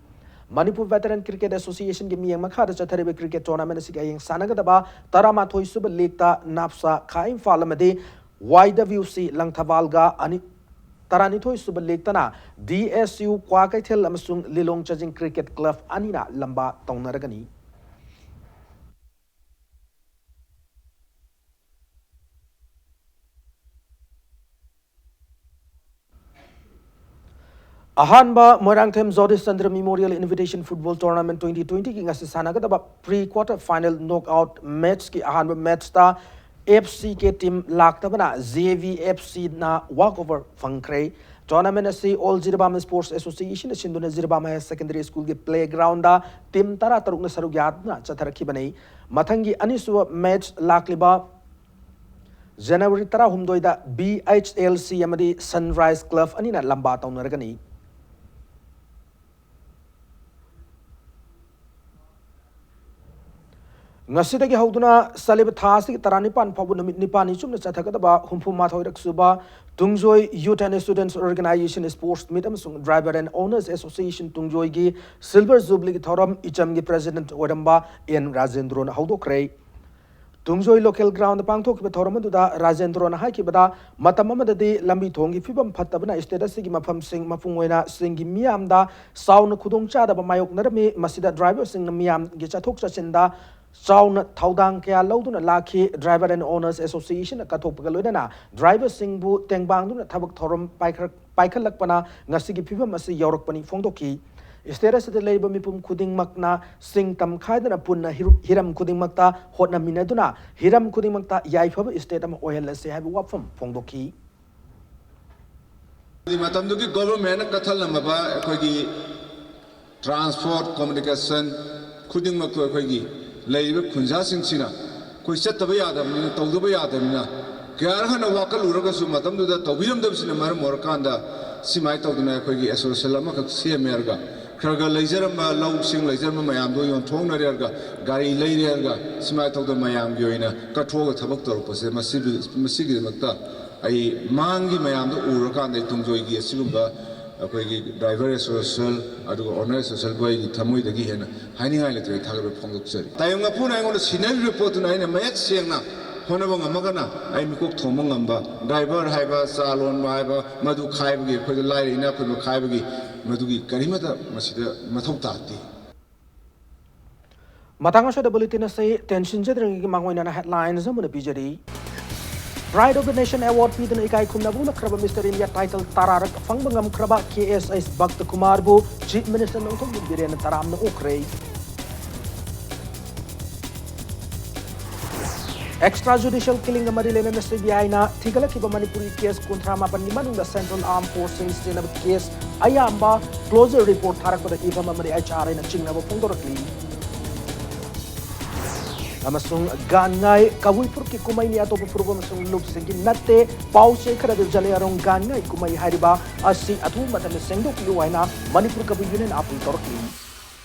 ꯃꯅꯤꯄꯨꯔ Veteran Cricket Associationꯒꯤ ꯃꯤꯠꯌꯦꯡ ꯃꯈꯥꯗ ꯆꯠꯊꯔꯤꯕ cricket tournament ꯑꯁꯤꯒꯤ ꯍꯌꯦꯡ ꯁꯥꯟꯅꯒꯗꯕ ꯇꯔꯥꯃꯥꯊꯣꯏ ꯁꯨꯕ ꯂꯤꯛꯇ ꯅꯥꯞꯁꯥ ꯈꯥ ꯏꯝꯐꯥꯜ ꯑꯃꯗꯤ Y W C ꯂꯪꯊꯕꯥꯜꯒ ꯑꯅꯤ, ꯇꯔꯥꯅꯤꯊꯣꯏ ꯁꯨꯕ ꯂꯤꯛꯇꯅ D S U ꯀ꯭ꯋꯥꯀꯩꯊꯦꯜ ꯑꯃꯁꯨꯡ ꯂꯤꯂꯣꯡ ꯆꯥꯖꯤꯡ cricket club ꯑꯅꯤꯅ ꯂꯝꯕꯥ ꯇꯧꯅꯔꯒꯅꯤ꯫ ꯑꯍꯥꯟꯕ Moirangthem ꯖꯣꯇꯤꯁ Chandra Memorial Invitation Football Tournament twenty twentyꯒꯤ ꯉꯁꯤ ꯁꯥꯟꯅꯒꯗꯕ pre quarter final knockout matchꯀꯤ ꯑꯍꯥꯟꯕ matchꯇ F C K team ꯂꯥꯛꯇꯕꯅ J V F Cꯅ walkover ꯐꯪꯈ꯭ꯔꯦ꯫ Tournament ꯑꯁꯤ All Jiribam Sports Associationꯅ ꯁꯤꯟꯗꯨꯅ ꯖꯤꯔꯤꯕꯥꯝ Higher Secondary Schoolꯒꯤ playgroundꯗ team ꯇꯔꯥ ꯇꯔꯨꯛꯅ ꯁꯔꯨꯛ ꯌꯥꯗꯨꯅ ꯆꯠꯊꯔꯛꯈꯤꯕꯅꯤ꯫ ꯃꯊꯪꯒꯤ ꯑꯅꯤꯁꯨꯕ match ꯂꯥꯛꯂꯤꯕ January ꯇꯔꯥꯍꯨꯝꯗꯣꯏꯗ B H L C ꯑꯃꯗꯤ Sunrise Club ꯑꯅꯤꯅ ꯂꯝꯕꯥ ꯇꯧꯅꯔꯒꯅꯤ꯫ ꯉꯁꯤꯗꯒꯤ ꯍꯧꯗꯨꯅ ꯆꯠꯂꯤꯕ ꯊꯥ ꯑꯁꯤꯒꯤ ꯇꯔꯥꯅꯤꯄꯥꯟ ꯐꯥꯎꯕ ꯅꯨꯃꯤꯠ ꯅꯤꯄꯥꯜꯅꯤ ꯆꯨꯞꯅ ꯆꯠꯊꯒꯗꯕ ꯍꯨꯝꯐꯨ ꯃꯥꯊꯣꯏꯔꯛ ꯁꯨꯕ Tungjoi Youth and Students Organization Sports Meet ꯑꯃꯁꯨꯡ Driver and Owners Association ꯇꯨꯡꯖꯣꯏꯒꯤ Silver Jubileeꯒꯤ ꯊꯧꯔꯝ ꯏꯆꯝꯒꯤ President ꯑꯣꯏꯔꯝꯕ ꯑꯦꯟ ꯔꯥꯖꯦꯟꯗ꯭ꯔꯣꯅ ꯍꯧꯗꯣꯛꯈ꯭ꯔꯦ꯫ ꯇꯨꯡꯖꯣꯏ local groundꯗ ꯄꯥꯡꯊꯣꯛꯈꯤꯕ ꯊꯧꯔꯝ ꯑꯗꯨꯗ ꯔꯥꯖꯦꯟꯗ꯭ꯔꯣꯅ ꯍꯥꯏꯈꯤꯕꯗ, ꯃꯇꯝ ꯑꯃꯗꯗꯤ ꯂꯝꯕꯤ ꯊꯣꯡꯒꯤ ꯐꯤꯕꯝ ꯐꯠꯇꯕꯅ state ꯑꯁꯤꯒꯤ ꯃꯐꯝꯁꯤꯡ, ꯃꯄꯨꯡ ꯑꯣꯏꯅ ꯆꯤꯡꯒꯤ ꯃꯤꯌꯥꯝꯗ ꯆꯥꯎꯅ ꯈꯨꯗꯣꯡꯆꯥꯗꯕ ꯃꯥꯌꯣꯛꯅꯔꯝꯃꯤ꯫ ꯃꯁꯤꯗ driverꯁꯤꯡꯅ ꯃꯤꯌꯥꯝꯒꯤ ꯆꯠꯊꯣꯛ ꯆꯠꯁꯤꯟꯗ ꯆꯥꯎꯅ ꯊꯧꯗꯥꯡ ꯀꯌꯥ ꯂꯧꯗꯨꯅ ꯂꯥꯛꯈꯤ꯫ Driver and Owners Associationꯅ ꯀꯠꯊꯣꯛꯄꯒ ꯂꯣꯏꯅꯅ driverꯁꯤꯡꯕꯨ ꯇꯦꯡꯕꯥꯡꯗꯨꯅ ꯊꯕꯛ ꯊꯧꯔꯝ ꯄꯥꯏꯈꯠ-, ꯄꯥꯏꯈꯠꯂꯛꯄꯅ ꯉꯁꯤꯒꯤ ꯐꯤꯕꯝ ꯑꯁꯤ ꯌꯧꯔꯛꯄꯅꯤ ꯐꯣꯡꯗꯣꯛꯈꯤ꯫ State ꯑꯁꯤꯗ ꯂꯩꯔꯤꯕ ꯃꯤꯄꯨꯝ ꯈꯨꯗꯤꯡꯃꯛꯅ ꯆꯤꯡ ꯇꯝ ꯈꯥꯏꯗꯅ ꯄꯨꯟꯅ ꯍꯤꯔꯨ-, ꯍꯤꯔꯝ ꯈꯨꯗꯤꯡꯃꯛꯇ ꯍꯣꯠꯅꯃꯤꯟꯅꯗꯨꯅ ꯍꯤꯔꯝ ꯈꯨꯗꯤꯡꯃꯛꯇ ꯌꯥꯏꯐꯕ state ꯑꯃ ꯑꯣꯏꯍꯜꯂꯁꯤ ꯍꯥꯏꯕ ꯋꯥꯐꯝ ꯐꯣꯡꯗꯣꯛꯈꯤ꯫ ꯃꯇꯝꯗꯨꯒꯤ governmentꯅ ꯀꯠꯊꯜꯂꯝꯃꯕ ꯑꯩꯈꯣꯏꯒꯤ transport, communication ꯈꯨꯗꯤꯡꯃꯛꯇꯨ ꯑꯩꯈꯣꯏꯒꯤ ꯂꯩꯔꯤꯕ ꯈꯨꯟꯖꯥꯁꯤꯡꯁꯤꯅ ꯑꯩꯈꯣꯏ ꯆꯠꯇꯕ ꯌꯥꯗꯕꯅꯤꯅ, ꯇꯧꯗꯕ ꯌꯥꯗꯕꯅꯤꯅ, ꯀꯌꯥꯔꯛ ꯍꯟꯅ ꯋꯥꯀꯠꯂꯨꯔꯒꯁꯨ ꯃꯇꯝꯗꯨꯗ ꯇꯧꯕꯤꯔꯝꯗꯕꯁꯤꯅ ꯃꯔꯝ ꯑꯣꯏꯔꯀꯥꯟꯗ ꯁꯤꯃꯥꯏꯅ ꯇꯧꯗꯅ ꯑꯩꯈꯣꯏꯒꯤ association ꯑꯃꯈꯛ ꯁꯦꯝꯃꯦ ꯍꯥꯏꯔꯒ ꯈꯔ ꯈꯔ ꯂꯩꯖꯔꯝꯕ ꯂꯧꯁꯤꯡ ꯂꯩꯖꯔꯝꯕ ꯃꯌꯥꯝꯗꯣ ꯌꯣꯟꯊꯣꯛꯅꯔꯦ ꯍꯥꯏꯔꯒ ꯒꯥꯔꯤ ꯂꯩꯔꯦ ꯍꯥꯏꯔꯒ ꯁꯤꯃꯥꯏꯅ ꯇꯧꯗꯅ ꯃꯌꯥꯝꯒꯤ ꯑꯣꯏꯅ ꯀꯠꯊꯣꯛꯑꯒ ꯊꯕꯛ ꯇꯧꯔꯛꯄꯁꯦ ꯃꯁꯤꯒꯤ-, ꯃꯁꯤꯒꯤꯗꯃꯛꯇ ꯑꯩ ꯃꯥꯡꯒꯤ ꯃꯌꯥꯝꯗꯣ ꯎꯔꯀꯥꯟꯗ ꯑꯩ ꯇꯨꯡꯖꯣꯏꯒꯤ ꯑꯁꯤꯒꯨꯝꯕ ꯑꯩꯈꯣꯏꯒꯤ driver association ꯑꯗꯨꯒ owner associationꯕꯨ ꯑꯩꯒꯤ ꯊꯃꯣꯏꯗꯒꯤ ꯍꯦꯟꯅ ꯍꯥꯏꯅꯤꯡꯉꯥꯏ ꯂꯩꯇ꯭ꯔꯦ, ꯊꯥꯒꯠꯄ ꯐꯣꯡꯗꯣꯛꯆꯔꯤ꯫ ꯇꯥꯌꯣꯡ ꯃꯄꯨꯅ ꯑꯩꯉꯣꯟꯗ ꯁꯤꯟꯅꯔꯤꯕ ꯄꯣꯠꯇꯨꯅ ꯑꯩꯅ ꯃꯌꯦꯛ ꯁꯦꯡꯅ ꯍꯣꯠꯅꯕ ꯉꯝꯃꯒꯅ ꯑꯩ ꯃꯤꯀꯣꯛ ꯊꯣꯡꯕ ꯉꯝꯕ, driver ꯍꯥꯏꯕ, ꯆꯥ ꯂꯣꯟꯕ ꯍꯥꯏꯕ, ꯃꯗꯨ ꯈꯥꯏꯕꯒꯤ, ꯑꯩꯈꯣꯏꯗ ꯂꯥꯏꯔ ꯏꯅꯥꯛ ꯈꯨꯟꯕ ꯈꯥꯏꯕꯒꯤ ꯃꯗꯨꯒꯤ ꯀꯔꯤꯃꯠꯇ ꯃꯁꯤꯗ ꯃꯊꯧ ꯇꯥꯗꯦ꯫ ꯃꯇꯥꯡ ꯑꯁꯤꯗ bulletin ꯑꯁꯤ ꯇꯦꯟꯁꯤꯟꯖꯗ꯭ꯔꯤꯉꯩꯒꯤ ꯃꯥꯡꯑꯣꯏꯅꯅ headlines ꯑꯃꯅ ꯄꯤꯖꯔꯤ꯫ Pride of the Nation Award ꯄꯤꯗꯨꯅ ꯏꯀꯥꯏ ꯈꯨꯝꯅꯕ ꯎꯠꯂꯛꯈ꯭ꯔꯕ Mister India title ꯇꯔꯥꯔꯛ ꯐꯪꯕ ꯉꯝꯈ꯭ꯔꯕ ꯀꯦ ꯑꯦꯁ ꯑꯩꯆ ꯚꯛꯇ ꯀꯨꯃꯥꯔꯕꯨ Chief Minister ꯅꯣꯡꯊꯣꯝꯕꯝ ꯕꯤꯔꯦꯟꯅ ꯇꯔꯥꯝꯅ ꯑꯣꯛꯈ꯭ꯔꯦ꯫ Extra judicial killingꯒ ꯃꯔꯤ ꯂꯩꯅꯅ ꯁꯤ ꯕꯤ ꯑꯥꯏꯅ ꯊꯤꯒꯠꯂꯛꯈꯤꯕ ꯃꯅꯤꯄꯨꯔꯤ case ꯀꯨꯟꯊ꯭ꯔꯥ ꯃꯥꯄꯟꯒꯤ ꯃꯅꯨꯡꯗ Central Armed Forcesꯁꯤꯡ ꯁꯤꯖꯤꯟꯅꯕ case ꯑꯌꯥꯝꯕ closure report ꯊꯥꯔꯛꯄꯗ ꯏ ꯐꯝ ꯑꯃꯗꯤ ꯑꯩꯆ ꯑꯥꯔ ꯑꯥꯏꯅ ꯆꯤꯡꯅꯕ ꯐꯣꯡꯗꯣꯔꯛꯂꯤ꯫ ꯑꯃꯁꯨꯡ ꯒꯥꯟꯉꯥꯏ ꯀꯕꯨꯏ ꯐꯨꯔꯨꯞꯀꯤ ꯀꯨꯝꯍꯩꯅꯤ, ꯑꯇꯣꯞꯄ ꯐꯨꯔꯨꯞ ꯑꯃꯁꯨꯡ ꯂꯨꯞꯁꯤꯡꯒꯤ ꯅꯠꯇꯦ꯫ ꯄꯥꯎ ꯆꯦ ꯈꯔꯗ ꯖꯂꯦ ꯑꯔꯣꯡ ꯒꯥꯟꯉꯥꯏ ꯀꯨꯝꯍꯩ ꯍꯥꯏꯔꯤꯕ ꯑꯁꯤ ꯑꯊꯨꯕ ꯃꯇꯝꯗ ꯁꯦꯡꯗꯣꯛꯄꯤꯌꯨ ꯍꯥꯏꯅ ꯃꯅꯤꯄꯨꯔ ꯀꯕꯨꯏ ꯌꯨꯅꯤꯌꯟ ꯑꯥꯄꯤꯜ ꯇꯧꯔꯛꯂꯤ꯫